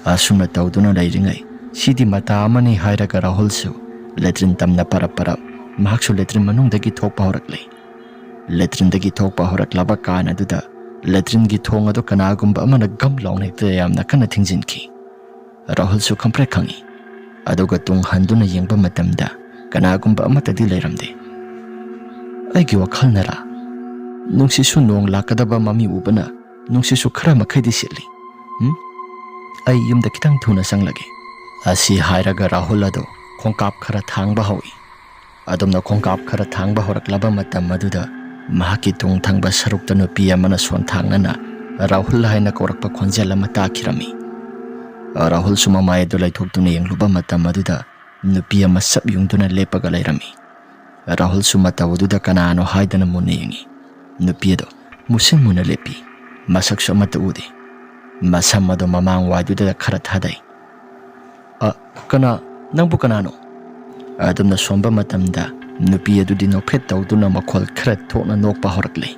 ꯑꯁꯨꯝꯅ ꯇꯧꯗꯨꯅ ꯂꯩꯔꯤꯉꯩ, ꯁꯤꯗꯤ ꯃꯇꯥ ꯑꯃꯅꯤ ꯍꯥꯏꯔꯒ ꯔꯥꯍꯨꯜꯁꯨ ꯂꯦꯇ꯭ꯔꯤꯟ ꯇꯝꯅ ꯄꯔꯞ ꯄꯔꯞ ꯃꯍꯥꯛꯁꯨ ꯂꯦꯇ꯭ꯔꯤꯟ ꯃꯅꯨꯡꯗꯒꯤ ꯊꯣꯛꯄ ꯍꯧꯔꯛꯂꯦ꯫ ꯂꯦꯇ꯭ꯔꯤꯟꯗꯒꯤ ꯊꯣꯛꯄ ꯍꯧꯔꯛꯂꯕ ꯀꯥꯟ ꯑꯗꯨꯗ ꯂꯦꯇ꯭ꯔꯤꯟꯒꯤ ꯊꯣꯡ ꯑꯗꯨ ꯀꯅꯥꯒꯨꯝꯕ ꯑꯃꯅ ꯒꯝ ꯂꯥꯎꯅ ꯍꯦꯛꯇ ꯌꯥꯝꯅ ꯀꯟꯅ ꯊꯤꯡꯖꯤꯟꯈꯤ꯫ ꯔꯥꯍꯨꯜꯁꯨ ꯈꯪꯄ꯭ꯔꯦꯛ ꯈꯪꯉꯤ꯫ ꯑꯗꯨꯒ ꯇꯨꯡ ꯍꯟꯗꯨꯅ ꯌꯦꯡꯕ ꯃꯇꯝꯗ ꯀꯅꯥꯒꯨꯝꯕ ꯑꯃꯠꯇꯗꯤ ꯂꯩꯔꯝꯗꯦ꯫ ꯑꯩꯒꯤ ꯋꯥꯈꯜꯅꯔꯥ? ꯅꯨꯡꯁꯤꯠꯁꯨ ꯅꯣꯡ ꯂꯥꯛꯀꯗꯕ ꯃꯃꯤ ꯎꯕꯅ ꯅꯨꯡꯁꯤꯠꯁꯨ ꯈꯔ ꯃꯈꯩꯗꯤ ꯁꯤꯠꯂꯤ꯫ ꯎꯝ? ꯑꯩ ꯌꯨꯝꯗ ꯈꯤꯇꯪ ꯊꯨꯅ ꯆꯪꯂꯒꯦ꯫ ꯑꯁꯤ ꯍꯥꯏꯔꯒ ꯔꯥꯍꯨꯜ ꯑꯗꯨ ꯈꯣꯡꯀꯥꯞ ꯈꯔ ꯊꯥꯡꯕ ꯍꯧꯏ꯫ ꯑꯗꯨꯝꯅ ꯈꯣꯡꯀꯥꯞ ꯈꯔ ꯊꯥꯡꯕ ꯍꯧꯔꯛꯂꯕ ꯃꯇꯝ ꯑꯗꯨꯗ ꯃꯍꯥꯛꯀꯤ ꯇꯨꯡ ꯊꯪꯕ ꯁꯔꯨꯛꯇ ꯅꯨꯄꯤ ꯑꯃꯅ ꯁꯣꯟꯊꯥꯡꯅꯅ "ꯔꯥꯍꯨꯜ" ꯍꯥꯏꯅ ꯀꯧꯔꯛꯄ ꯈꯣꯟꯖꯦꯜ ꯑꯃ ꯇꯥꯈꯤꯔꯝꯃꯤ꯫ ꯔꯥꯍꯨꯜꯁꯨ ꯃꯃꯥꯏ ꯑꯗꯨ ꯂꯩꯊꯣꯛꯇꯨꯅ ꯌꯦꯡꯂꯨꯕ ꯃꯇꯝ ꯑꯗꯨꯗ ꯅꯨꯄꯤ ꯑꯃ ꯁꯞ ꯌꯨꯡꯗꯨꯅ ꯂꯦꯞꯄꯒ ꯂꯩꯔꯝꯃꯤ꯫ ꯔꯥꯍꯨꯜꯁꯨ ꯃꯇꯧ ꯑꯗꯨꯗ ꯀꯅꯥꯅꯣ ꯍꯥꯏꯗꯅ ꯃꯨꯟꯅ ꯌꯦꯡꯉꯤ꯫ ꯅꯨꯄꯤ ꯑꯗꯣ ꯃꯨꯁꯤꯟ ꯃꯨꯅ ꯂꯦꯞꯄꯤ꯫ ꯃꯁꯛꯁꯨ ꯑꯃꯠꯇ ꯎꯗꯦ꯫ ꯃꯁꯝ ꯑꯗꯣ ꯃꯃꯥꯡ ꯋꯥꯏꯗꯨꯗ ꯈꯔ ꯊꯥꯗꯩ꯫ ꯑ, ꯀꯅꯥ? ꯅꯪꯕꯨ ꯀꯅꯥꯅꯣ? ꯑꯗꯨꯝꯅ ꯁꯣꯟꯕ ꯃꯇꯝꯗ ꯅꯨꯄꯤ ꯑꯗꯨꯗꯤ ꯅꯣꯛꯐꯦꯠ ꯇꯧꯗꯨꯅ ꯃꯈꯣꯜ ꯈꯔ ꯊꯣꯛꯅ ꯅꯣꯛꯄ ꯍꯧꯔꯛꯂꯦ꯫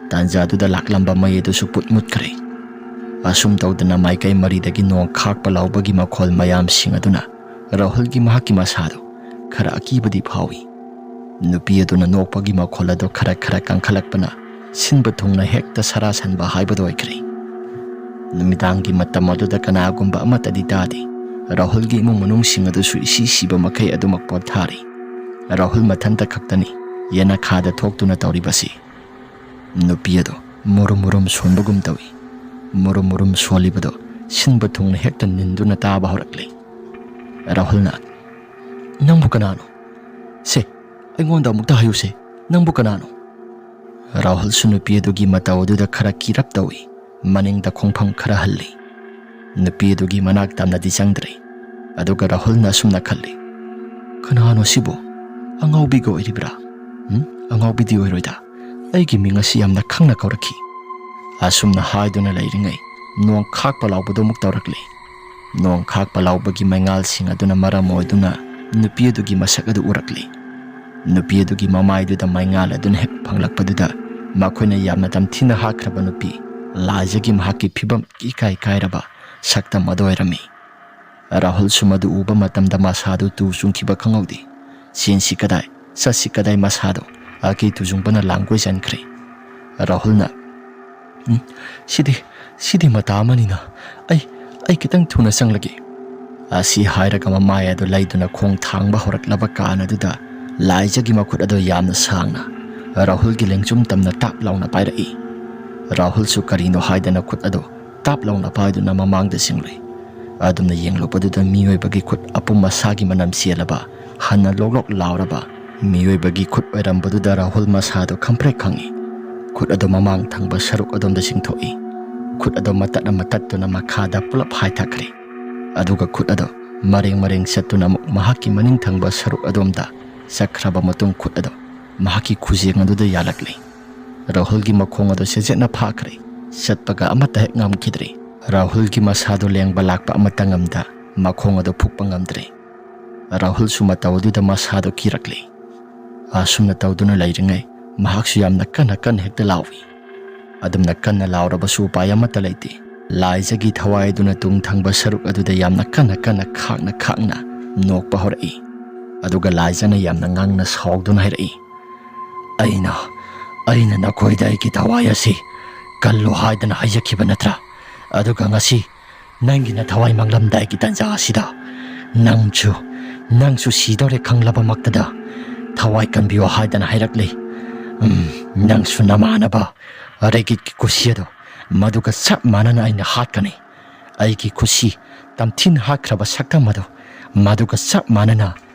ꯇꯥꯟꯖꯥꯗꯨꯗ ꯂꯥꯛꯂꯝꯕ ꯃꯩ ꯑꯗꯨꯁꯨ ꯄꯨꯠ ꯃꯨꯠꯈ꯭ꯔꯦ꯫ ꯑꯁꯨꯝ ꯇꯧꯗꯅ ꯃꯥꯏꯀꯩ ꯃꯔꯤꯗꯒꯤ ꯅꯣꯡ ꯈꯥꯛꯄ ꯂꯥꯎꯕꯒꯤ ꯃꯈꯣꯜ ꯃꯌꯥꯝꯁꯤꯡ ꯑꯗꯨꯅ ꯔꯥꯍꯨꯜꯒꯤ ꯃꯍꯥꯛꯀꯤ ꯃꯁꯥꯗꯨ ꯈꯔ ꯑꯀꯤꯕꯗꯤ ꯐꯥꯎꯏ꯫ ꯅꯨꯄꯤ ꯑꯗꯨꯅ ꯅꯣꯛꯄꯒꯤ ꯃꯈꯣꯜ ꯑꯗꯨ ꯈꯔ ꯈꯔ ꯀꯟꯈꯠꯂꯛꯄꯅ ꯁꯤꯟꯕ ꯊꯨꯡꯅ ꯍꯦꯛꯇ ꯁꯔꯥ ꯁꯟꯕ ꯍꯥꯏꯕꯗꯨ ꯑꯣꯏꯈ꯭ꯔꯦ꯫ ꯅꯨꯃꯤꯗꯥꯡꯒꯤ ꯃꯇꯝ ꯑꯗꯨꯗ ꯀꯅꯥꯒꯨꯝꯕ ꯑꯃꯠꯇꯗꯤ ꯇꯥꯗꯦ꯫ ꯔꯥꯍꯨꯜꯒꯤ ꯏꯃꯨꯡ ꯃꯅꯨꯡꯁꯤꯡ ꯑꯗꯨꯁꯨ ꯏꯁꯤ ꯁꯤꯕ ꯃꯈꯩ ꯑꯗꯨꯃꯛ ꯄꯣꯊꯥꯔꯤ꯫ ꯔꯥꯍꯨꯜ ꯃꯊꯟꯇ ꯈꯛꯇꯅꯤ ꯌꯦꯅꯈꯥꯗ ꯊꯣꯛꯇꯨꯅ ꯇꯧꯔꯤꯕꯁꯤ꯫ ꯅꯨꯄꯤ ꯑꯗꯨ ꯃꯨꯔꯨꯝ ꯃꯨꯔꯨꯝ ꯁꯣꯟꯕꯒꯨꯝ ꯇꯧꯏ꯫ ꯃꯨꯔꯨꯝ ꯃꯨꯔꯨꯝ ꯁꯣꯜꯂꯤꯕꯗꯨ ꯁꯤꯟꯕ ꯊꯨꯡꯅ ꯍꯦꯛꯇ ꯅꯤꯟꯗꯨꯅ ꯇꯥꯕ ꯍꯧꯔꯛꯂꯦ꯫ ꯔꯥꯍꯨꯜꯅ, "ꯅꯪꯕꯨ ꯀꯅꯥꯅꯣ? ꯁꯦ, ꯑꯩꯉꯣꯟꯗ ꯑꯃꯨꯛꯇ ꯍꯥꯏꯌꯨꯁꯦ, ꯅꯪꯕꯨ ꯀꯅꯥꯅꯣ?" ꯔꯥꯍꯨꯜꯁꯨ ꯅꯨꯄꯤ ꯑꯗꯨꯒꯤ ꯃꯇꯧ ꯑꯗꯨꯗ ꯈꯔ ꯀꯤꯔꯞ ꯇꯧꯏ꯫ ꯃꯅꯤꯡꯗ ꯈꯣꯡꯐꯝ ꯈꯔ ꯍꯜꯂꯤ꯫ ꯅꯨꯄꯤ ꯑꯗꯨꯒꯤ ꯃꯅꯥꯛ ꯇꯝꯅꯗꯤ ꯆꯪꯗ꯭ꯔꯦ꯫ ꯑꯗꯨꯒ ꯔꯥꯍꯨꯜꯅ ꯑꯁꯨꯝꯅ ꯈꯜꯂꯤ, "ꯀꯅꯥꯅꯣ ꯁꯤꯕꯨ? ꯑꯉꯥꯎꯕꯤꯒ ꯑꯣꯏꯔꯤꯕ꯭ꯔꯥ? ꯎꯝ? ꯑꯉꯥꯎꯕꯤꯗꯤ ꯑꯣꯏꯔꯣꯏꯗ꯫ ꯑꯩꯒꯤ ꯃꯤꯡ ꯑꯁꯤ ꯌꯥꯝꯅ ꯈꯪꯅ ꯀꯧꯔꯛꯈꯤ꯫" ꯑꯁꯨꯝꯅ ꯍꯥꯏꯗꯨꯅ ꯂꯩꯔꯤꯉꯩ ꯅꯣꯡ ꯈꯥꯛꯄ ꯂꯥꯎꯕꯗꯨ ꯑꯃꯨꯛ ꯇꯧꯔꯛꯂꯤ꯫ ꯅꯣꯡ ꯈꯥꯛꯄ ꯂꯥꯎꯕꯒꯤ ꯃꯩꯉꯥꯜꯁꯤꯡ ꯑꯗꯨꯅ ꯃꯔꯝ ꯑꯣꯏꯗꯨꯅ ꯅꯨꯄꯤ ꯑꯗꯨꯒꯤ ꯃꯁꯛ ꯑꯗꯨ ꯎꯔꯛꯂꯤ꯫ ꯅꯨꯄꯤ ꯑꯗꯨꯒꯤ ꯃꯃꯥꯏꯗꯨꯗ ꯃꯩꯉꯥꯜ ꯑꯗꯨꯅ ꯍꯦꯛ ꯐꯪꯂꯛꯄꯗꯨꯗ ꯃꯈꯣꯏꯅ ꯌꯥꯝꯅ ꯇꯝꯊꯤꯅ ꯍꯥꯠꯈ꯭ꯔꯕ ꯅꯨꯄꯤ ꯂꯥꯏꯖꯒꯤ ꯃꯍꯥꯛꯀꯤ ꯐꯤꯕꯝ ꯏꯀꯥꯏ ꯀꯥꯏꯔꯕ ꯁꯛꯇꯝ ꯑꯗꯨ ꯑꯣꯏꯔꯝꯃꯤ꯫ ꯔꯥꯍꯨꯜꯁꯨ ꯃꯗꯨ ꯎꯕ ꯃꯇꯝꯗ ꯃꯁꯥꯗꯨ ꯇꯨ ꯆꯨꯡꯈꯤꯕ ꯈꯪꯍꯧꯗꯦ꯫ ꯆꯦꯟꯁꯤ ꯀꯗꯥꯏ, ꯆꯠꯁꯤ ꯀꯗꯥꯏ ꯃꯁꯥꯗꯨ ꯑꯀꯤ ꯇꯨꯖꯨꯡꯕꯅ ꯂꯥꯡꯒꯣꯏ ꯆꯟꯈ꯭ꯔꯦ꯫ ꯔꯥꯍꯨꯜꯅ, "ꯎꯝ, ꯁꯤꯗꯤ, ꯁꯤꯗꯤ ꯃꯇꯥ ꯑꯃꯅꯤꯅ꯫ ꯑꯩ, ꯑꯩ ꯈꯤꯇꯪ ꯊꯨꯅ ꯆꯪꯂꯒꯦ꯫" ꯑꯁꯤ ꯍꯥꯏꯔꯒ ꯃꯃꯥꯏ ꯑꯗꯨ ꯂꯩꯗꯨꯅ ꯈꯣꯡ ꯊꯥꯡꯕ ꯍꯧꯔꯛꯂꯕ ꯀꯥꯟ ꯑꯗꯨꯗ ꯂꯥꯏꯖꯒꯤ ꯃꯈꯨꯠ ꯑꯗꯨ ꯌꯥꯝꯅ ꯁꯥꯡꯅ ꯔꯥꯍꯨꯜꯒꯤ ꯂꯦꯡꯖꯨꯝ ꯇꯝꯅ ꯇꯥꯞ ꯂꯥꯎꯅ ꯄꯥꯏꯔꯛꯏ꯫ ꯔꯥꯍꯨꯜꯁꯨ ꯀꯔꯤꯅꯣ ꯍꯥꯏꯗꯅ ꯈꯨꯠ ꯑꯗꯨ ꯇꯥꯞ ꯂꯥꯎꯅ ꯄꯥꯏꯗꯨꯅ ꯃꯃꯥꯡꯗ ꯆꯤꯡꯂꯨꯏ꯫ ꯑꯗꯨꯝꯅ ꯌꯦꯡꯂꯨꯕꯗꯨꯗ ꯃꯤꯑꯣꯏꯕꯒꯤ ꯈꯨꯠ ꯑꯄꯨꯝ ꯑꯁꯥꯒꯤ ꯃꯅꯝ ꯆꯦꯜꯂꯕ, ꯍꯟꯅ ꯂꯣꯛ ꯂꯣꯛ ꯂꯥꯎꯔꯕ ꯃꯤꯑꯣꯏꯕꯒꯤ ꯈꯨꯠ ꯑꯣꯏꯔꯝꯕꯗꯨꯗ ꯔꯥꯍꯨꯜ ꯃꯁꯥꯗꯨ ꯈꯪꯄ꯭ꯔꯦꯛ ꯈꯪꯏ꯫ ꯈꯨꯠ ꯑꯗꯨ ꯃꯃꯥꯡ ꯊꯪꯕ ꯁꯔꯨꯛ ꯑꯗꯣꯝꯗ ꯆꯤꯡꯊꯣꯛꯏ꯫ ꯈꯨꯠ ꯑꯗꯨ ꯃꯇꯠ ꯑꯃ ꯇꯠꯇꯨꯅ ꯃꯈꯥꯗ ꯄꯨꯂꯞ ꯍꯥꯏꯊꯈ꯭ꯔꯦ꯫ ꯑꯗꯨꯒ ꯈꯨꯠ ꯑꯗꯨ ꯃꯔꯦꯡ ꯃꯔꯦꯡ ꯆꯠꯇꯨꯅ ꯑꯃꯨꯛ ꯃꯍꯥꯛꯀꯤ ꯃꯅꯤꯡ ꯊꯪꯕ ꯁꯔꯨꯛ ꯑꯗꯣꯝꯗ ꯆꯠꯈ꯭ꯔꯕ ꯃꯇꯨꯡ ꯈꯨꯠ ꯑꯗꯨ ꯃꯍꯥꯛꯀꯤ ꯈꯨꯖꯦꯡ ꯑꯗꯨꯗ ꯌꯥꯜꯂꯛꯂꯦ꯫ ꯔꯥꯍꯨꯜꯒꯤ ꯃꯈꯣꯡ ꯑꯗꯨ ꯁꯦꯖꯦꯠꯅ ꯐꯥꯈ꯭ꯔꯦ꯫ ꯆꯠꯄꯒ ꯑꯃꯠꯇ ꯍꯦꯛ ꯉꯝꯈꯤꯗ꯭ꯔꯦ꯫ ꯔꯥꯍꯨꯜꯒꯤ ꯃꯁꯥꯗꯨ ꯂꯦꯡꯕ ꯂꯥꯛꯄ ꯑꯃꯠꯇ ꯉꯝꯗ ꯃꯈꯣꯡ ꯑꯗꯨ ꯐꯨꯛꯄ ꯉꯝꯗ꯭ꯔꯦ꯫ ꯔꯥꯍꯨꯜꯁꯨ ꯃꯇꯧ ꯑꯗꯨꯗ ꯃꯁꯥꯗꯨ ꯀꯤꯔꯛꯂꯦ꯫ ꯑꯁꯨꯝꯅ ꯇꯧꯗꯨꯅ ꯂꯩꯔꯤꯉꯩ ꯃꯍꯥꯛꯁꯨ ꯌꯥꯝꯅ ꯀꯟꯅ ꯀꯟꯅ ꯍꯦꯛꯇ ꯂꯥꯎꯏ꯫ ꯑꯗꯨꯝꯅ ꯀꯟꯅ ꯂꯥꯎꯔꯕꯁꯨ ꯎꯄꯥꯏ ꯑꯃꯠꯇ ꯂꯩꯇꯦ꯫ ꯂꯥꯏꯖꯒꯤ ꯊꯋꯥꯏ ꯑꯗꯨꯅ ꯇꯨꯡ ꯊꯪꯕ ꯁꯔꯨꯛ ꯑꯗꯨꯗ ꯌꯥꯝꯅ ꯀꯟꯅ ꯀꯟꯅ ꯈꯥꯛꯅ ꯈꯥꯛꯅ ꯅꯣꯛꯄ ꯍꯧꯔꯛꯏ꯫ ꯑꯗꯨꯒ ꯂꯥꯏꯖꯅ ꯌꯥꯝꯅ ꯉꯥꯡꯅ ꯁꯥꯎꯗꯨꯅ ꯍꯥꯏꯔꯛꯏ, "ꯑꯩꯅ, ꯑꯩꯅ ꯅꯈꯣꯏꯗ ꯑꯩꯒꯤ ꯊꯋꯥꯏ ꯑꯁꯤ ꯀꯜꯂꯨ ꯍꯥꯏꯗꯅ ꯍꯥꯏꯖꯈꯤꯕ ꯅꯠꯇ꯭ꯔꯥ? ꯑꯗꯨꯒ ꯉꯁꯤ ꯅꯪꯒꯤ ꯅꯊꯋꯥꯏ ꯃꯥꯡꯂꯝꯗꯥꯏꯒꯤ ꯇꯥꯟꯖꯥ ꯑꯁꯤꯗ ꯅꯪꯁꯨ, ꯅꯪꯁꯨ ꯁꯤꯗꯧꯔꯦ ꯈꯪꯂꯕꯃꯛꯇꯗ ꯊꯋꯥꯏ ꯀꯟꯕꯤꯌꯨ ꯍꯥꯏꯗꯅ ꯍꯥꯏꯔꯛꯂꯤ꯫ ꯎꯝ, ꯅꯪꯁꯨ ꯅꯃꯥꯟꯅꯕ ꯔꯦꯒꯤꯠꯀꯤ ꯀꯨꯁꯤ ꯑꯗꯣ ꯃꯗꯨꯒ ꯆꯞ ꯃꯥꯟꯅꯅ ꯑꯩꯅ ꯍꯥꯠꯀꯅꯤ꯫ ꯑꯩꯒꯤ ꯈꯨꯠꯁꯤ ꯇꯝꯊꯤꯅ ꯍꯥꯠꯈ꯭ꯔꯕ ꯁꯛꯇꯝ ꯑꯗꯣ ꯃꯗꯨꯒ ꯆꯞ ꯃꯥꯟꯅꯅ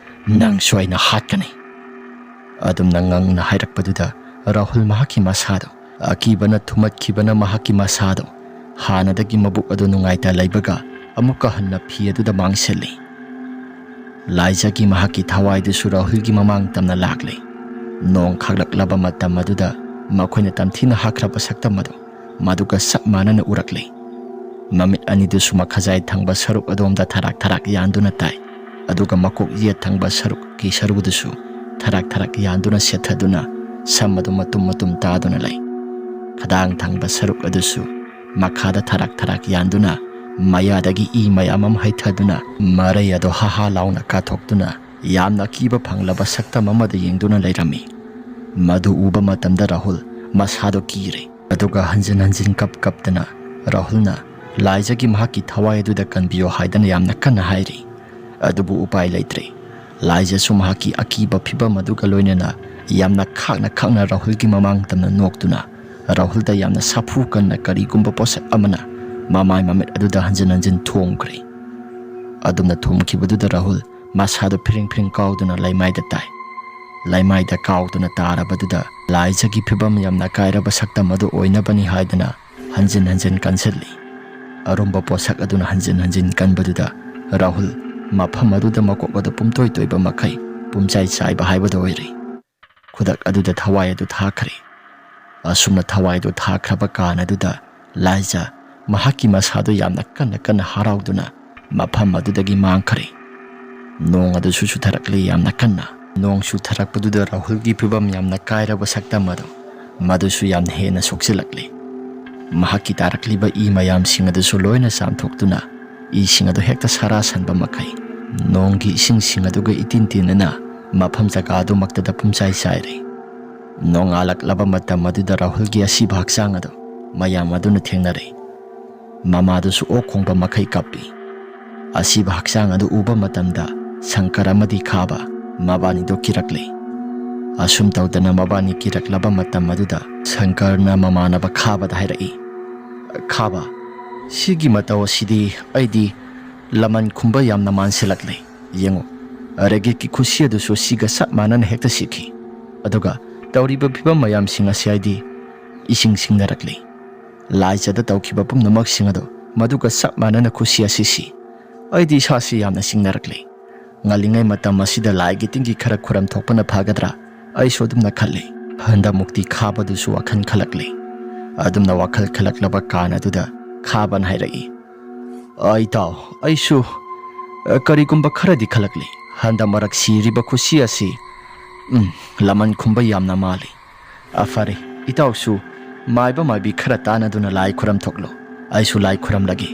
ꯅꯪꯁꯨ ꯑꯩꯅ ꯍꯥꯠꯀꯅꯤ꯫" ꯑꯗꯨꯝꯅ ꯉꯪꯅ ꯍꯥꯏꯔꯛꯄꯗꯨꯗ ꯔꯥꯍꯨꯜ ꯃꯍꯥꯛꯀꯤ ꯃꯁꯥꯗꯣ ꯑꯀꯤꯕꯅ ꯊꯨꯝꯃꯠꯈꯤꯕꯅ ꯃꯍꯥꯛꯀꯤ ꯃꯁꯥꯗꯣ ꯍꯥꯟꯅꯗꯒꯤ ꯃꯕꯨꯛ ꯑꯗꯨ ꯅꯨꯡꯉꯥꯏꯇ ꯂꯩꯕꯒ ꯑꯃꯨꯛꯀ ꯍꯟꯅ ꯐꯤ ꯑꯗꯨꯗ ꯃꯥꯡꯁꯤꯜꯂꯤ꯫ ꯂꯥꯏꯖꯒꯤ ꯃꯍꯥꯛꯀꯤ ꯊꯋꯥꯏꯗꯨꯁꯨ ꯔꯥꯍꯨꯜꯒꯤ ꯃꯃꯥꯡ ꯇꯝꯅ ꯂꯥꯛꯂꯦ꯫ ꯅꯣꯡ ꯈꯥꯛꯂꯛꯂꯕ ꯃꯇꯝ ꯑꯗꯨꯗ ꯃꯈꯣꯏꯅ ꯇꯝꯊꯤꯅ ꯍꯥꯠꯈ꯭ꯔꯕ ꯁꯛꯇꯝ ꯑꯗꯨ ꯃꯗꯨꯒ ꯆꯞ ꯃꯥꯟꯅꯅ ꯎꯔꯛꯂꯦ꯫ ꯃꯃꯤꯠ ꯑꯅꯤꯗꯨꯁꯨ ꯃꯈꯖꯥꯏ ꯊꯪꯕ ꯁꯔꯨꯛ ꯑꯗꯣꯝꯗ ꯊꯔꯥꯛ ꯊꯔꯥꯛ ꯌꯥꯟꯗꯨꯅ ꯇꯥꯏ, ꯑꯗꯨꯒ ꯃꯀꯣꯛ ꯌꯦꯠ ꯊꯪꯕ ꯁꯔꯨꯛꯀꯤ ꯁꯔꯨꯗꯨꯁꯨ ꯊꯔꯥꯛ ꯊꯔꯥꯛ ꯌꯥꯟꯗꯨꯅ ꯁꯦꯠꯊꯗꯨꯅ ꯁꯝ ꯑꯗꯨ ꯃꯇꯨꯝ ꯃꯇꯨꯝ ꯇꯥꯗꯨꯅ ꯂꯩ꯫ ꯈꯗꯥꯡ ꯊꯪꯕ ꯁꯔꯨꯛ ꯑꯗꯨꯁꯨ ꯃꯈꯥꯗ ꯊꯔꯥꯛ ꯊꯔꯥꯛ ꯌꯥꯟꯗꯨꯅ ꯃꯌꯥꯗꯒꯤ ꯏ ꯃꯌꯥꯝ ꯑꯃ ꯍꯩꯊꯗꯨꯅ ꯃꯔꯩ ꯑꯗꯨ ꯍꯥ ꯍꯥ ꯂꯥꯎꯅ ꯀꯥꯊꯣꯛꯇꯨꯅ ꯌꯥꯝꯅ ꯑꯀꯤꯕ ꯐꯪꯂꯕ ꯁꯛꯇꯝ ꯑꯃꯗ ꯌꯦꯡꯗꯨꯅ ꯂꯩꯔꯝꯃꯤ꯫ ꯃꯗꯨ ꯎꯕ ꯃꯇꯝꯗ ꯔꯥꯍꯨꯜ ꯃꯁꯥꯗꯨ ꯀꯤꯔꯦ꯫ ꯑꯗꯨꯒ ꯍꯟꯖꯤꯟ ꯍꯟꯖꯤꯟ ꯀꯞ ꯀꯞꯇꯅ ꯔꯥꯍꯨꯜꯅ ꯂꯥꯏꯖꯒꯤ ꯃꯍꯥꯛꯀꯤ ꯊꯋꯥꯏ ꯑꯗꯨꯗ ꯀꯟꯕꯤꯌꯣ ꯍꯥꯏꯗꯅ ꯌꯥꯝꯅ ꯀꯟꯅ ꯍꯥꯏꯔꯤ꯫ ꯑꯗꯨꯕꯨ ꯎꯄꯥꯏ ꯂꯩꯇ꯭ꯔꯦ꯫ ꯂꯥꯏꯖꯁꯨ ꯃꯍꯥꯛꯀꯤ ꯑꯀꯤꯕ ꯐꯤꯚꯝ ꯑꯗꯨꯒ ꯂꯣꯏꯅꯅ ꯌꯥꯝꯅ ꯈꯥꯛꯅ ꯈꯥꯛꯅ ꯔꯥꯍꯨꯜꯒꯤ ꯃꯃꯥꯡ ꯇꯝꯅ ꯅꯣꯛꯇꯨꯅ ꯔꯥꯍꯨꯜꯗ ꯌꯥꯝꯅ ꯁꯥꯐꯨ ꯀꯟꯅ ꯀꯔꯤꯒꯨꯝꯕ ꯄꯣꯠꯁꯛ ꯑꯃꯅ ꯃꯃꯥꯏ ꯃꯃꯤꯠ ꯑꯗꯨꯗ ꯍꯟꯖꯤꯟ ꯍꯟꯖꯤꯟ ꯊꯣꯝꯈ꯭ꯔꯦ꯫ ꯑꯗꯨꯝꯅ ꯊꯣꯝꯈꯤꯕꯗꯨꯗ ꯔꯥꯍꯨꯜ ꯃꯁꯥꯗꯨ ꯐꯤꯔꯤꯡ ꯐꯤꯔꯤꯡ ꯀꯥꯎꯗꯨꯅ ꯂꯩꯃꯥꯏꯗ ꯇꯥꯏ꯫ ꯂꯩꯃꯥꯏꯗ ꯀꯥꯎꯗꯨꯅ ꯇꯥꯔꯕꯗꯨꯗ ꯂꯥꯏꯖꯒꯤ ꯐꯤꯚꯝ ꯌꯥꯝꯅ ꯀꯥꯏꯔꯕ ꯁꯛꯇꯝ ꯑꯗꯨ ꯑꯣꯏꯅꯕꯅꯤ ꯍꯥꯏꯗꯨꯅ ꯍꯟꯖꯤꯟ ꯍꯟꯖꯤꯟ ꯀꯟꯁꯤꯜꯂꯤ꯫ ꯑꯔꯨꯝꯕ ꯄꯣꯠꯁꯛ ꯑꯗꯨꯅ ꯍꯟꯖꯤꯟ ꯍꯟꯖꯤꯟ ꯀꯟꯕꯗꯨꯗ ꯔꯥꯍꯨꯜ ꯃꯐꯝ ꯑꯗꯨꯗ ꯃꯀꯣꯛ ꯑꯗꯨ ꯄꯨꯝꯇꯣꯏ ꯇꯣꯏꯕ ꯃꯈꯩ ꯄꯨꯝꯆꯥꯏ ꯆꯥꯏꯕ ꯍꯥꯏꯕꯗꯨ ꯑꯣꯏꯔꯦ꯫ ꯈꯨꯗꯛ ꯑꯗꯨꯗ ꯊꯋꯥꯏ ꯑꯗꯨ ꯊꯥꯈ꯭ꯔꯦ꯫ ꯑꯁꯨꯝꯅ ꯊꯋꯥꯏ ꯑꯗꯨ ꯊꯥꯈ꯭ꯔꯕ ꯀꯥꯟ ꯑꯗꯨꯗ ꯂꯥꯏꯖ ꯃꯍꯥꯛꯀꯤ ꯃꯁꯥꯗꯨ ꯌꯥꯝꯅ ꯀꯟꯅ ꯀꯟꯅ ꯍꯔꯥꯎꯗꯨꯅ ꯃꯐꯝ ꯑꯗꯨꯗꯒꯤ ꯃꯥꯡꯈ꯭ꯔꯦ꯫ ꯅꯣꯡ ꯑꯗꯨꯁꯨ ꯆꯨꯊꯔꯛꯂꯤ ꯌꯥꯝꯅ ꯀꯟꯅ꯫ ꯅꯣꯡ ꯆꯨꯊꯔꯛꯄꯗꯨꯗ ꯔꯥꯍꯨꯜꯒꯤ ꯐꯤꯕꯝ ꯌꯥꯝꯅ ꯀꯥꯏꯔꯕ ꯁꯛꯇꯝ ꯑꯗꯨ, ꯃꯗꯨꯁꯨ ꯌꯥꯝꯅ ꯍꯦꯟꯅ ꯁꯣꯛꯆꯤꯜꯂꯛꯂꯤ꯫ ꯃꯍꯥꯛꯀꯤ ꯇꯥꯔꯛꯂꯤꯕ ꯏ ꯃꯌꯥꯝꯁꯤꯡ ꯑꯗꯨꯁꯨ ꯂꯣꯏꯅ ꯆꯥꯝꯊꯣꯛꯇꯨꯅ, ꯏꯁꯤꯡ ꯑꯗꯨ ꯍꯦꯛꯇ ꯁꯥꯔꯥ ꯁꯟꯕ ꯃꯈꯩ, ꯅꯣꯡꯒꯤ ꯏꯁꯤꯡꯁꯤꯡ ꯑꯗꯨꯒ ꯏꯇꯤꯟ ꯇꯤꯟꯅꯅ ꯃꯐꯝ ꯖꯒꯥ ꯑꯗꯨꯃꯛꯇꯗ ꯄꯨꯝꯆꯥꯏ ꯆꯥꯏꯔꯦ꯫ ꯅꯣꯡꯉꯥꯜꯂꯛꯂꯕ ꯃꯇꯝ ꯑꯗꯨꯗ ꯔꯥꯍꯨꯜꯒꯤ ꯑꯁꯤꯕ ꯍꯛꯆꯥꯡ ꯑꯗꯨ ꯃꯌꯥꯝ ꯑꯗꯨꯅ ꯊꯦꯡꯅꯔꯦ꯫ ꯃꯃꯥꯗꯨꯁꯨ ꯑꯣꯛ ꯈꯣꯡꯕ ꯃꯈꯩ ꯀꯞꯄꯤ꯫ ꯑꯁꯤꯕ ꯍꯛꯆꯥꯡ ꯑꯗꯨ ꯎꯕ ꯃꯇꯝꯗ ꯁꯪꯀꯔ ꯑꯃꯗꯤ ꯈꯥꯕ ꯃꯕꯥꯅꯤꯗꯨ ꯀꯤꯔꯛꯂꯦ꯫ ꯑꯁꯨꯝ ꯇꯧꯗꯅ ꯃꯕꯥꯅꯤ ꯀꯤꯔꯛꯂꯕ ꯃꯇꯝ ꯑꯗꯨꯗ ꯁꯪꯀꯔꯅ ꯃꯃꯥꯟꯅꯕ ꯈꯥꯕꯗ ꯍꯥꯏꯔꯛꯏ, "ꯈꯥꯕ, ꯁꯤꯒꯤ ꯃꯇꯧ ꯑꯁꯤꯗꯤ ꯑꯩꯗꯤ ꯂꯃꯟ ꯈꯨꯝꯕ ꯌꯥꯝꯅ ꯃꯥꯟꯁꯤꯜꯂꯛꯂꯦ꯫ ꯌꯦꯡꯉꯨ, ꯔꯦꯒꯦꯠꯀꯤ ꯈꯨꯁꯤ ꯑꯗꯨꯁꯨ ꯁꯤꯒ ꯆꯞ ꯃꯥꯟꯅꯅ ꯍꯦꯛꯇ ꯁꯤꯈꯤ꯫ ꯑꯗꯨꯒ ꯇꯧꯔꯤꯕ ꯐꯤꯕꯝ ꯃꯌꯥꯝꯁꯤꯡ ꯑꯁꯤ ꯍꯥꯏꯗꯤ ꯏꯁꯤꯡ ꯁꯤꯡꯅꯔꯛꯂꯤ꯫ ꯂꯥꯏꯖꯗ ꯇꯧꯈꯤꯕ ꯄꯨꯝꯅꯃꯛꯁꯤꯡ ꯑꯗꯨ ꯃꯗꯨꯒ ꯆꯞ ꯃꯥꯟꯅꯅ ꯈꯨꯁꯤ ꯑꯁꯤ ꯁꯤ꯫ ꯑꯩꯗꯤ ꯏꯁꯥꯁꯤ ꯌꯥꯝꯅ ꯆꯤꯡꯅꯔꯛꯂꯦ꯫ ꯉꯜꯂꯤꯉꯩ ꯃꯇꯝ ꯑꯁꯤꯗ ꯂꯥꯏꯒꯤ ꯇꯤꯟꯒꯤ ꯈꯔ ꯈꯨꯔꯝ ꯊꯣꯛꯄꯅ ꯐꯒꯗ꯭ꯔꯥ? ꯑꯩꯁꯨ ꯑꯗꯨꯝꯅ ꯈꯜꯂꯤ꯫ ꯍꯟꯗꯛꯃꯨꯛꯇꯤ ꯈꯥꯕꯗꯨꯁꯨ ꯋꯥꯈꯜ ꯈꯜꯂꯛꯂꯦ꯫ ꯑꯗꯨꯝꯅ ꯋꯥꯈꯜ ꯈꯜꯂꯛꯂꯕ ꯀꯥꯟ ꯑꯗꯨꯗ ꯈꯥꯕꯅ ꯍꯥꯏꯔꯛꯏ, "ꯑ, ꯏꯇꯥꯎ, ꯑꯩꯁꯨ, ꯑ, ꯀꯔꯤꯒꯨꯝꯕ ꯈꯔꯗꯤ ꯈꯜꯂꯛꯂꯤ꯫ ꯍꯟꯗꯛ ꯃꯔꯛ ꯁꯤꯔꯤꯕ ꯈꯨꯁꯤ ꯑꯁꯤ, ꯎꯝ, ꯂꯃꯟ ꯈꯨꯝꯕ ꯌꯥꯝꯅ ꯃꯥꯜꯂꯤ꯫ ꯑ, ꯐꯔꯦ, ꯏꯇꯥꯎꯁꯨ ꯃꯥꯏꯕ ꯃꯥꯏꯕꯤ ꯈꯔ ꯇꯥꯟꯅꯗꯨꯅ ꯂꯥꯏ ꯈꯨꯔꯝ ꯊꯣꯛꯂꯣ꯫ ꯑꯩꯁꯨ ꯂꯥꯏ ꯈꯨꯔꯝꯂꯒꯦ,"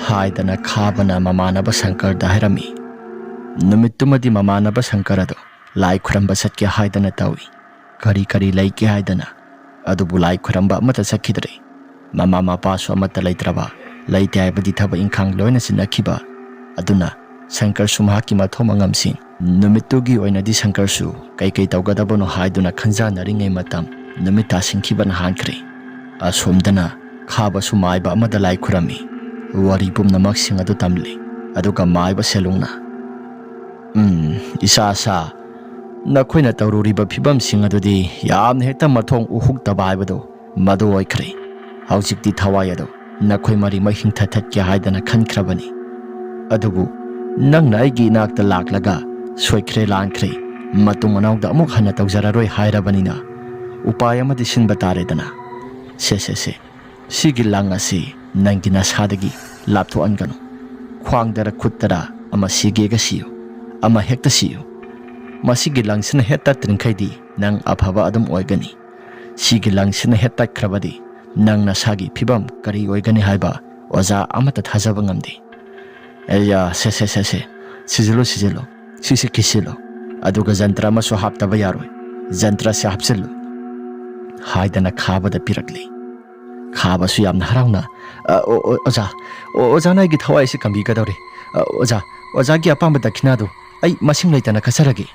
ꯍꯥꯏꯗꯅ ꯈꯥꯕꯅ ꯃꯃꯥꯟꯅꯕ ꯁꯪꯀꯔꯗ ꯍꯥꯏꯔꯝꯃꯤ꯫ ꯅꯨꯃꯤꯠꯇꯨꯃꯗꯤ ꯃꯃꯥꯟꯅꯕ ꯁꯪꯀꯔ ꯑꯗꯨ ꯂꯥꯏ ꯈꯨꯔꯝꯕ ꯆꯠꯀꯦ ꯍꯥꯏꯗꯅ ꯇꯧꯏ꯫ ꯀꯔꯤ ꯀꯔꯤ ꯂꯩꯒꯦ ꯍꯥꯏꯗꯅ꯫ ꯑꯗꯨꯕꯨ ꯂꯥꯏ ꯈꯨꯔꯝꯕ ꯑꯃꯠꯇ ꯆꯠꯈꯤꯗ꯭ꯔꯦ꯫ ꯃꯃꯥ ꯃꯄꯥꯁꯨ ꯑꯃꯠꯇ ꯂꯩꯇ꯭ꯔꯕ, ꯂꯩꯇꯦ ꯍꯥꯏꯕꯗꯤ ꯊꯕꯛ ꯏꯪꯈꯥꯡ ꯂꯣꯏꯅ ꯆꯤꯟꯅꯈꯤꯕ꯫ ꯑꯗꯨꯅ ꯁꯪꯀꯔꯁꯨ ꯃꯍꯥꯛꯀꯤ ꯃꯊꯧ ꯃꯉꯝꯁꯤꯡ꯫ ꯅꯨꯃꯤꯠꯇꯨꯒꯤ ꯑꯣꯏꯅꯗꯤ ꯁꯪꯀꯔꯁꯨ ꯀꯩꯀꯩ ꯇꯧꯒꯗꯕꯅꯣ ꯍꯥꯏꯗꯨꯅ ꯈꯟꯖꯥꯟꯅꯔꯤꯉꯩ ꯃꯇꯝ ꯅꯨꯃꯤꯠ ꯇꯥꯁꯤꯟꯈꯤꯕꯅ ꯍꯥꯟꯈ꯭ꯔꯦ꯫ ꯑꯁꯣꯝꯗꯅ ꯈꯥꯕꯁꯨ ꯃꯥꯏꯕ ꯑꯃꯗ ꯂꯥꯏ ꯈꯨꯔꯝꯃꯤ꯫ ꯋꯥꯔꯤ ꯄꯨꯝꯅꯃꯛꯁꯤꯡ ꯑꯗꯨ ꯇꯝꯂꯤ꯫ ꯑꯗꯨꯒ ꯃꯥꯏꯕ ꯁꯦꯂꯨꯡꯅ, "ꯎꯝ, ꯏꯆꯥꯁꯥ, ꯅꯈꯣꯏꯅ ꯇꯧꯔꯨꯔꯤꯕ ꯐꯤꯕꯝꯁꯤꯡ ꯑꯗꯨꯗꯤ ꯌꯥꯝꯅ ꯍꯦꯛꯇ ꯃꯊꯣꯡ ꯎꯍꯨꯛꯇꯕ ꯍꯥꯏꯕꯗꯨ ꯃꯗꯨ ꯑꯣꯏꯈ꯭ꯔꯦ꯫ ꯍꯧꯖꯤꯛꯇꯤ ꯊꯋꯥꯏ ꯑꯗꯨ ꯅꯈꯣꯏ ꯃꯔꯤꯃꯛ ꯍꯤꯡꯊꯊꯠꯀꯦ ꯍꯥꯏꯗꯅ ꯈꯟꯈ꯭ꯔꯕꯅꯤ꯫ ꯑꯗꯨꯕꯨ ꯅꯪꯅ ꯑꯩꯒꯤ ꯏꯅꯥꯛꯇ ꯂꯥꯛꯂꯒ ꯁꯣꯏꯈ꯭ꯔꯦ ꯂꯥꯟꯈ꯭ꯔꯦ, ꯃꯇꯨꯡ ꯃꯅꯥꯎꯗ ꯑꯃꯨꯛ ꯍꯟꯅ ꯇꯧꯖꯔꯔꯣꯏ ꯍꯥꯏꯔꯕꯅꯤꯅ ꯎꯄꯥꯏ ꯑꯃꯗꯤ ꯁꯤꯟꯕ ꯇꯥꯔꯦꯗꯅ꯫ ꯁꯦ, ꯁꯦ, ꯁꯦ, ꯁꯤꯒꯤ ꯂꯪ ꯑꯁꯤ ꯅꯪꯒꯤ ꯅꯁꯥꯗꯒꯤ ꯂꯥꯞꯊꯣꯛꯍꯟꯒꯅꯨ꯫ ꯈ꯭ꯋꯥꯡꯗꯔ ꯈꯨꯠꯇꯔ ꯑꯃ ꯁꯤꯒꯦꯒ ꯁꯤꯌꯨ, ꯑꯃ ꯍꯦꯛꯇ ꯁꯤꯌꯨ꯫ ꯃꯁꯤꯒꯤ ꯂꯪꯁꯤꯅ ꯍꯦꯛ ꯇꯠꯇ꯭ꯔꯤꯡꯈꯩꯗꯤ ꯅꯪ ꯑꯐꯕ ꯑꯗꯨꯝ ꯑꯣꯏꯒꯅꯤ꯫ ꯁꯤꯒꯤ ꯂꯪꯁꯤꯅ ꯍꯦꯛ ꯇꯠꯈ꯭ꯔꯕꯗꯤ ꯅꯪ ꯅꯁꯥꯒꯤ ꯐꯤꯕꯝ ꯀꯔꯤ ꯑꯣꯏꯒꯅꯤ ꯍꯥꯏꯕ ꯑꯣꯖꯥ ꯑꯃꯠꯇ ꯊꯥꯖꯕ ꯉꯝꯗꯦ꯫ ꯑꯦꯌꯥ, ꯁꯦ, ꯁꯦ, ꯁꯦ, ꯁꯦ꯫ ꯁꯤꯖꯤꯜꯂꯨ, ꯁꯤꯖꯤꯜꯂꯨ꯫ ꯁꯤꯁꯤ ꯀꯤꯁꯤꯜꯂꯨ꯫ ꯑꯗꯨꯒ ꯖꯟꯇ꯭ꯔ ꯑꯃꯁꯨ ꯍꯥꯞꯇꯕ ꯌꯥꯔꯣꯏ꯫ ꯖꯟꯇ꯭ꯔꯁꯦ ꯍꯥꯞꯆꯤꯜꯂꯨ꯫ ꯍꯥꯏꯗꯅ ꯈꯥꯕꯗ ꯄꯤꯔꯛꯂꯤ꯫ ꯈꯥꯕꯁꯨ ꯌꯥꯝꯅ ꯍꯔꯥꯎꯅ, "ꯑ, ꯑꯣ, ꯑꯣ, ꯑꯣꯖꯥ, ꯑꯣ, ꯑꯣꯖꯥꯅ ꯑꯩꯒꯤ ꯊꯋꯥꯏꯁꯤ ꯀꯟꯕꯤꯒꯗꯧꯔꯦ꯫ ꯑ, ꯑꯣꯖꯥ, ꯑꯣꯖꯥꯒꯤ ꯑꯄꯥꯝꯕ ꯗꯈꯤꯅꯥꯗꯨ ꯑꯩ ꯃꯁꯤꯡ ꯂꯩꯇꯅ ꯀꯠꯆꯔꯒꯦ꯫"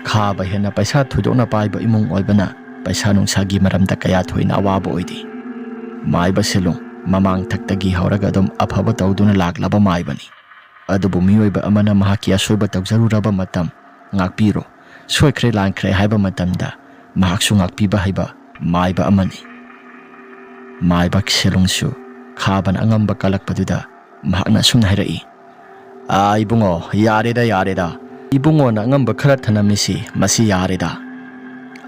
ꯈꯥꯕ ꯍꯦꯟꯅ ꯄꯩꯁꯥ ꯊꯣꯏꯗꯣꯛꯅ ꯄꯥꯏꯕ ꯏꯃꯨꯡ ꯑꯣꯏꯕꯅ ꯄꯩꯁꯥ ꯅꯨꯡꯁꯥꯒꯤ ꯃꯔꯝꯗ ꯀꯌꯥ ꯊꯣꯏꯅ ꯑꯋꯥꯕ ꯑꯣꯏꯗꯦ꯫ ꯃꯥꯏꯕ ꯁꯦꯂꯨꯡ ꯃꯃꯥꯡ ꯊꯛꯇꯒꯤ ꯍꯧꯔꯒ ꯑꯗꯨꯝ ꯑꯐꯕ ꯇꯧꯗꯨꯅ ꯂꯥꯛꯂꯕ ꯃꯥꯏꯕꯅꯤ꯫ ꯑꯗꯨꯕꯨ ꯃꯤꯑꯣꯏꯕ ꯑꯃꯅ ꯃꯍꯥꯛꯀꯤ ꯑꯁꯣꯏꯕ ꯇꯧꯖꯔꯨꯔꯕ ꯃꯇꯝ ꯉꯥꯛꯄꯤꯔꯣ, ꯁꯣꯏꯈ꯭ꯔꯦ ꯂꯥꯟꯈ꯭ꯔꯦ ꯍꯥꯏꯕ ꯃꯇꯝꯗ ꯃꯍꯥꯛꯁꯨ ꯉꯥꯛꯄꯤꯕ ꯍꯩꯕ ꯃꯥꯏꯕ ꯑꯃꯅꯤ꯫ ꯃꯥꯏꯕ ꯁꯦꯂꯨꯡꯁꯨ ꯈꯥꯕꯅ ꯑꯉꯝꯕ ꯀꯜꯂꯛꯄꯗꯨꯗ ꯃꯍꯥꯛꯅ ꯑꯁꯨꯝꯅ ꯍꯥꯏꯔꯛꯏ, "ꯑꯥ, ꯏꯕꯨꯡꯉꯣ, ꯌꯥꯔꯦꯗ, ꯌꯥꯔꯦꯗ꯫ ꯏꯕꯨꯡꯉꯣꯅ ꯑꯉꯝꯕ ꯈꯔ ꯊꯅꯝꯃꯤꯁꯤ, ꯃꯁꯤ ꯌꯥꯔꯦꯗ꯫"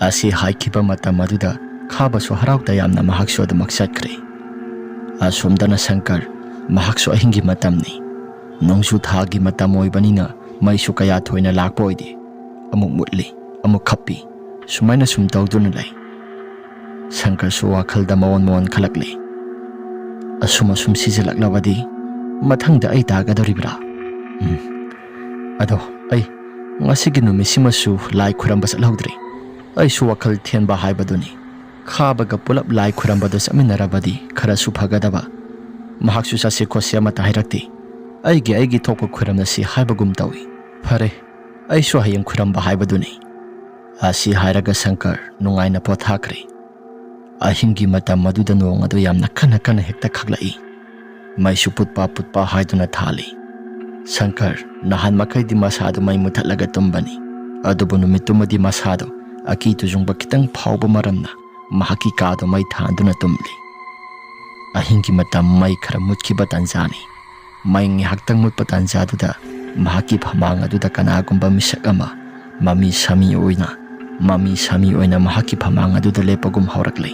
ꯑꯁꯤ ꯍꯥꯏꯈꯤꯕ ꯃꯇꯝ ꯑꯗꯨꯗ ꯈꯥꯕꯁꯨ ꯍꯔꯥꯎ ꯇꯌꯥꯝꯅ ꯃꯍꯥꯛꯁꯨ ꯑꯗꯨꯃꯛ ꯆꯠꯈ꯭ꯔꯦ꯫ ꯑꯁꯣꯝꯗꯅ ꯁꯪꯀꯔ, ꯃꯍꯥꯛꯁꯨ ꯑꯍꯤꯡꯒꯤ ꯃꯇꯝꯅꯤ꯫ ꯅꯣꯡꯖꯨ ꯊꯥꯒꯤ ꯃꯇꯝ ꯑꯣꯏꯕꯅꯤꯅ ꯃꯩꯁꯨ ꯀꯌꯥ ꯊꯣꯏꯅ ꯂꯥꯛꯄ ꯑꯣꯏꯗꯦ꯫ ꯑꯃꯨꯛ ꯃꯨꯠꯂꯤ, ꯑꯃꯨꯛ ꯈꯞꯄꯤ꯫ ꯁꯨꯃꯥꯏꯅ ꯁꯨꯝ ꯇꯧꯗꯨꯅ ꯂꯩ꯫ ꯁꯪꯀꯔꯁꯨ ꯋꯥꯈꯜꯗ ꯃꯑꯣꯟ ꯃꯑꯣꯟ ꯈꯜꯂꯛꯂꯤ꯫ ꯑꯁꯨꯝ ꯑꯁꯨꯝ ꯁꯤꯖꯤꯜꯂꯛꯂꯕꯗꯤ ꯃꯊꯪꯗ ꯑꯩ ꯇꯥꯒꯗꯧꯔꯤꯕ꯭ꯔꯥ? ꯎꯝ꯫ ꯑꯗꯣ ꯑꯩ ꯉꯁꯤꯒꯤ ꯅꯨꯃꯤꯠꯁꯤꯃꯁꯨ ꯂꯥꯏ ꯈꯨꯔꯝꯕ ꯆꯠꯍꯧꯗ꯭ꯔꯤ꯫ ꯑꯩꯁꯨ ꯋꯥꯈꯜ ꯊꯦꯟꯕ ꯍꯥꯏꯕꯗꯨꯅꯤ꯫ ꯈꯥꯕꯒ ꯄꯨꯂꯞ ꯂꯥꯏ ꯈꯨꯔꯝꯕꯗꯨ ꯆꯠꯃꯤꯟꯅꯔꯕꯗꯤ ꯈꯔꯁꯨ ꯐꯒꯗꯕ꯫ ꯃꯍꯥꯛꯁꯨ ꯆꯠꯁꯤ ꯈꯣꯠꯁꯤ ꯑꯃꯠꯇ ꯍꯥꯏꯔꯛꯇꯦ꯫ ꯑꯩꯒꯤ ꯑꯩꯒꯤ ꯊꯣꯛꯄ ꯈꯨꯔꯝꯂꯁꯤ ꯍꯥꯏꯕꯒꯨꯝ ꯇꯧꯏ꯫ ꯐꯔꯦ, ꯑꯩꯁꯨ ꯍꯌꯦꯡ ꯈꯨꯔꯝꯕ ꯍꯥꯏꯕꯗꯨꯅꯤ꯫ ꯑꯁꯤ ꯍꯥꯏꯔꯒ ꯁꯪꯀꯔ ꯅꯨꯡꯉꯥꯏꯅ ꯄꯣꯊꯥꯈ꯭ꯔꯦ꯫ ꯑꯍꯤꯡꯒꯤ ꯃꯇꯝ ꯑꯗꯨꯗ ꯅꯣꯡ ꯑꯗꯨ ꯌꯥꯝꯅ ꯀꯟꯅ ꯀꯟꯅ ꯍꯦꯛꯇ ꯈꯥꯛꯂꯛꯏ꯫ ꯃꯩꯁꯨ ꯄꯨꯠꯄ ꯄꯨꯠꯄ ꯍꯥꯏꯗꯨꯅ ꯊꯥꯜꯂꯤ꯫ ꯁꯪꯀꯔ ꯅꯍꯥꯟ ꯃꯈꯩꯗꯤ ꯃꯁꯥꯗꯨ ꯃꯩ ꯃꯨꯊꯠꯂꯒ ꯇꯨꯝꯕꯅꯤ꯫ ꯑꯗꯨꯕꯨ ꯅꯨꯃꯤꯠꯇꯨꯃꯗꯤ ꯃꯁꯥꯗꯨ ꯑꯀꯤ ꯇꯨꯖꯨꯡꯕ ꯈꯤꯇꯪ ꯐꯥꯎꯕ ꯃꯔꯝꯅ ꯃꯍꯥꯛꯀꯤ ꯀꯥꯗꯨ ꯃꯩ ꯊꯥꯟꯗꯨꯅ ꯇꯨꯝꯂꯤ꯫ ꯑꯍꯤꯡꯒꯤ ꯃꯇꯝ ꯃꯩ ꯈꯔ ꯃꯨꯠꯈꯤꯕ ꯇꯥꯟꯖꯥꯅꯤ꯫ ꯃꯩ ꯉꯥꯏꯍꯥꯛꯇꯪ ꯃꯨꯠꯄ ꯇꯥꯟꯖꯥꯗꯨꯗ ꯃꯍꯥꯛꯀꯤ ꯐꯃꯥꯡ ꯑꯗꯨꯗ ꯀꯅꯥꯒꯨꯝꯕ ꯃꯤꯁꯛ ꯑꯃ ꯃꯃꯤ ꯁꯥꯃꯤ ꯑꯣꯏꯅ, ꯃꯃꯤ ꯁꯥꯃꯤ ꯑꯣꯏꯅ ꯃꯍꯥꯛꯀꯤ ꯐꯃꯥꯡ ꯑꯗꯨꯗ ꯂꯦꯞꯄꯒꯨꯝ ꯍꯧꯔꯛꯂꯤ꯫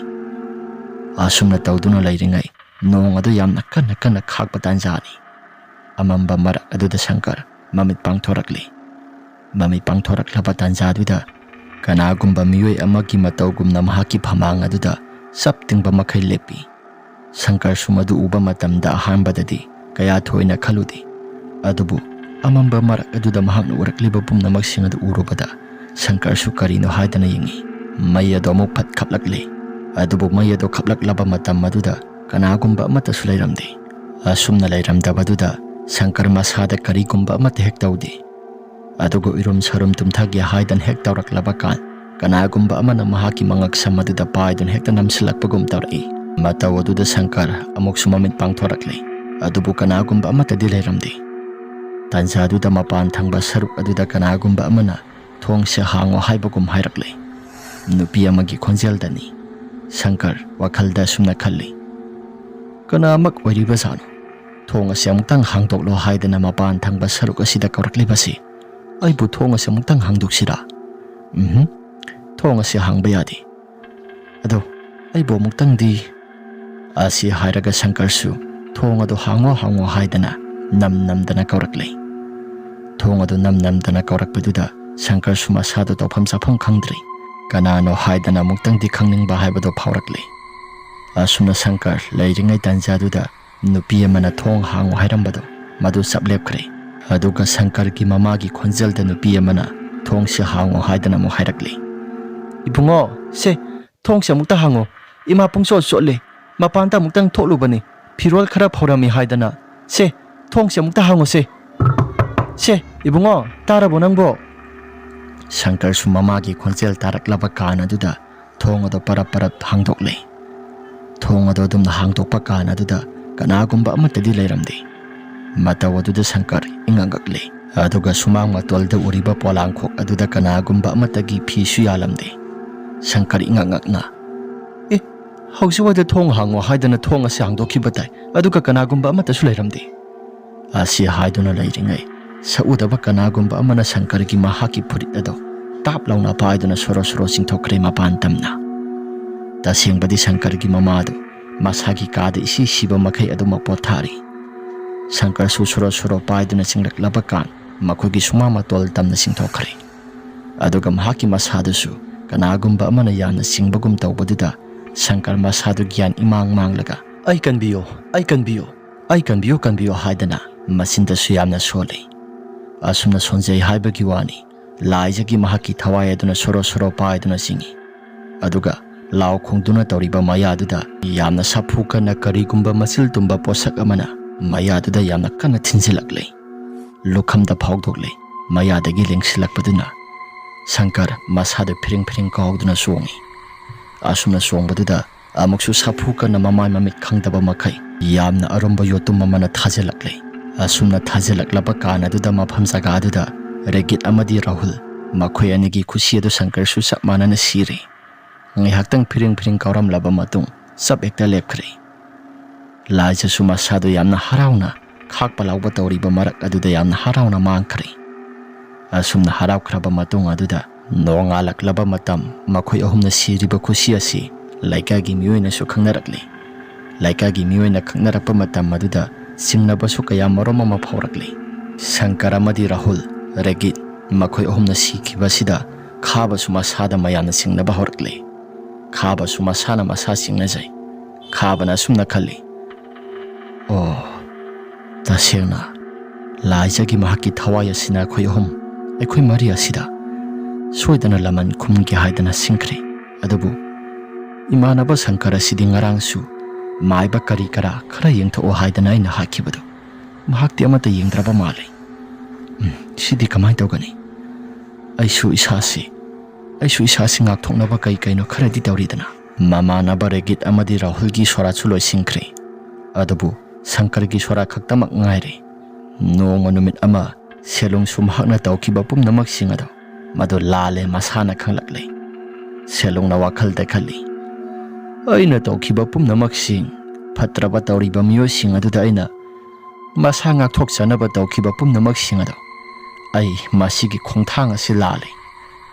ꯑꯁꯨꯝꯅ ꯇꯧꯗꯨꯅ ꯂꯩꯔꯤꯉꯩ ꯅꯣꯡ ꯑꯗꯨ ꯌꯥꯝꯅ ꯀꯟꯅ ꯀꯟꯅ ꯈꯥꯛꯄ ꯇꯥꯟꯖꯥꯅꯤ꯫ ꯑꯃꯝꯕ ꯃꯔꯛ ꯑꯗꯨꯗ ꯁꯪꯀꯔ ꯃꯃꯤꯠ ꯄꯥꯡꯊꯣꯔꯛꯂꯤ꯫ ꯃꯃꯤꯠ ꯄꯥꯡꯊꯣꯔꯛꯂꯕ ꯇꯥꯟꯖꯥꯗꯨꯗ ꯀꯅꯥꯒꯨꯝꯕ ꯃꯤꯑꯣꯏ ꯑꯃꯒꯤ ꯃꯇꯧꯒꯨꯝꯅ ꯃꯍꯥꯛꯀꯤ ꯐꯃꯥꯡ ꯑꯗꯨꯗ ꯆꯞ ꯇꯤꯡꯕ ꯃꯈꯩ ꯂꯦꯞꯄꯤ꯫ ꯁꯪꯀꯔꯁꯨ ꯃꯗꯨ ꯎꯕ ꯃꯇꯝꯗ ꯑꯍꯥꯟꯕꯗꯗꯤ ꯀꯌꯥ ꯊꯣꯏꯅ ꯈꯜꯂꯨꯗꯦ꯫ ꯑꯗꯨꯕꯨ ꯑꯃꯝꯕ ꯃꯔꯛ ꯑꯗꯨꯗ ꯃꯍꯥꯛꯅ ꯎꯔꯛꯂꯤꯕ ꯄꯨꯝꯅꯃꯛꯁꯤꯡ ꯑꯗꯨ ꯎꯔꯨꯕꯗ ꯁꯪꯀꯔꯁꯨ ꯀꯔꯤꯅꯣ ꯍꯥꯏꯗꯅ ꯌꯦꯡꯏ꯫ ꯃꯩ ꯑꯗꯨ ꯑꯃꯨꯛ ꯐꯠ ꯈꯞꯂꯛꯂꯦ꯫ ꯑꯗꯨꯕꯨ ꯃꯩ ꯑꯗꯨ ꯈꯞꯂꯛꯂꯕ ꯃꯇꯝ ꯑꯗꯨꯗ ꯀꯅꯥꯒꯨꯝꯕ ꯑꯃꯠꯇꯁꯨ ꯂꯩꯔꯝꯗꯦ꯫ ꯑꯁꯨꯝꯅ ꯂꯩꯔꯝꯗꯕꯗꯨꯗ ꯁꯪꯀꯔ ꯃꯁꯥꯗ ꯀꯔꯤꯒꯨꯝꯕ ꯑꯃꯠꯇ ꯍꯦꯛ ꯇꯧꯗꯦ꯫ ꯑꯗꯨꯒ ꯏꯔꯨꯝ ꯁꯔꯨꯝ ꯇꯨꯝꯊꯒꯦ ꯍꯥꯏꯗꯅ ꯍꯦꯛ ꯇꯧꯔꯛꯂꯕ ꯀꯥꯟ, ꯀꯅꯥꯒꯨꯝꯕ ꯑꯃꯅ ꯃꯍꯥꯛꯀꯤ ꯃꯉꯛꯁꯝ ꯑꯗꯨꯗ ꯄꯥꯏꯗꯨꯅ ꯍꯦꯛꯇ ꯅꯝꯁꯤꯜꯂꯛꯄꯒꯨꯝ ꯇꯧꯔꯛꯏ꯫ ꯃꯇꯧ ꯑꯗꯨꯗ ꯁꯪꯀꯔ ꯑꯃꯨꯛꯁꯨ ꯃꯃꯤꯠ ꯄꯥꯡꯊꯣꯔꯛꯂꯦ꯫ ꯑꯗꯨꯕꯨ ꯀꯅꯥꯒꯨꯝꯕ ꯑꯃꯠꯇꯗꯤ ꯂꯩꯔꯝꯗꯦ꯫ ꯇꯥꯟꯖꯥꯗꯨꯗ ꯃꯄꯥꯟ ꯊꯪꯕ ꯁꯔꯨꯛ ꯑꯗꯨꯗ ꯀꯅꯥꯒꯨꯝꯕ ꯑꯃꯅ "ꯊꯣꯡꯁꯦ ꯍꯥꯡꯉꯣ" ꯍꯥꯏꯕꯒꯨꯝ ꯍꯥꯏꯔꯛꯂꯦ꯫ ꯅꯨꯄꯤ ꯑꯃꯒꯤ ꯈꯣꯟꯖꯦꯜꯗꯅꯤ꯫ ꯁꯪꯀꯔ ꯋꯥꯈꯜꯗ ꯑꯁꯨꯝꯅ ꯈꯜꯂꯤ, "ꯀꯅꯥꯃꯛ ꯑꯣꯏꯔꯤꯕꯖꯥꯠꯅꯣ? ꯊꯣꯡ ꯑꯁꯤ ꯑꯃꯨꯛꯇꯪ ꯍꯥꯡꯗꯣꯛꯂꯣ ꯍꯥꯏꯗꯅ ꯃꯄꯥꯟ ꯊꯪꯕ ꯁꯔꯨꯛ ꯑꯁꯤꯗ ꯀꯧꯔꯛꯂꯤꯕꯁꯤ꯫ ꯑꯩꯕꯨ ꯊꯣꯡ ꯑꯁꯤ ꯑꯃꯨꯛꯇꯪ ꯍꯥꯡꯗꯣꯛꯁꯤꯔꯥ? ꯎꯝꯍꯨꯝ, ꯊꯣꯡ ꯑꯁꯤ ꯍꯥꯡꯕ ꯌꯥꯗꯦ꯫ ꯑꯗꯣ ꯑꯩꯕꯨ ꯑꯃꯨꯛꯇꯪꯗꯤ," ꯑꯁꯤ ꯍꯥꯏꯔꯒ ꯁꯪꯀꯔꯁꯨ "ꯊꯣꯡ ꯑꯗꯨ ꯍꯥꯡꯉꯣ, ꯍꯥꯡꯉꯣ" ꯍꯥꯏꯗꯅ ꯅꯝ ꯅꯝꯗꯅ ꯀꯧꯔꯛꯂꯦ꯫ ꯊꯣꯡ ꯑꯗꯨ ꯅꯝ ꯅꯝꯗꯅ ꯀꯧꯔꯛꯄꯗꯨꯗ ꯁꯪꯀꯔꯁꯨ ꯃꯁꯥꯗꯨ ꯇꯧꯐꯝ ꯆꯥꯐꯝ ꯈꯪꯗ꯭ꯔꯦ꯫ ꯀꯅꯥꯅꯣ ꯍꯥꯏꯗꯅ ꯑꯃꯨꯛꯇꯪꯗꯤ ꯈꯪꯅꯤꯡꯕ ꯍꯥꯏꯕꯗꯨ ꯐꯥꯎꯔꯛꯂꯦ꯫ ꯑꯁꯨꯝꯅ ꯁꯪꯀꯔ ꯂꯩꯔꯤꯉꯩ ꯇꯥꯟꯖꯥꯗꯨꯗ ꯅꯨꯄꯤ ꯑꯃꯅ "ꯊꯣꯡ ꯍꯥꯡꯉꯨ" ꯍꯥꯏꯔꯝꯕꯗꯨ ꯃꯗꯨ ꯆꯞ ꯂꯦꯞꯈ꯭ꯔꯦ꯫ ꯑꯗꯨꯒ ꯁꯪꯀꯔꯒꯤ ꯃꯃꯥꯒꯤ ꯈꯣꯟꯖꯦꯜꯗ ꯅꯨꯄꯤ ꯑꯃꯅ "ꯊꯣꯡꯁꯤ ꯍꯥꯡꯉꯨ" ꯍꯥꯏꯗꯅ ꯑꯃꯨꯛ ꯍꯥꯏꯔꯛꯂꯦ꯫ "ꯏꯕꯨꯡꯉꯣ, ꯁꯦ, ꯊꯣꯡꯁꯤ ꯑꯃꯨꯛꯇ ꯍꯥꯡꯉꯣ꯫ ꯏꯃꯥ ꯄꯨꯡꯆꯣꯠ ꯆꯣꯠꯂꯦ꯫ ꯃꯄꯥꯟꯗ ꯑꯃꯨꯛꯇꯪ ꯊꯣꯛꯂꯨꯕꯅꯤ꯫ ꯐꯤꯔꯣꯜ ꯈꯔ ꯐꯧꯔꯝꯃꯤ ꯍꯥꯏꯗꯅ꯫ ꯁꯦ, ꯊꯣꯡꯁꯤ ꯑꯃꯨꯛꯇ ꯍꯥꯡꯉꯣ ꯁꯦ꯫ ꯁꯦ, ꯏꯕꯨꯡꯉꯣ, ꯇꯥꯔꯕꯣ ꯅꯪꯕꯣ?" ꯁꯪꯀꯔꯁꯨ ꯃꯃꯥꯒꯤ ꯈꯣꯟꯖꯦꯜ ꯇꯥꯔꯛꯂꯕ ꯀꯥꯟ ꯑꯗꯨꯗ ꯊꯣꯡ ꯑꯗꯨ ꯄꯔꯞ ꯄꯔꯞ ꯍꯥꯡꯗꯣꯛꯂꯦ꯫ ꯊꯣꯡ ꯑꯗꯨ ꯑꯗꯨꯝꯅ ꯍꯥꯡꯗꯣꯛꯄ ꯀꯥꯟ ꯑꯗꯨꯗ ꯀꯅꯥꯒꯨꯝꯕ ꯑꯃꯠꯇꯗꯤ ꯂꯩꯔꯝꯗꯦ꯫ ꯃꯇꯧ ꯑꯗꯨꯗ ꯁꯪꯀꯔ ꯏꯉꯛ ꯉꯛꯂꯦ꯫ ꯑꯗꯨꯒ ꯁꯨꯃꯥꯡ ꯃꯇꯣꯜꯗ ꯎꯔꯤꯕ ꯄꯣꯂꯥꯡꯈꯣꯛ ꯑꯗꯨꯗ ꯀꯅꯥꯒꯨꯝꯕ ꯑꯃꯠꯇꯒꯤ ꯐꯤꯁꯨ ꯌꯥꯜꯂꯝꯗꯦ꯫ ꯁꯪꯀꯔ ꯏꯉꯛ ꯉꯛꯅ, "ꯑꯦ, ꯍꯧꯖꯤꯛꯋꯥꯏꯗ ꯊꯣꯡ ꯍꯥꯡꯉꯣ ꯍꯥꯏꯗꯅ ꯊꯣꯡ ꯑꯁꯤ ꯍꯥꯡꯗꯣꯛꯈꯤꯕ ꯇꯥꯏ, ꯑꯗꯨꯒ ꯀꯅꯥꯒꯨꯝꯕ ꯑꯃꯠꯇꯁꯨ ꯂꯩꯔꯝꯗꯦ?" ꯑꯁꯤ ꯍꯥꯏꯗꯨꯅ ꯂꯩꯔꯤꯉꯩ, ꯁꯛꯎꯗꯕ ꯀꯅꯥꯒꯨꯝꯕ ꯑꯃꯅ ꯁꯪꯀꯔꯒꯤ ꯃꯍꯥꯛꯀꯤ ꯐꯨꯔꯤꯠ ꯑꯗꯨ ꯇꯥꯞ ꯂꯥꯎꯅ ꯄꯥꯏꯗꯨꯅ ꯁꯣꯔꯣ ꯁꯣꯔꯣ ꯆꯤꯡꯊꯣꯛꯈ꯭ꯔꯦ ꯃꯄꯥꯟ ꯇꯝꯅ꯫ ꯇꯁꯦꯡꯕꯗꯤ ꯁꯪꯀꯔꯒꯤ ꯃꯃꯥꯗꯨ ꯃꯁꯥꯒꯤ ꯀꯥꯗ ꯏꯁꯤ ꯁꯤꯕ ꯃꯈꯩ ꯑꯗꯨꯃꯛ ꯄꯣꯊꯥꯔꯤ꯫ ꯁꯪꯀꯔꯁꯨ ꯁꯣꯔꯣ ꯁꯣꯔꯣ ꯄꯥꯏꯗꯨꯅ ꯆꯤꯡꯂꯛꯂꯕ ꯀꯥꯟ ꯃꯈꯣꯏꯒꯤ ꯁꯨꯃꯥꯡ ꯃꯇꯣꯜ ꯇꯝꯅ ꯆꯤꯡꯊꯣꯛꯈ꯭ꯔꯦ꯫ ꯑꯗꯨꯒ ꯃꯍꯥꯛꯀꯤ ꯃꯁꯥꯗꯨꯁꯨ ꯀꯅꯥꯒꯨꯝꯕ ꯑꯃꯅ ꯌꯥꯝꯅ ꯆꯤꯡꯕꯒꯨꯝ ꯇꯧꯕꯗꯨꯗ ꯁꯪꯀꯔ ꯃꯁꯥꯗꯨ ꯒ꯭ꯌꯥꯟ ꯏꯃꯥꯡ ꯃꯥꯡꯂꯒ, "ꯑꯩ ꯀꯟꯕꯤꯌꯨ, ꯑꯩ ꯀꯟꯕꯤꯌꯨ, ꯑꯩ ꯀꯟꯕꯤꯌꯨ, ꯀꯟꯕꯤꯌꯨ" ꯍꯥꯏꯗꯅ ꯃꯆꯤꯟꯗꯁꯨ ꯌꯥꯝꯅ ꯁꯣꯜꯂꯤ꯫ ꯑꯁꯨꯝꯅ ꯁꯣꯟꯖꯩ ꯍꯥꯏꯕꯒꯤ ꯋꯥꯅꯤ, ꯂꯥꯏꯖꯒꯤ ꯃꯍꯥꯛꯀꯤ ꯊꯋꯥꯏ ꯑꯗꯨꯅ ꯁꯣꯔꯣ ꯁꯣꯔꯣ ꯄꯥꯏꯗꯨꯅ ꯆꯤꯡꯏ꯫ ꯑꯗꯨꯒ ꯂꯥꯎ ꯈꯣꯡꯗꯨꯅ ꯇꯧꯔꯤꯕ ꯃꯌꯥꯗꯨꯗ ꯌꯥꯝꯅ ꯁꯥꯐꯨ ꯀꯟꯅ ꯀꯔꯤꯒꯨꯝꯕ ꯃꯆꯤꯜ ꯇꯨꯝꯕ ꯄꯣꯠꯁꯛ ꯑꯃꯅ ꯃꯌꯥꯗꯨꯗ ꯌꯥꯝꯅ ꯀꯟꯅ ꯊꯤꯟꯖꯤꯜꯂꯛꯂꯦ꯫ ꯂꯨꯈꯝꯗ ꯐꯥꯎꯗꯣꯛꯂꯦ꯫ ꯃꯌꯥꯗꯒꯤ ꯂꯦꯡꯁꯤꯜꯂꯛꯄꯗꯨꯅ ꯁꯪꯀꯔ ꯃꯁꯥꯗꯨ ꯐꯤꯔꯤꯡ ꯐꯤꯔꯤꯡ ꯀꯥꯎꯗꯨꯅ ꯆꯣꯡꯏ꯫ ꯑꯁꯨꯝꯅ ꯆꯣꯡꯕꯗꯨꯗ ꯑꯃꯨꯛꯁꯨ ꯁꯥꯐꯨ ꯀꯟꯅ ꯃꯃꯥꯏ ꯃꯃꯤꯠ ꯈꯪꯗꯕ ꯃꯈꯩ ꯌꯥꯝꯅ ꯑꯔꯨꯝꯕ ꯌꯣꯠꯇꯨꯝ ꯑꯃꯅ ꯊꯥꯖꯤꯜꯂꯛꯂꯦ꯫ ꯑꯁꯨꯝꯅ ꯊꯥꯖꯤꯜꯂꯛꯂꯕ ꯀꯥꯟ ꯑꯗꯨꯗ ꯃꯐꯝ ꯖꯒꯥ ꯑꯗꯨꯗ ꯔꯦꯒꯤꯠ ꯑꯃꯗꯤ ꯔꯥꯍꯨꯜ, ꯃꯈꯣꯏ ꯑꯅꯤꯒꯤ ꯈꯨꯁꯤ ꯑꯗꯨ ꯁꯪꯀꯔꯁꯨ ꯆꯞ ꯃꯥꯟꯅꯅ ꯁꯤꯔꯦ꯫ ꯉꯥꯏꯍꯥꯛꯇꯪ ꯐꯤꯔꯤꯡ ꯐꯤꯔꯤꯡ ꯀꯥꯎꯔꯝꯂꯕ ꯃꯇꯨꯡ ꯆꯞ ꯍꯦꯛꯇ ꯂꯦꯞꯈ꯭ꯔꯦ꯫ ꯂꯥꯏꯖꯁꯨ ꯃꯁꯥꯗꯨ ꯌꯥꯝꯅ ꯍꯔꯥꯎꯅ ꯈꯥꯛꯄ ꯂꯥꯎꯕ ꯇꯧꯔꯤꯕ ꯃꯔꯛ ꯑꯗꯨꯗ ꯌꯥꯝꯅ ꯍꯔꯥꯎꯅ ꯃꯥꯡꯈ꯭ꯔꯦ꯫ ꯑꯁꯨꯝꯅ ꯍꯔꯥꯎꯈ꯭ꯔꯕ ꯃꯇꯨꯡ ꯑꯗꯨꯗ ꯅꯣꯡꯉꯥꯜꯂꯛꯂꯕ ꯃꯇꯝ ꯃꯈꯣꯏ ꯑꯍꯨꯝꯅ ꯁꯤꯔꯤꯕ ꯈꯨꯁꯤ ꯑꯁꯤ ꯂꯩꯀꯥꯏꯒꯤ ꯃꯤꯑꯣꯏꯅꯁꯨ ꯈꯪꯅꯔꯛꯂꯤ꯫ ꯂꯩꯀꯥꯏꯒꯤ ꯃꯤꯑꯣꯏꯅ ꯈꯪꯅꯔꯛꯄ ꯃꯇꯝ ꯑꯗꯨꯗ ꯆꯤꯡꯅꯕꯁꯨ ꯀꯌꯥ ꯃꯔꯨꯝ ꯑꯃ ꯐꯥꯎꯔꯛꯂꯤ꯫ ꯁꯪꯀꯔ ꯑꯃꯗꯤ ꯔꯥꯍꯨꯜ, ꯔꯦꯒꯤꯠ, ꯃꯈꯣꯏ ꯑꯍꯨꯝꯅ ꯁꯤꯈꯤꯕ ꯑꯁꯤꯗ ꯈꯥꯕꯁꯨ ꯃꯁꯥꯗ ꯃꯌꯥꯝꯅ ꯆꯤꯡꯅꯕ ꯍꯧꯔꯛꯂꯤ꯫ ꯈꯥꯕꯁꯨ ꯃꯁꯥꯅ ꯃꯁꯥ ꯆꯤꯡꯅꯖꯩ꯫ ꯈꯥꯕꯅ ꯑꯁꯨꯝꯅ ꯈꯜꯂꯤ, "ꯑꯣ, ꯇꯁꯦꯡꯅ ꯂꯥꯏꯖꯒꯤ ꯃꯍꯥꯛꯀꯤ ꯊꯋꯥꯏ ꯑꯁꯤꯅ ꯑꯩꯈꯣꯏ ꯑꯍꯨꯝ, ꯑꯩꯈꯣꯏ ꯃꯔꯤ ꯑꯁꯤꯗ ꯁꯣꯏꯗꯅ ꯂꯃꯟ ꯈꯨꯝꯒꯦ ꯍꯥꯏꯗꯅ ꯁꯤꯡꯈ꯭ꯔꯦ꯫ ꯑꯗꯨꯕꯨ ꯏꯃꯥꯟꯅꯕ ꯁꯪꯀꯔ ꯑꯁꯤꯗꯤ ꯉꯔꯥꯡꯁꯨ ꯃꯥꯏꯕ ꯀꯔꯤ ꯀꯔꯥ ꯈꯔ ꯌꯦꯡꯊꯣꯛꯑꯣ ꯍꯥꯏꯗꯅ ꯑꯩꯅ ꯍꯥꯠꯈꯤꯕꯗꯨ ꯃꯍꯥꯛꯇꯤ ꯑꯃꯠꯇ ꯌꯦꯡꯗ꯭ꯔꯕ ꯃꯥꯜꯂꯦ꯫ ꯎꯝ, ꯁꯤꯗꯤ ꯀꯃꯥꯏꯅ ꯇꯧꯒꯅꯤ? ꯑꯩꯁꯨ ꯏꯁꯥꯁꯤ, ꯑꯩꯁꯨ ꯏꯁꯥꯁꯤ ꯉꯥꯛꯊꯣꯛꯅꯕ ꯀꯩ ꯀꯩꯅꯣ ꯈꯔꯗꯤ ꯇꯧꯔꯤꯗꯅ꯫" ꯃꯃꯥꯟꯅꯕ ꯔꯦꯒꯤꯠ ꯑꯃꯗꯤ ꯔꯥꯍꯨꯜꯒꯤ ꯁꯣꯔꯥꯠꯁꯨ ꯂꯣꯏꯁꯤꯟꯈ꯭ꯔꯦ꯫ ꯑꯗꯨꯕꯨ ꯁꯪꯀꯔꯒꯤ ꯁꯣꯔꯥꯠ ꯈꯛꯇꯃꯛ ꯉꯥꯏꯔꯦ꯫ ꯅꯣꯡꯃ ꯅꯨꯃꯤꯠ ꯑꯃ ꯁꯦꯂꯨꯡꯁꯨ ꯃꯍꯥꯛꯅ ꯇꯧꯈꯤꯕ ꯄꯨꯝꯅꯃꯛꯁꯤꯡ ꯑꯗꯣ ꯃꯗꯨ ꯂꯥꯜꯂꯦ ꯃꯁꯥꯅ ꯈꯪꯂꯛꯂꯦ꯫ ꯁꯦꯂꯨꯡꯅ ꯋꯥꯈꯜꯗ ꯈꯜꯂꯤ, "ꯑꯩꯅ ꯇꯧꯈꯤꯕ ꯄꯨꯝꯅꯃꯛꯁꯤꯡ, ꯐꯠꯇ꯭ꯔꯕ ꯇꯧꯔꯤꯕ ꯃꯤꯑꯣꯏꯁꯤꯡ ꯑꯗꯨꯗ ꯑꯩꯅ ꯃꯁꯥ ꯉꯥꯛꯊꯣꯛꯆꯅꯕ ꯇꯧꯈꯤꯕ ꯄꯨꯝꯅꯃꯛꯁꯤꯡ ꯑꯗꯣ ꯑꯩ ꯃꯁꯤꯒꯤ ꯈꯣꯡꯊꯥꯡ ꯑꯁꯤ ꯂꯥꯜꯂꯦ꯫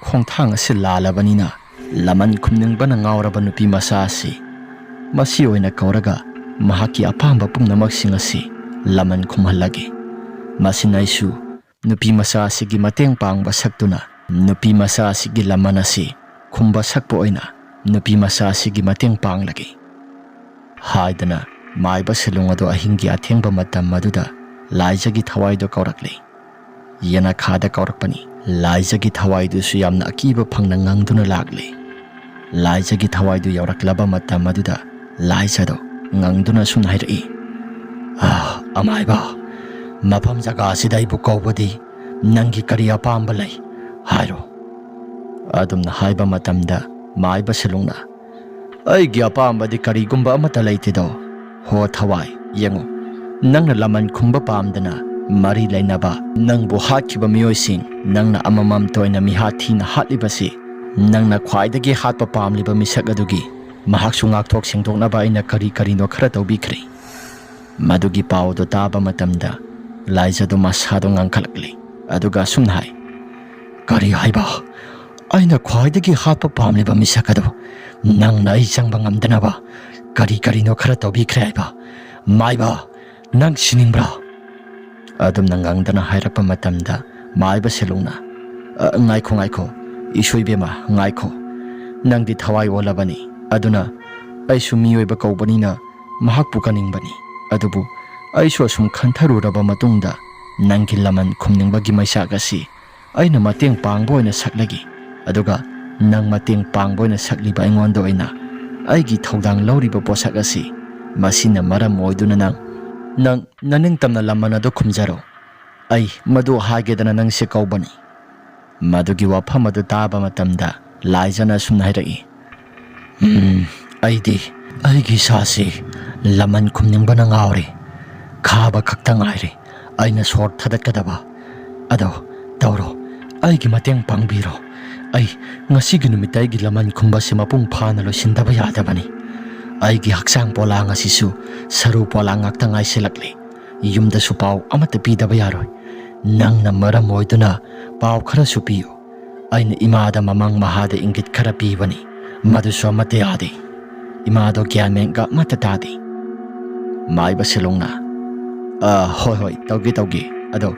ꯈꯣꯡꯊꯥꯡ ꯑꯁꯤ ꯂꯥꯜꯂꯕꯅꯤꯅ ꯂꯃꯟ ꯈꯨꯝꯅꯤꯡꯕꯅ ꯉꯥꯎꯔꯕ ꯅꯨꯄꯤ ꯃꯆꯥ ꯑꯁꯤ ꯃꯁꯤ ꯑꯣꯏꯅ ꯀꯧꯔꯒ ꯃꯍꯥꯛꯀꯤ ꯑꯄꯥꯝꯕ ꯄꯨꯝꯅꯃꯛꯁꯤꯡ ꯑꯁꯤ ꯂꯃꯟ ꯈꯨꯝꯍꯜꯂꯒꯦ꯫ ꯃꯁꯤꯅ ꯑꯩꯁꯨ ꯅꯨꯄꯤ ꯃꯆꯥ ꯑꯁꯤꯒꯤ ꯃꯇꯦꯡ ꯄꯥꯡꯕ ꯁꯛꯇꯨꯅ ꯅꯨꯄꯤ ꯃꯆꯥ ꯑꯁꯤꯒꯤ ꯂꯃꯟ ꯑꯁꯤ ꯈꯨꯝꯕ ꯁꯛꯄ ꯑꯣꯏꯅ ꯅꯨꯄꯤ ꯃꯆꯥ ꯑꯁꯤꯒꯤ ꯃꯇꯦꯡ ꯄꯥꯡꯂꯒꯦ ꯍꯥꯏꯗꯅ ꯃꯥꯏꯕ ꯁꯦꯂꯨꯡ ꯑꯗꯨ ꯑꯍꯤꯡꯒꯤ ꯑꯊꯦꯡꯕ ꯃꯇꯝ ꯑꯗꯨꯗ ꯂꯥꯏꯖꯒꯤ ꯊꯋꯥꯏꯗꯨ ꯀꯧꯔꯛꯂꯦ꯫ ꯌꯦꯅꯈꯥꯗ ꯀꯧꯔꯛꯄꯅꯤ꯫ ꯂꯥꯏꯖꯒꯤ ꯊꯋꯥꯏꯗꯨꯁꯨ ꯌꯥꯝꯅ ꯑꯀꯤꯕ ꯐꯪꯅ ꯉꯪꯗꯨꯅ ꯂꯥꯛꯂꯦ꯫ ꯂꯥꯏꯖꯒꯤ ꯊꯋꯥꯏꯗꯨ ꯌꯧꯔꯛꯂꯕ ꯃꯇꯝ ꯑꯗꯨꯗ ꯂꯥꯏꯖꯗꯣ ꯉꯪꯗꯨꯅ ꯁꯨꯝ ꯍꯥꯏꯔꯛꯏ, "ꯑ, ꯑꯃꯥꯏꯕ, ꯃꯐꯝ ꯖꯒꯥ ꯑꯁꯤꯗ ꯑꯩꯕꯨ ꯀꯧꯕꯗꯤ ꯅꯪꯒꯤ ꯀꯔꯤ ꯑꯄꯥꯝꯕ ꯂꯩ? ꯍꯥꯏꯔꯣ꯫" ꯑꯗꯨꯝꯅ ꯍꯥꯏꯕ ꯃꯇꯝꯗ ꯃꯥꯏꯕ ꯁꯦꯂꯨꯡꯅ, "ꯑꯩꯒꯤ ꯑꯄꯥꯝꯕꯗꯤ ꯀꯔꯤꯒꯨꯝꯕ ꯑꯃꯠꯇ ꯂꯩꯇꯦꯗꯣ꯫ ꯍꯣ ꯊꯋꯥꯏ, ꯌꯦꯡꯉꯨ, ꯅꯪꯅ ꯂꯃꯟ ꯈꯨꯝꯕ ꯄꯥꯝꯗꯅ ꯃꯔꯤ ꯂꯩꯅꯕ ꯅꯪꯕꯨ ꯍꯥꯠꯈꯤꯕ ꯃꯤꯑꯣꯏꯁꯤꯡ ꯅꯪꯅ ꯑꯃꯃꯝꯇ ꯑꯣꯏꯅ ꯃꯤꯍꯥꯠ ꯊꯤꯅ ꯍꯥꯠꯂꯤꯕꯁꯤ, ꯅꯪꯅ ꯈ꯭ꯋꯥꯏꯗꯒꯤ ꯍꯥꯠꯄ ꯄꯥꯝꯂꯤꯕ ꯃꯤꯁꯛ ꯑꯗꯨꯒꯤ ꯃꯍꯥꯛꯁꯨ ꯉꯥꯛꯊꯣꯛ ꯁꯦꯡꯗꯣꯛꯅꯕ ꯑꯩꯅ ꯀꯔꯤ ꯀꯔꯤꯅꯣ ꯈꯔ ꯇꯧꯕꯤꯈ꯭ꯔꯦ꯫" ꯃꯗꯨꯒꯤ ꯄꯥꯎꯗꯨ ꯇꯥꯕ ꯃꯇꯝꯗ ꯂꯥꯏꯖꯗꯨ ꯃꯁꯥꯗꯨ ꯉꯥꯡꯈꯠꯂꯛꯂꯤ꯫ ꯑꯗꯨꯒ ꯑꯁꯨꯝꯅ ꯍꯥꯏ, "ꯀꯔꯤ ꯍꯥꯏꯕ? ꯑꯩꯅ ꯈ꯭ꯋꯥꯏꯗꯒꯤ ꯍꯥꯠꯄ ꯄꯥꯝꯂꯤꯕ ꯃꯤꯁꯛ ꯑꯗꯨ ꯅꯪꯅ ꯑꯩ ꯆꯪꯕ ꯉꯝꯗꯅꯕ ꯀꯔꯤ ꯀꯔꯤꯅꯣ ꯈꯔ ꯇꯧꯕꯤꯈ꯭ꯔꯦ ꯍꯥꯏꯕ? ꯃꯥꯏꯕ, ꯅꯪ ꯁꯤꯅꯤꯡꯕ꯭ꯔꯥ?" ꯑꯗꯨꯝꯅ ꯉꯪꯗꯅ ꯍꯥꯏꯔꯛꯄ ꯃꯇꯝꯗ ꯃꯥꯏꯕ ꯁꯦꯂꯨꯡꯅ, "ꯑ, ꯉꯥꯏꯈꯣ, ꯉꯥꯏꯈꯣ, ꯏꯁꯣꯏꯕꯦꯝꯃ, ꯉꯥꯏꯈꯣ꯫ ꯅꯪꯗꯤ ꯊꯋꯥꯏ ꯑꯣꯜꯂꯕꯅꯤ, ꯑꯗꯨꯅ ꯑꯩꯁꯨ ꯃꯤꯑꯣꯏꯕ ꯀꯧꯕꯅꯤꯅ ꯃꯍꯥꯛꯄꯨ ꯀꯅꯤꯡꯕꯅꯤ꯫ ꯑꯗꯨꯕꯨ ꯑꯩꯁꯨ ꯑꯁꯨꯝ ꯈꯟꯊꯔꯨꯔꯕ ꯃꯇꯨꯡꯗ ꯅꯪꯒꯤ ꯂꯃꯟ ꯈꯨꯝꯅꯤꯡꯕꯒꯤ ꯃꯩꯆꯥꯛ ꯑꯁꯤ ꯑꯩꯅ ꯃꯇꯦꯡ ꯄꯥꯡꯕ ꯑꯣꯏꯅ ꯁꯛꯂꯒꯦ꯫ ꯑꯗꯨꯒ ꯅꯪ ꯃꯇꯦꯡ ꯄꯥꯡꯕ ꯑꯣꯏꯅ ꯁꯛꯂꯤꯕ ꯑꯩꯉꯣꯟꯗ ꯑꯣꯏꯅ ꯑꯩꯒꯤ ꯊꯧꯗꯥꯡ ꯂꯧꯔꯤꯕ ꯄꯣꯠꯁꯛ ꯑꯁꯤ, ꯃꯁꯤꯅ ꯃꯔꯝ ꯑꯣꯏꯗꯨꯅ ꯅꯪ, ꯅꯪ ꯅꯅꯤꯡꯇꯝꯅ ꯂꯃꯟ ꯑꯗꯨ ꯈꯨꯝꯖꯔꯣ꯫ ꯑꯩ ꯃꯗꯨ ꯍꯥꯏꯒꯦꯗꯅ ꯅꯪꯁꯦ ꯀꯧꯕꯅꯤ꯫" ꯃꯗꯨꯒꯤ ꯋꯥꯐꯝ ꯑꯗꯨ ꯇꯥꯕ ꯃꯇꯝꯗ ꯂꯥꯏꯖꯅ ꯑꯁꯨꯝꯅ ꯍꯥꯏꯔꯛꯏ, "ꯎꯝ, ꯑꯩꯗꯤ ꯑꯩꯒꯤ ꯏꯁꯥꯁꯤ ꯂꯃꯟ ꯈꯨꯝꯅꯤꯡꯕꯅ ꯉꯥꯎꯔꯦ꯫ ꯈꯥꯕ ꯈꯛꯇ ꯉꯥꯏꯔꯦ ꯑꯩꯅ ꯁꯣꯔ ꯊꯥꯗꯠꯀꯗꯕ꯫ ꯑꯗꯣ ꯇꯧꯔꯣ, ꯑꯩꯒꯤ ꯃꯇꯦꯡ ꯄꯥꯡꯕꯤꯔꯣ꯫ ꯑꯩ ꯉꯁꯤꯒꯤ ꯅꯨꯃꯤꯠꯇ ꯑꯩꯒꯤ ꯂꯃꯟ ꯈꯨꯝꯕꯁꯤ ꯃꯄꯨꯡ ꯐꯥꯅ ꯂꯣꯏꯁꯤꯟꯗꯕ ꯌꯥꯗꯕꯅꯤ꯫ ꯑꯩꯒꯤ ꯍꯛꯆꯥꯡ ꯄꯣꯂꯥꯡ ꯑꯁꯤꯁꯨ ꯁꯔꯨ ꯄꯣꯂꯥꯡ ꯉꯥꯛꯇ ꯉꯥꯏꯁꯤꯜꯂꯛꯂꯦ꯫ ꯌꯨꯝꯗꯁꯨ ꯄꯥꯎ ꯑꯃꯠꯇ ꯄꯤꯗꯕ ꯌꯥꯔꯣꯏ꯫ ꯅꯪꯅ ꯃꯔꯝ ꯑꯣꯏꯗꯨꯅ ꯄꯥꯎ ꯈꯔꯁꯨ ꯄꯤꯌꯨ꯫ ꯑꯩꯅ ꯏꯃꯥꯗ ꯃꯃꯥꯡ ꯃꯍꯥꯗ ꯏꯪꯒꯤꯠ ꯈꯔ ꯄꯤꯕꯅꯤ, ꯃꯗꯨꯁꯨ ꯑꯃꯠꯇ ꯌꯥꯗꯦ꯫ ꯏꯃꯥꯗꯣ ꯒ꯭ꯌꯥꯟ ꯃꯦꯟꯒ ꯑꯃꯠꯇ ꯇꯥꯗꯦ꯫" ꯃꯥꯏꯕ ꯁꯦꯂꯨꯡꯅ, "ꯑ, ꯍꯣꯏ, ꯍꯣꯏ, ꯇꯧꯒꯦ, ꯇꯧꯒꯦ꯫ ꯑꯗꯣ,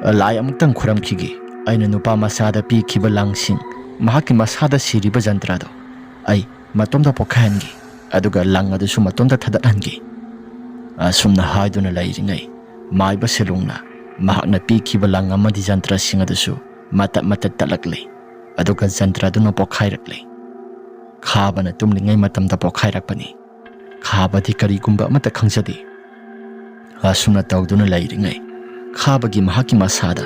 ꯑ, ꯂꯥꯏ ꯑꯃꯨꯛꯇꯪ ꯈꯨꯔꯝꯈꯤꯒꯦ꯫ ꯑꯩꯅ ꯅꯨꯄꯥ ꯃꯆꯥꯗ ꯄꯤꯈꯤꯕ ꯂꯪꯁꯤꯡ, ꯃꯍꯥꯛꯀꯤ ꯃꯁꯥꯗ ꯁꯤꯔꯤꯕ ꯖꯟꯇ꯭ꯔꯗꯣ ꯑꯩ ꯃꯇꯣꯝꯇ ꯄꯣꯛꯈꯥꯏꯍꯟꯒꯦ, ꯑꯗꯨꯒ ꯂꯪ ꯑꯗꯨꯁꯨ ꯃꯇꯣꯝꯇ ꯊꯥꯗꯠꯍꯟꯒꯦ"꯫ ꯑꯁꯨꯝꯅ ꯍꯥꯏꯗꯨꯅ ꯂꯩꯔꯤꯉꯩ, ꯃꯥꯏꯕ ꯁꯦꯂꯨꯡꯅ ꯃꯍꯥꯛꯅ ꯄꯤꯈꯤꯕ ꯂꯪ ꯑꯃꯗꯤ ꯖꯟꯇ꯭ꯔꯁꯤꯡ ꯑꯗꯨꯁꯨ ꯃꯇꯠ ꯃꯇꯠ ꯇꯠꯂꯛꯂꯦ, ꯑꯗꯨꯒ ꯖꯟꯇ꯭ꯔ ꯑꯗꯨꯅ ꯄꯣꯛꯈꯥꯏꯔꯛꯂꯦ꯫ ꯈꯥꯕꯅ ꯇꯨꯝꯂꯤꯉꯩ ꯃꯇꯝꯗ ꯄꯣꯛꯈꯥꯏꯔꯛꯄꯅꯤ꯫ ꯈꯥꯕꯗꯤ ꯀꯔꯤꯒꯨꯝꯕ ꯑꯃꯠꯇ ꯈꯪꯖꯗꯦ꯫ ꯑꯁꯨꯝꯅ ꯇꯧꯗꯨꯅ ꯂꯩꯔꯤꯉꯩ, ꯈꯥꯕꯒꯤ ꯃꯍꯥꯛꯀꯤ ꯃꯁꯥꯗ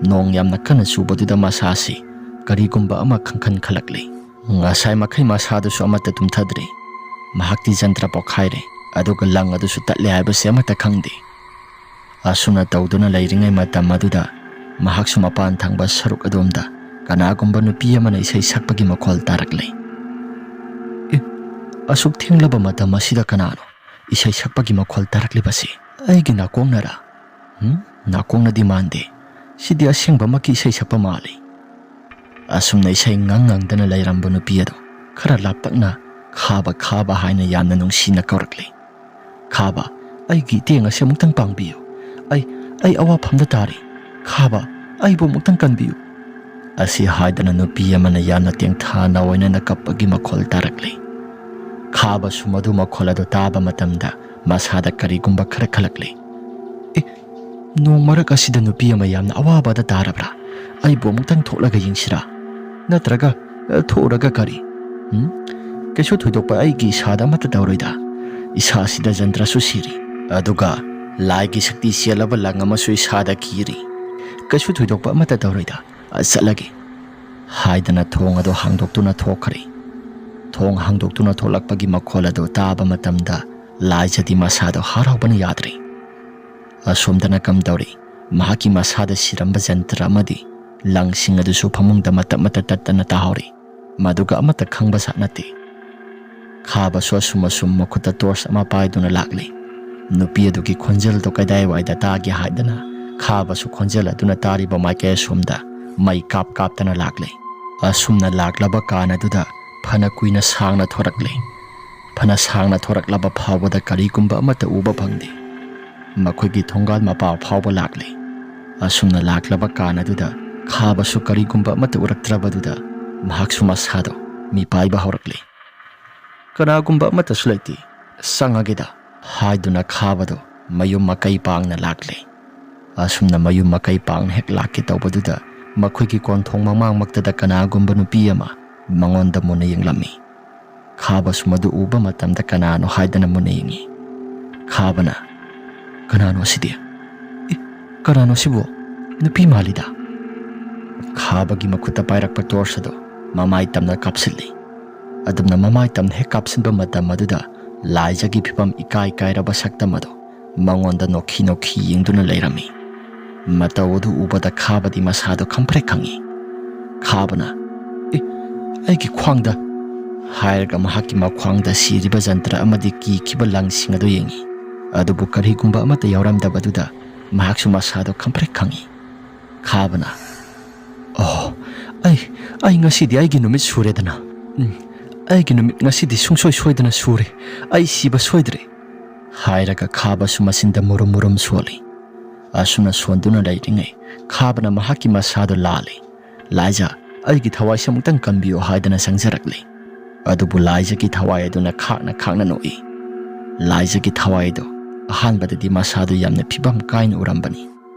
ꯅꯣꯡ ꯌꯥꯝꯅ ꯀꯟꯅ ꯆꯨꯕꯗꯨꯗ ꯃꯁꯥꯁꯤ ꯀꯔꯤꯒꯨꯝꯕ ꯑꯃ ꯈꯪꯈꯟ ꯈꯜꯂꯛꯂꯤ꯫ ꯉꯁꯥꯏ ꯃꯈꯩ ꯃꯁꯥꯗꯨꯁꯨ ꯑꯃꯠꯇ ꯇꯨꯝꯊꯗ꯭ꯔꯦ꯫ ꯃꯍꯥꯛꯇꯤ ꯖꯟꯇ꯭ꯔ ꯄꯣꯛꯈꯥꯏꯔꯦ, ꯑꯗꯨꯒ ꯂꯪ ꯑꯗꯨꯁꯨ ꯇꯠꯂꯦ ꯍꯥꯏꯕꯁꯤ ꯑꯃꯠꯇ ꯈꯪꯗꯦ꯫ ꯑꯁꯨꯝꯅ ꯇꯧꯗꯨꯅ ꯂꯩꯔꯤꯉꯩ ꯃꯇꯝ ꯑꯗꯨꯗ ꯃꯍꯥꯛꯁꯨ ꯃꯄꯥꯟ ꯊꯪꯕ ꯁꯔꯨꯛ ꯑꯗꯣꯝꯗ ꯀꯅꯥꯒꯨꯝꯕ ꯅꯨꯄꯤ ꯑꯃꯅ ꯏꯁꯩ ꯁꯛꯄꯒꯤ ꯃꯈꯣꯜ ꯇꯥꯔꯛꯂꯦ꯫ "ꯑꯦ, ꯑꯁꯨꯛ ꯊꯦꯡꯂꯕ ꯃꯇꯝ ꯑꯁꯤꯗ ꯀꯅꯥꯅꯣ ꯏꯁꯩ ꯁꯛꯄꯒꯤ ꯃꯈꯣꯜ ꯇꯥꯔꯛꯂꯤꯕꯁꯤ? ꯑꯩꯒꯤ ꯅꯥꯀꯣꯡꯅꯔꯥ? ꯎꯝ, ꯅꯥꯀꯣꯡꯅꯗꯤ ꯃꯥꯟꯗꯦ꯫ ꯁꯤꯗꯤ ꯑꯁꯦꯡꯕꯃꯛꯀꯤ ꯏꯁꯩ ꯁꯛꯄ ꯃꯥꯜꯂꯤ"꯫ ꯑꯁꯨꯝꯅ ꯏꯁꯩ ꯉꯪ ꯉꯪꯗꯅ ꯂꯩꯔꯝꯕ ꯅꯨꯄꯤ ꯑꯗꯨ ꯈꯔ ꯂꯥꯞꯇꯛꯅ "ꯈꯥꯕ, ꯈꯥꯕ" ꯍꯥꯏꯅ ꯌꯥꯝꯅ ꯅꯨꯡꯁꯤꯅ ꯀꯧꯔꯛꯂꯤ꯫ "ꯈꯥꯕ, ꯑꯩꯒꯤ ꯏꯇꯦꯡ ꯑꯁꯤ ꯑꯃꯨꯛꯇꯪ ꯄꯥꯡꯕꯤꯌꯨ꯫ ꯑꯩ, ꯑꯩ ꯑꯋꯥꯐꯝꯗ ꯇꯥꯔꯦ꯫ ꯈꯥꯕ, ꯑꯩꯕꯨ ꯑꯃꯨꯛꯇꯪ ꯀꯟꯕꯤꯌꯨ"꯫ ꯑꯁꯤ ꯍꯥꯏꯗꯅ ꯅꯨꯄꯤ ꯑꯃꯅ ꯌꯥꯝꯅ ꯇꯦꯡꯊꯥꯅ ꯑꯣꯏꯅꯅ ꯀꯞꯄꯒꯤ ꯃꯈꯣꯜ ꯇꯥꯔꯛꯂꯤ꯫ ꯈꯥꯕꯁꯨ ꯃꯗꯨ ꯃꯈꯣꯜ ꯑꯗꯨ ꯇꯥꯕ ꯃꯇꯝꯗ ꯃꯁꯥꯗ ꯀꯔꯤꯒꯨꯝꯕ ꯈꯔ ꯈꯜꯂꯛꯂꯤ꯫ "ꯑꯦ, ꯅꯣꯡ ꯃꯔꯛ ꯑꯁꯤꯗ ꯅꯨꯄꯤ ꯑꯃ ꯌꯥꯝꯅ ꯑꯋꯥꯕꯗ ꯇꯥꯔꯕ꯭ꯔꯥ? ꯑꯩꯕꯨ ꯑꯃꯨꯛꯇꯪ ꯊꯣꯛꯂꯒ ꯌꯦꯡꯁꯤꯔꯥ? ꯅꯠꯇ꯭ꯔꯒ, ꯑ, ꯊꯣꯛꯎꯔꯒ ꯀꯔꯤ? ꯎꯝ? ꯀꯩꯁꯨ ꯊꯣꯏꯗꯣꯛꯄ ꯑꯩꯒꯤ ꯏꯁꯥꯗ ꯑꯃꯠꯇ ꯇꯧꯔꯣꯏꯗ꯫ ꯏꯁꯥꯁꯤꯗ ꯖꯟꯇ꯭ꯔꯁꯨ ꯁꯤꯔꯤ, ꯑꯗꯨꯒ ꯂꯥꯏꯒꯤ ꯁꯛꯇꯤ ꯆꯦꯜꯂꯕ ꯂꯪ ꯑꯃꯁꯨ ꯏꯁꯥꯗ ꯀꯤꯔꯤ꯫ ꯀꯩꯁꯨ ꯊꯣꯏꯗꯣꯛꯄ ꯑꯃꯠꯇ ꯇꯧꯔꯣꯏꯗ꯫ ꯑ, ꯆꯠꯂꯒꯦ" ꯍꯥꯏꯗꯅ ꯊꯣꯡ ꯑꯗꯨ ꯍꯥꯡꯗꯣꯛꯇꯨꯅ ꯊꯣꯛꯈ꯭ꯔꯦ꯫ ꯊꯣꯡ ꯍꯥꯡꯗꯣꯛꯇꯨꯅ ꯊꯣꯛꯂꯛꯄꯒꯤ ꯃꯈꯣꯜ ꯑꯗꯨ ꯇꯥꯕ ꯃꯇꯝꯗ ꯂꯥꯏꯖꯗꯤ ꯃꯁꯥꯗꯣ ꯍꯔꯥꯎꯕꯅ ꯌꯥꯗ꯭ꯔꯦ꯫ ꯑꯁꯣꯝꯗꯅ ꯀꯝꯗꯧꯔꯤ? ꯃꯍꯥꯛꯀꯤ ꯃꯁꯥꯗ ꯁꯤꯔꯝꯕ ꯖꯟꯇ꯭ꯔ ꯑꯃꯗꯤ ꯂꯪꯁꯤꯡ ꯑꯗꯨꯁꯨ ꯐꯃꯨꯡꯗ ꯃꯇꯠ ꯃꯇꯠ ꯇꯠꯇꯅ ꯇꯥꯍꯧꯔꯤ꯫ ꯃꯗꯨꯒ ꯑꯃꯠꯇ ꯈꯪꯕ ꯖꯥꯠ ꯅꯠꯇꯦ꯫ ꯈꯥꯕꯁꯨ ꯑꯁꯨꯝ ꯑꯁꯨꯝ ꯃꯈꯨꯠꯇ ꯇꯣꯔꯆ ꯑꯃ ꯄꯥꯏꯗꯨꯅ ꯂꯥꯛꯂꯤ꯫ ꯅꯨꯄꯤ ꯑꯗꯨꯒꯤ ꯈꯣꯟꯖꯦꯜꯗꯣ ꯀꯗꯥꯏꯋꯥꯏꯗ ꯇꯥꯒꯦ ꯍꯥꯏꯗꯅ ꯈꯥꯕꯁꯨ ꯈꯣꯟꯖꯦꯜ ꯑꯗꯨꯅ ꯇꯥꯔꯤꯕ ꯃꯥꯏꯀꯩ ꯑꯁꯣꯝꯗ ꯃꯩ ꯀꯥꯞ ꯀꯥꯞꯇꯅ ꯂꯥꯛꯂꯤ꯫ ꯑꯁꯨꯝꯅ ꯂꯥꯛꯂꯕ ꯀꯥꯟ ꯑꯗꯨꯗ ꯐꯅ ꯀꯨꯏꯅ ꯁꯥꯡꯅ ꯊꯣꯔꯛꯂꯤ꯫ ꯐꯅ ꯁꯥꯡꯅ ꯊꯣꯔꯛꯂꯕ ꯐꯥꯎꯕꯗ ꯀꯔꯤꯒꯨꯝꯕ ꯑꯃꯠꯇ ꯎꯕ ꯐꯪꯗꯦ꯫ ꯃꯈꯣꯏꯒꯤ ꯊꯣꯡꯒꯥꯜ ꯃꯄꯥ ꯐꯥꯎꯕ ꯂꯥꯛꯂꯦ꯫ ꯑꯁꯨꯝꯅ ꯂꯥꯛꯂꯕ ꯀꯥꯟ ꯑꯗꯨꯗ ꯈꯥꯕꯁꯨ ꯀꯔꯤꯒꯨꯝꯕ ꯑꯃꯠꯇ ꯎꯔꯛꯇ꯭ꯔꯕꯗꯨꯗ ꯃꯍꯥꯛꯁꯨ ꯃꯁꯥꯗꯣ ꯃꯤꯄꯥꯏꯕ ꯍꯧꯔꯛꯂꯦ꯫ "ꯀꯅꯥꯒꯨꯝꯕ ꯑꯃꯠꯇꯁꯨ ꯂꯩꯇꯦ, ꯆꯪꯉꯒꯦꯗ" ꯍꯥꯏꯗꯨꯅ ꯈꯥꯕꯗꯣ ꯃꯌꯨꯝ ꯃꯀꯩ ꯄꯥꯡꯅ ꯂꯥꯛꯂꯦ꯫ ꯑꯁꯨꯝꯅ ꯃꯌꯨꯝ ꯃꯀꯩ ꯄꯥꯡꯅ ꯍꯦꯛ ꯂꯥꯛꯀꯦ ꯇꯧꯕꯗꯨꯗ ꯃꯈꯣꯏꯒꯤ ꯀꯣꯟꯊꯣꯡ ꯃꯃꯥꯡꯃꯛꯇꯗ ꯀꯅꯥꯒꯨꯝꯕ ꯅꯨꯄꯤ ꯑꯃ ꯃꯉꯣꯟꯗ ꯃꯨꯟꯅ ꯌꯦꯡꯂꯝꯃꯤ꯫ ꯈꯥꯕꯁꯨ ꯃꯗꯨ ꯎꯕ ꯃꯇꯝꯗ ꯀꯅꯥꯅꯣ ꯍꯥꯏꯗꯅ ꯃꯨꯟꯅ ꯌꯦꯡꯉꯤ꯫ ꯈꯥꯕꯅ, "ꯀꯅꯥꯅꯣ ꯑꯁꯤꯗꯤ? ꯑꯦ, ꯀꯅꯥꯅꯣ ꯁꯤꯕꯨ? ꯅꯨꯄꯤ ꯃꯥꯜꯂꯤꯗ!" ꯈꯥꯕꯒꯤ ꯃꯈꯨꯠꯇ ꯄꯥꯏꯔꯛꯄ ꯇꯣꯔꯆ ꯑꯗꯨ ꯃꯃꯥꯏ ꯇꯝꯅ ꯀꯥꯞꯁꯤꯜꯂꯤ꯫ ꯑꯗꯨꯝꯅ ꯃꯃꯥꯏ ꯇꯝꯅ ꯍꯦꯛ ꯀꯥꯞꯁꯤꯟꯕ ꯃꯇꯝ ꯑꯗꯨꯗ ꯂꯥꯏꯖꯒꯤ ꯐꯤꯕꯝ ꯏꯀꯥꯏ ꯀꯥꯏꯔꯕ ꯁꯛꯇꯝ ꯑꯗꯨ ꯃꯉꯣꯟꯗ ꯅꯣꯛꯈꯤ ꯅꯣꯛꯈꯤ ꯌꯦꯡꯗꯨꯅ ꯂꯩꯔꯝꯃꯤ꯫ ꯃꯇꯧ ꯑꯗꯨ ꯎꯕꯗ ꯈꯥꯕꯗꯤ ꯃꯁꯥꯗꯣ ꯈꯪꯄ꯭ꯔꯦꯛ ꯈꯪꯉꯤ꯫ ꯈꯥꯕꯅ, "ꯑꯦ, ꯑꯩꯒꯤ ꯈ꯭ꯋꯥꯡꯗ!" ꯍꯥꯏꯔꯒ ꯃꯍꯥꯛꯀꯤ ꯃꯈ꯭ꯋꯥꯡꯗ ꯁꯤꯔꯤꯕ ꯖꯟꯇ꯭ꯔ ꯑꯃꯗꯤ ꯀꯤꯈꯤꯕ ꯂꯪꯁꯤꯡ ꯑꯗꯨ ꯌꯦꯡꯉꯤ꯫ ꯑꯗꯨꯕꯨ ꯀꯔꯤꯒꯨꯝꯕ ꯑꯃꯠꯇ ꯌꯥꯎꯔꯝꯗꯕꯗꯨꯗ ꯃꯍꯥꯛꯁꯨ ꯃꯁꯥꯗꯣ ꯈꯪꯄ꯭ꯔꯦꯛ ꯈꯪꯉꯤ꯫ ꯈꯥꯕꯅ, "ꯑꯣ, ꯑꯩ, ꯑꯩ ꯉꯁꯤꯗꯤ ꯑꯩꯒꯤ ꯅꯨꯃꯤꯠ ꯁꯨꯔꯦꯗꯅ꯫ ꯎꯝ, ꯑꯩꯒꯤ ꯅꯨꯃꯤꯠ ꯉꯁꯤꯗꯤ ꯁꯨꯡꯁꯣꯏ ꯁꯣꯏꯗꯅ ꯁꯨꯔꯦ꯫ ꯑꯩ ꯁꯤꯕ ꯁꯣꯏꯗ꯭ꯔꯦ" ꯍꯥꯏꯔꯒ ꯈꯥꯕꯁꯨ ꯃꯆꯤꯟꯗ ꯃꯨꯔꯨꯝ ꯃꯨꯔꯨꯝ ꯁꯣꯜꯂꯤ꯫ ꯑꯁꯨꯝꯅ ꯁꯣꯟꯗꯨꯅ ꯂꯩꯔꯤꯉꯩ ꯈꯥꯕꯅ ꯃꯍꯥꯛꯀꯤ ꯃꯁꯥꯗꯣ ꯂꯥꯜꯂꯤ꯫ "ꯂꯥꯏꯖ, ꯑꯩꯒꯤ ꯊꯋꯥꯏꯁꯦ ꯑꯃꯨꯛꯇꯪ ꯀꯟꯕꯤꯌꯨ" ꯍꯥꯏꯗꯅ ꯆꯪꯖꯔꯛꯂꯤ꯫ ꯑꯗꯨꯕꯨ ꯂꯥꯏꯖꯒꯤ ꯊꯋꯥꯏ ꯑꯗꯨꯅ ꯈꯥꯛꯅ ꯈꯥꯛꯅ ꯅꯣꯛꯏ꯫ ꯂꯥꯏꯖꯒꯤ ꯊꯋꯥꯏ ꯑꯗꯨ ꯑꯍꯥꯟꯕꯗꯗꯤ ꯃꯁꯥꯗꯨ ꯌꯥꯝꯅ ꯐꯤꯕꯝ ꯀꯥꯏꯅ ꯎꯔꯝꯕꯅꯤ꯫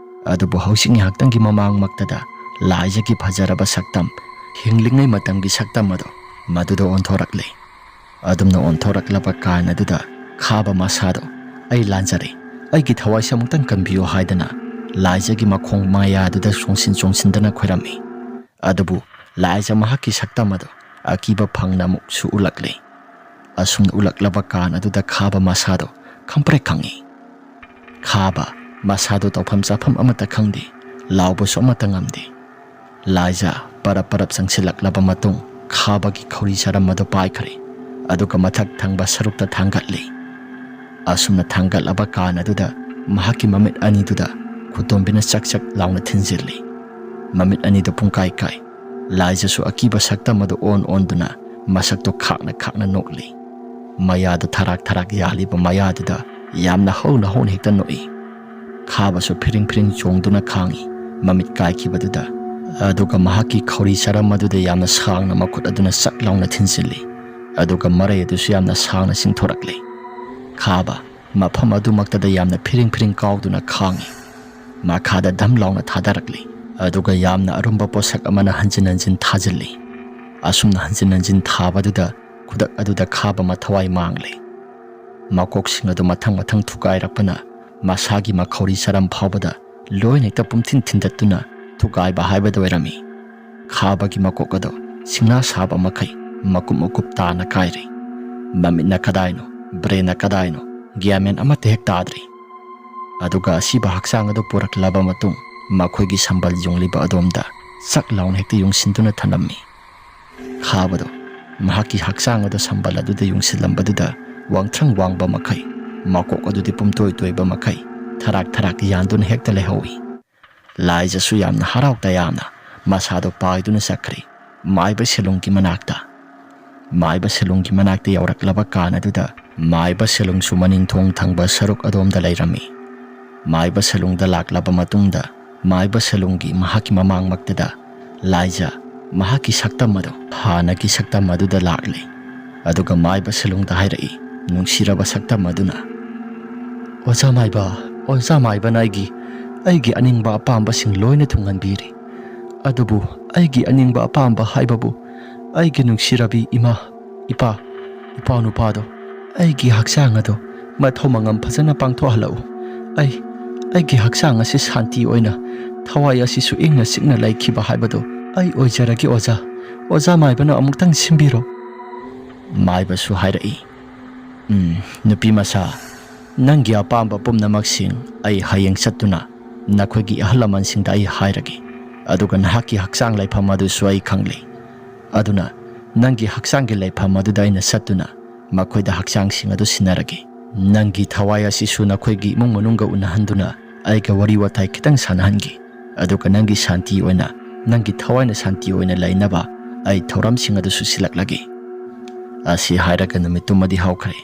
ꯑꯗꯨꯕꯨ ꯍꯧꯖꯤꯛ ꯉꯥꯏꯍꯥꯛꯇꯪꯒꯤ ꯃꯃꯥꯡꯃꯛꯇꯗ ꯂꯥꯏꯖꯒꯤ ꯐꯖꯔꯕ ꯁꯛꯇꯝ, ꯍꯤꯡꯂꯤꯉꯩ ꯃꯇꯝꯒꯤ ꯁꯛꯇꯝ ꯑꯗꯨ ꯃꯗꯨꯗ ꯑꯣꯟꯊꯣꯔꯛꯂꯦ꯫ ꯑꯗꯨꯝꯅ ꯑꯣꯟꯊꯣꯔꯛꯂꯕ ꯀꯥꯟ ꯑꯗꯨꯗ ꯈꯥꯕ ꯃꯁꯥꯗꯣ, "ꯑꯩ ꯂꯥꯟꯖꯔꯦ, ꯑꯩꯒꯤ ꯊꯋꯥꯏꯁꯦ ꯑꯃꯨꯛꯇꯪ ꯀꯟꯕꯤꯌꯨ" ꯍꯥꯏꯗꯅ ꯂꯥꯏꯖꯒꯤ ꯃꯈꯣꯡ ꯃꯌꯥꯗꯨꯗ ꯆꯣꯡꯁꯤꯟ ꯆꯣꯡꯁꯤꯟꯗꯅ ꯈꯣꯏꯔꯝꯃꯤ꯫ ꯑꯗꯨꯕꯨ ꯂꯥꯏꯖ ꯃꯍꯥꯛꯀꯤ ꯁꯛꯇꯝ ꯑꯗꯨ ꯑꯀꯤꯕ ꯐꯪꯅ ꯑꯃꯨꯛꯁꯨ ꯎꯠꯂꯛꯂꯦ꯫ ꯑꯁꯨꯝꯅ ꯎꯠꯂꯛꯂꯕ ꯀꯥꯟ ꯑꯗꯨꯗ ꯈꯥꯕ ꯃꯁꯥꯗꯣ ꯈꯪꯄ꯭ꯔꯦꯛ ꯈꯪꯉꯤ꯫ ꯈꯥꯕ ꯃꯁꯥꯗꯣ ꯇꯧꯐꯝ ꯆꯥꯐꯝ ꯑꯃꯠꯇ ꯈꯪꯗꯦ, ꯂꯥꯎꯕꯁꯨ ꯑꯃꯠꯇ ꯉꯝꯗꯦ꯫ ꯂꯥꯏꯖ ꯄꯔꯞ ꯄꯔꯞ ꯆꯪꯁꯤꯜꯂꯛꯂꯕ ꯃꯇꯨꯡ ꯈꯥꯕꯒꯤ ꯈꯧꯔꯤ ꯆꯔꯝ ꯑꯗꯨ ꯄꯥꯏꯈ꯭ꯔꯦ꯫ ꯑꯗꯨꯒ ꯃꯊꯛ ꯊꯪꯕ ꯁꯔꯨꯛꯇ ꯊꯥꯡꯒꯠꯂꯤ꯫ ꯑꯁꯨꯝꯅ ꯊꯥꯡꯒꯠꯂꯕ ꯀꯥꯟ ꯑꯗꯨꯗ ꯃꯍꯥꯛꯀꯤ ꯃꯃꯤꯠ ꯑꯅꯤꯗꯨꯗ ꯈꯨꯇꯣꯝꯕꯤꯅ ꯆꯛ ꯆꯛ ꯂꯥꯎꯅ ꯊꯤꯟꯖꯤꯜꯂꯤ꯫ ꯃꯃꯤꯠ ꯑꯅꯤꯗꯨ ꯄꯨꯡꯀꯥꯏ ꯀꯥꯏ꯫ ꯂꯥꯏꯖꯁꯨ ꯑꯀꯤꯕ ꯁꯛꯇꯝ ꯑꯗꯨ ꯑꯣꯟ ꯑꯣꯟꯗꯨꯅ ꯃꯁꯛꯇꯨ ꯈꯥꯛꯅ ꯈꯥꯛꯅ ꯅꯣꯛꯂꯤ꯫ ꯃꯌꯥꯗꯨ ꯊꯔꯥꯛ ꯊꯔꯥꯛ ꯌꯥꯜꯂꯤꯕ ꯃꯌꯥꯗꯨꯗ ꯌꯥꯝꯅ ꯍꯧꯅ ꯍꯧꯅ ꯍꯦꯛꯇ ꯅꯣꯛꯏ꯫ ꯈꯥꯕꯁꯨ ꯐꯤꯔꯤꯡ ꯐꯤꯔꯤꯡ ꯆꯣꯡꯗꯨꯅ ꯈꯥꯡꯏ꯫ ꯃꯃꯤꯠ ꯀꯥꯏꯈꯤꯕꯗꯨꯗ, ꯑꯗꯨꯒ ꯃꯍꯥꯛꯀꯤ ꯈꯧꯔꯤ ꯆꯔꯝ ꯑꯗꯨꯗ ꯌꯥꯝꯅ ꯁꯥꯡꯅ ꯃꯈꯨꯠ ꯑꯗꯨꯅ ꯆꯛ ꯂꯥꯎꯅ ꯊꯤꯟꯖꯤꯜꯂꯤ꯫ ꯑꯗꯨꯒ ꯃꯔꯩ ꯑꯗꯨꯁꯨ ꯌꯥꯝꯅ ꯁꯥꯡꯅ ꯆꯤꯡꯊꯣꯔꯛꯂꯤ꯫ ꯈꯥꯕ ꯃꯐꯝ ꯑꯗꯨꯃꯛꯇꯗ ꯌꯥꯝꯅ ꯐꯤꯔꯤꯡ ꯐꯤꯔꯤꯡ ꯀꯥꯎꯗꯨꯅ ꯈꯥꯡꯏ꯫ ꯃꯈꯥꯗ ꯙꯝ ꯂꯥꯎꯅ ꯊꯥꯗꯔꯛꯂꯤ꯫ ꯑꯗꯨꯒ ꯌꯥꯝꯅ ꯑꯔꯨꯝꯕ ꯄꯣꯠꯁꯛ ꯑꯃꯅ ꯍꯟꯖꯤꯟ ꯍꯟꯖꯤꯟ ꯊꯥꯖꯤꯜꯂꯤ꯫ ꯑꯁꯨꯝꯅ ꯍꯟꯖꯤꯟ ꯍꯟꯖꯤꯟ ꯊꯥꯕꯗꯨꯗ ꯈꯨꯗꯛ ꯑꯗꯨꯗ ꯈꯥꯕ ꯃꯊꯋꯥꯏ ꯃꯥꯡꯂꯦ꯫ ꯃꯀꯣꯛꯁꯤꯡ ꯑꯗꯨ ꯃꯊꯪ ꯃꯊꯪ ꯊꯨꯒꯥꯏꯔꯛꯄꯅ ꯃꯁꯥꯒꯤ ꯃꯈꯧꯔꯤ ꯆꯔꯝ ꯐꯥꯎꯕꯗ ꯂꯣꯏꯅ ꯍꯦꯛꯇ ꯄꯨꯝꯊꯤꯟ ꯊꯤꯟꯗꯠꯇꯨꯅ ꯊꯨꯒꯥꯏꯕ ꯍꯥꯏꯕꯗꯨ ꯑꯣꯏꯔꯝꯃꯤ꯫ ꯈꯥꯕꯒꯤ ꯃꯀꯣꯛ ꯑꯗꯨ ꯁꯤꯡꯅꯥ ꯁꯥꯕ ꯃꯈꯩ ꯃꯀꯨꯞ ꯃꯀꯨꯞ ꯇꯥꯅ ꯀꯥꯏꯔꯤ꯫ ꯃꯃꯤꯠꯅ ꯀꯗꯥꯏꯅꯣ, ꯕ꯭ꯔꯦꯟꯅ ꯀꯗꯥꯏꯅꯣ, ꯒ꯭ꯌꯥꯟ ꯃꯦꯟ ꯑꯃꯠꯇ ꯍꯦꯛ ꯇꯥꯗ꯭ꯔꯤ꯫ ꯑꯗꯨꯒ ꯑꯁꯤꯕ ꯍꯛꯆꯥꯡ ꯑꯗꯨ ꯄꯨꯔꯛꯂꯕ ꯃꯇꯨꯡ ꯃꯈꯣꯏꯒꯤ ꯁꯝꯕꯜ ꯌꯨꯡꯂꯤꯕ ꯑꯗꯣꯝꯗ ꯆꯛ ꯂꯥꯎꯅ ꯍꯦꯛꯇ ꯌꯨꯡꯁꯤꯟꯗꯨꯅ ꯊꯝꯂꯝꯃꯤ꯫ ꯈꯥꯕꯗꯣ ꯃꯍꯥꯛꯀꯤ ꯍꯛꯆꯥꯡ ꯑꯗꯨ ꯁꯝꯕꯜ ꯑꯗꯨꯗ ꯌꯨꯡꯁꯤꯜꯂꯝꯕꯗꯨꯗ ꯋꯥꯡꯊ꯭ꯔꯪ ꯋꯥꯡꯕ ꯃꯈꯩ ꯃꯀꯣꯛ ꯑꯗꯨꯗꯤ ꯄꯨꯝꯇꯣꯏ ꯇꯣꯏꯕ ꯃꯈꯩ ꯊꯔꯥꯛ ꯊꯔꯥꯛ ꯌꯥꯟꯗꯨꯅ ꯍꯦꯛꯇ ꯂꯩꯍꯧꯏ꯫ ꯂꯥꯏꯖꯁꯨ ꯌꯥꯝꯅ ꯍꯔꯥꯎ ꯇꯌꯥꯝꯅ ꯃꯁꯥꯗꯣ ꯄꯥꯏꯗꯨꯅ ꯆꯠꯈ꯭ꯔꯦ ꯃꯥꯏꯕ ꯁꯦꯂꯨꯡꯒꯤ ꯃꯅꯥꯛꯇ꯫ ꯃꯥꯏꯕ ꯁꯦꯂꯨꯡꯒꯤ ꯃꯅꯥꯛꯇ ꯌꯧꯔꯛꯂꯕ ꯀꯥꯟ ꯑꯗꯨꯗ ꯃꯥꯏꯕ ꯁꯦꯂꯨꯡꯁꯨ ꯃꯅꯤꯡ ꯊꯣꯡ ꯊꯪꯕ ꯁꯔꯨꯛ ꯑꯗꯣꯝꯗ ꯂꯩꯔꯝꯃꯤ꯫ ꯃꯥꯏꯕ ꯁꯦꯂꯨꯡꯗ ꯂꯥꯛꯂꯕ ꯃꯇꯨꯡꯗ ꯃꯥꯏꯕ ꯁꯦꯂꯨꯡꯒꯤ ꯃꯍꯥꯛꯀꯤ ꯃꯃꯥꯡꯃꯛꯇꯗ ꯂꯥꯏꯖ ꯃꯍꯥꯛꯀꯤ ꯁꯛꯇꯝ ꯑꯗꯨ ꯍꯥꯟꯅꯒꯤ ꯁꯛꯇꯝ ꯑꯗꯨꯗ ꯂꯥꯛꯂꯦ꯫ ꯑꯗꯨꯒ ꯃꯥꯏꯕ ꯁꯦꯂꯨꯡꯗ ꯍꯥꯏꯔꯛꯏ, ꯅꯨꯡꯁꯤꯔꯕ ꯁꯛꯇꯝ ꯑꯗꯨꯅ, "ꯑꯣꯖꯥ ꯃꯥꯏꯕ, ꯑꯣꯖꯥ ꯃꯥꯏꯕꯅ ꯑꯩꯒꯤ, ꯑꯩꯒꯤ ꯑꯅꯤꯡꯕ ꯑꯄꯥꯝꯕꯁꯤꯡ ꯂꯣꯏꯅ ꯊꯨꯡꯍꯟꯕꯤꯔꯤ꯫ ꯑꯗꯨꯕꯨ ꯑꯩꯒꯤ ꯑꯅꯤꯡꯕ ꯑꯄꯥꯝꯕ ꯍꯥꯏꯕꯕꯨ ꯑꯩꯒꯤ ꯅꯨꯡꯁꯤꯔꯕꯤ ꯏꯃꯥ, ꯏꯄꯥ, ꯏꯄꯥ ꯅꯨꯄꯥꯗꯣ, ꯑꯩꯒꯤ ꯍꯛꯆꯥꯡ ꯑꯗꯣ ꯃꯊꯧ ꯃꯉꯝ ꯐꯖꯅ ꯄꯥꯡꯊꯣꯛꯍꯜꯂꯛꯎ꯫ ꯑꯩ, ꯑꯩꯒꯤ ꯍꯛꯆꯥꯡ ꯑꯁꯤ ꯁꯥꯟꯇꯤ ꯑꯣꯏꯅ, ꯊꯋꯥꯏ ꯑꯁꯤꯁꯨ ꯏꯪꯅ ꯆꯤꯛꯅ ꯂꯩꯈꯤꯕ ꯍꯥꯏꯕꯗꯣ ꯑꯩ ꯑꯣꯏꯖꯔꯒꯦ ꯑꯣꯖꯥ꯫ ꯑꯣꯖꯥ ꯃꯥꯏꯕꯅ ꯑꯃꯨꯛꯇꯪ ꯁꯤꯟꯕꯤꯔꯣ꯫" ꯃꯥꯏꯕꯁꯨ ꯍꯥꯏꯔꯛꯏ, "ꯎꯝ, ꯅꯨꯄꯤ ꯃꯆꯥ, ꯅꯪꯒꯤ ꯑꯄꯥꯝꯕ ꯄꯨꯝꯅꯃꯛꯁꯤꯡ ꯑꯩ ꯍꯌꯦꯡ ꯆꯠꯇꯨꯅ ꯅꯈꯣꯏꯒꯤ ꯑꯍꯜ ꯂꯃꯟꯁꯤꯡꯗ ꯑꯩ ꯍꯥꯏꯔꯒꯦ꯫ ꯑꯗꯨꯒ ꯅꯍꯥꯛꯀꯤ ꯍꯛꯆꯥꯡ ꯂꯩꯐꯝ ꯑꯗꯨꯁꯨ ꯑꯩ ꯈꯪꯂꯦ꯫ ꯑꯗꯨꯅ ꯅꯪꯒꯤ ꯍꯛꯆꯥꯡꯒꯤ ꯂꯩꯐꯝ ꯑꯗꯨꯗ ꯑꯩꯅ ꯆꯠꯇꯨꯅ ꯃꯈꯣꯏꯗ ꯍꯛꯆꯥꯡꯁꯤꯡ ꯑꯗꯨ ꯁꯤꯟꯅꯔꯒꯦ꯫ ꯅꯪꯒꯤ ꯊꯋꯥꯏ ꯑꯁꯤꯁꯨ ꯅꯈꯣꯏꯒꯤ ꯏꯃꯨꯡ ꯃꯅꯨꯡꯒ ꯎꯅꯍꯟꯗꯨꯅ ꯑꯩꯒ ꯋꯥꯔꯤ ꯋꯥꯇꯥꯏ ꯈꯤꯇꯪ ꯁꯥꯟꯅꯍꯟꯒꯦ꯫ ꯑꯗꯨꯒ ꯅꯪꯒꯤ ꯁꯥꯟꯇꯤ ꯑꯣꯏꯅ, ꯅꯪꯒꯤ ꯊꯋꯥꯏꯅ ꯁꯥꯟꯇꯤ ꯑꯣꯏꯅ ꯂꯩꯅꯕ ꯑꯩ ꯊꯧꯔꯝꯁꯤꯡ ꯑꯗꯨꯁꯨ ꯁꯤꯜꯂꯛꯂꯒꯦ꯫" ꯑꯁꯤ ꯍꯥꯏꯔꯒ ꯅꯨꯃꯤꯠꯇꯨꯃꯗꯤ ꯍꯧꯈ꯭ꯔꯦ꯫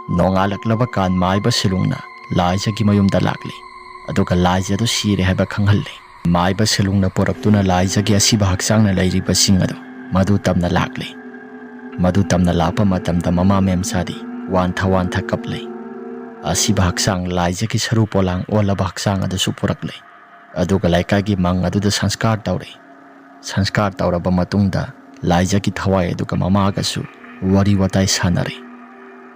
ꯅꯣꯡꯉꯥꯜꯂꯛꯂꯕ ꯀꯥꯟ ꯃꯥꯏꯕ ꯁꯦꯂꯨꯡꯅ ꯂꯥꯏꯖꯒꯤ ꯃꯌꯨꯝꯗ ꯂꯥꯛꯂꯤ꯫ ꯑꯗꯨꯒ ꯂꯥꯏꯖꯗꯨ ꯁꯤꯔꯦ ꯍꯥꯏꯕ ꯈꯪꯍꯜꯂꯤ꯫ ꯃꯥꯏꯕ ꯁꯦꯂꯨꯡꯅ ꯄꯨꯔꯛꯇꯨꯅ ꯂꯥꯏꯖꯒꯤ ꯑꯁꯤꯕ ꯍꯛꯆꯥꯡꯅ ꯂꯩꯔꯤꯕꯁꯤꯡ ꯑꯗꯨ ꯃꯗꯨ ꯇꯝꯅ ꯂꯥꯛꯂꯤ꯫ ꯃꯗꯨ ꯇꯝꯅ ꯂꯥꯛꯄ ꯃꯇꯝꯗ ꯃꯃꯥ ꯃꯦꯝꯆꯥꯗꯤ ꯋꯥꯟꯊ ꯋꯥꯟꯊ ꯀꯞꯂꯤ꯫ ꯑꯁꯤꯕ ꯍꯛꯆꯥꯡ ꯂꯥꯏꯖꯒꯤ ꯁꯔꯨ ꯄꯣꯂꯥꯡ ꯑꯣꯜꯂꯕ ꯍꯛꯆꯥꯡ ꯑꯗꯨꯁꯨ ꯄꯨꯔꯛꯂꯤ꯫ ꯑꯗꯨꯒ ꯂꯩꯀꯥꯏꯒꯤ ꯃꯪ ꯑꯗꯨꯗ ꯁꯪꯁꯀꯥꯔ ꯇꯧꯔꯤ꯫ ꯁꯪꯁꯀꯥꯔ ꯇꯧꯔꯕ ꯃꯇꯨꯡꯗ ꯂꯥꯏꯖꯒꯤ ꯊꯋꯥꯏ ꯑꯗꯨꯒ ꯃꯃꯥꯒꯁꯨ ꯋꯥꯔꯤ ꯋꯥꯇꯥꯏ ꯁꯥꯟꯅꯔꯤ꯫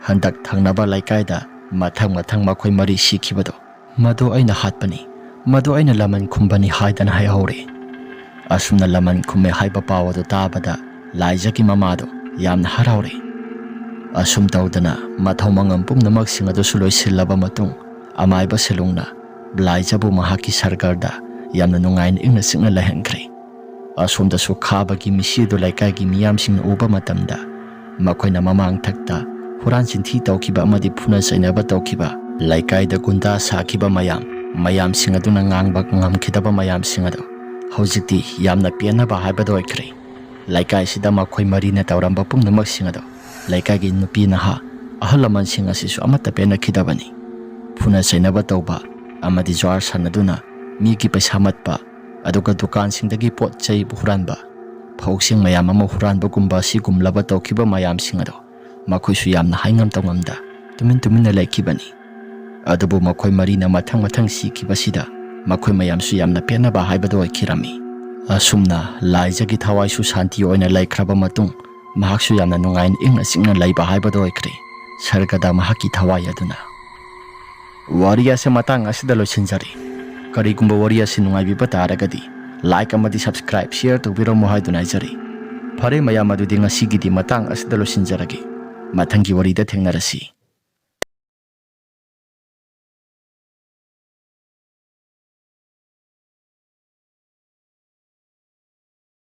ꯍꯟꯗꯛ ꯊꯪꯅꯕ ꯂꯩꯀꯥꯏꯗ ꯃꯊꯪ ꯃꯊꯪ ꯃꯈꯣꯏ ꯃꯔꯤ ꯁꯤꯈꯤꯕꯗꯣ, "ꯃꯗꯨ ꯑꯩꯅ ꯍꯥꯠꯄꯅꯤ, ꯃꯗꯨ ꯑꯩꯅ ꯂꯃꯟ ꯈꯨꯝꯕꯅꯤ" ꯍꯥꯏꯗꯅ ꯍꯥꯏꯍꯧꯔꯦ꯫ ꯑꯁꯨꯝꯅ ꯂꯃꯟ ꯈꯨꯝꯃꯦ ꯍꯥꯏꯕ ꯄꯥꯎ ꯑꯗꯨ ꯇꯥꯕꯗ ꯂꯥꯏꯖꯒꯤ ꯃꯃꯥꯗꯣ ꯌꯥꯝꯅ ꯍꯔꯥꯎꯔꯦ꯫ ꯑꯁꯨꯝ ꯇꯧꯗꯅ ꯃꯊꯧ ꯃꯉꯝ ꯄꯨꯝꯅꯃꯛꯁꯤꯡ ꯑꯗꯨꯁꯨ ꯂꯣꯏꯁꯤꯜꯂꯕ ꯃꯇꯨꯡ, ꯑꯃꯥꯏꯕ ꯁꯦꯂꯨꯡꯅ ꯂꯥꯏꯖꯕꯨ ꯃꯍꯥꯛꯀꯤ ꯁꯔꯒꯔꯗ ꯌꯥꯝꯅ ꯅꯨꯡꯉꯥꯏꯅ ꯏꯪꯅ ꯆꯤꯛꯅ ꯂꯩꯍꯟꯈ꯭ꯔꯦ꯫ ꯑꯁꯣꯝꯗꯁꯨ ꯈꯥꯕꯒꯤ ꯃꯤꯁꯤ ꯑꯗꯨ ꯂꯩꯀꯥꯏꯒꯤ ꯃꯤꯌꯥꯝꯁꯤꯡꯅ ꯎꯕ ꯃꯇꯝꯗ, ꯃꯈꯣꯏꯅ ꯃꯃꯥꯡꯊꯛꯇ ꯍꯨꯔꯥꯟ ꯆꯤꯟꯊꯤ ꯇꯧꯈꯤꯕ ꯑꯃꯗꯤ ꯐꯨꯅ ꯆꯩꯅꯕ ꯇꯧꯈꯤꯕ, ꯂꯩꯀꯥꯏꯗ ꯒꯨꯟꯗꯥ ꯁꯥꯈꯤꯕ ꯃꯌꯥꯝ, ꯃꯌꯥꯝꯁꯤꯡ ꯑꯗꯨꯅ ꯉꯥꯡꯕ ꯉꯝꯈꯤꯗꯕ ꯃꯌꯥꯝꯁꯤꯡ ꯑꯗꯨ ꯍꯧꯖꯤꯛꯇꯤ ꯌꯥꯝꯅ ꯄꯦꯟꯅꯕ ꯍꯥꯏꯕꯗꯨ ꯑꯣꯏꯈ꯭ꯔꯦ꯫ ꯂꯩꯀꯥꯏꯁꯤꯗ ꯃꯈꯣꯏ ꯃꯔꯤꯅ ꯇꯧꯔꯝꯕ ꯄꯨꯝꯅꯃꯛꯁꯤꯡ ꯑꯗꯨ ꯂꯩꯀꯥꯏꯒꯤ ꯅꯨꯄꯤ ꯅꯍꯥ, ꯑꯍꯜ ꯂꯃꯟꯁꯤꯡ ꯑꯁꯤꯁꯨ ꯑꯃꯠꯇ ꯄꯦꯟꯅꯈꯤꯗꯕꯅꯤ꯫ ꯐꯨꯅ ꯆꯩꯅꯕ ꯇꯧꯕ ꯑꯃꯗꯤ ꯖ꯭ꯋꯥꯔ ꯁꯥꯟꯅꯗꯨꯅ ꯃꯤꯒꯤ ꯄꯩꯁꯥ ꯃꯠꯄ, ꯑꯗꯨꯒ ꯗꯨꯀꯥꯟꯁꯤꯡꯗꯒꯤ ꯄꯣꯠ ꯆꯩ ꯍꯨꯔꯥꯟꯕ, ꯐꯧꯁꯤꯡ ꯃꯌꯥꯝ ꯑꯃ ꯍꯨꯔꯥꯟꯕꯒꯨꯝꯕ ꯑꯁꯤꯒꯨꯝꯂꯕ ꯇꯧꯈꯤꯕ ꯃꯌꯥꯝꯁꯤꯡ ꯑꯗꯣ ꯃꯈꯣꯏꯁꯨ ꯌꯥꯝꯅ ꯍꯥꯏꯉꯝ ꯇꯧꯉꯝꯗ ꯇꯨꯃꯤꯟ ꯇꯨꯃꯤꯟꯅ ꯂꯩꯈꯤꯕꯅꯤ꯫ ꯑꯗꯨꯕꯨ ꯃꯈꯣꯏ ꯃꯔꯤꯅ ꯃꯊꯪ ꯃꯊꯪ ꯁꯤꯈꯤꯕꯁꯤꯗ ꯃꯈꯣꯏ ꯃꯌꯥꯝꯁꯨ ꯌꯥꯝꯅ ꯄꯦꯟꯅꯕ ꯍꯥꯏꯕꯗꯨ ꯑꯣꯏꯈꯤꯔꯝꯃꯤ꯫ ꯑꯁꯨꯝꯅ ꯂꯥꯏꯖꯒꯤ ꯊꯋꯥꯏꯁꯨ ꯁꯥꯟꯇꯤ ꯑꯣꯏꯅ ꯂꯩꯈ꯭ꯔꯕ ꯃꯇꯨꯡ, ꯃꯍꯥꯛꯁꯨ ꯌꯥꯝꯅ ꯅꯨꯡꯉꯥꯏꯅ ꯏꯪꯅ ꯆꯤꯛꯅ ꯂꯩꯕ ꯍꯥꯏꯕꯗꯨ ꯑꯣꯏꯈ꯭ꯔꯦ꯫ ꯁꯔꯒꯗ ꯃꯍꯥꯛꯀꯤ ꯊꯋꯥꯏ ꯑꯗꯨꯅ꯫ ꯋꯥꯔꯤ ꯑꯁꯤ ꯃꯇꯥꯡ ꯑꯁꯤꯗ ꯂꯣꯏꯁꯤꯟꯖꯔꯤ꯫ ꯀꯔꯤꯒꯨꯝꯕ ꯋꯥꯔꯤ ꯑꯁꯤ ꯅꯨꯡꯉꯥꯏꯕꯤꯕ ꯇꯥꯔꯒꯗꯤ, like ꯑꯃꯗꯤ subscribe, share ꯇꯧꯕꯤꯔꯝꯃꯨ ꯍꯥꯏꯗꯨꯅ ꯍꯥꯏꯖꯔꯤ꯫ ꯐꯔꯦ ꯃꯌꯥꯝ, ꯑꯗꯨꯗꯤ ꯉꯁꯤꯒꯤꯗꯤ ꯃꯇꯥꯡ ꯑꯁꯤꯗ ꯂꯣꯏꯁꯤꯟꯖꯔꯒꯦ꯫ ꯃꯊꯪꯒꯤ ꯋꯥꯔꯤꯗ ꯊꯦꯡꯅꯔꯁꯤ꯫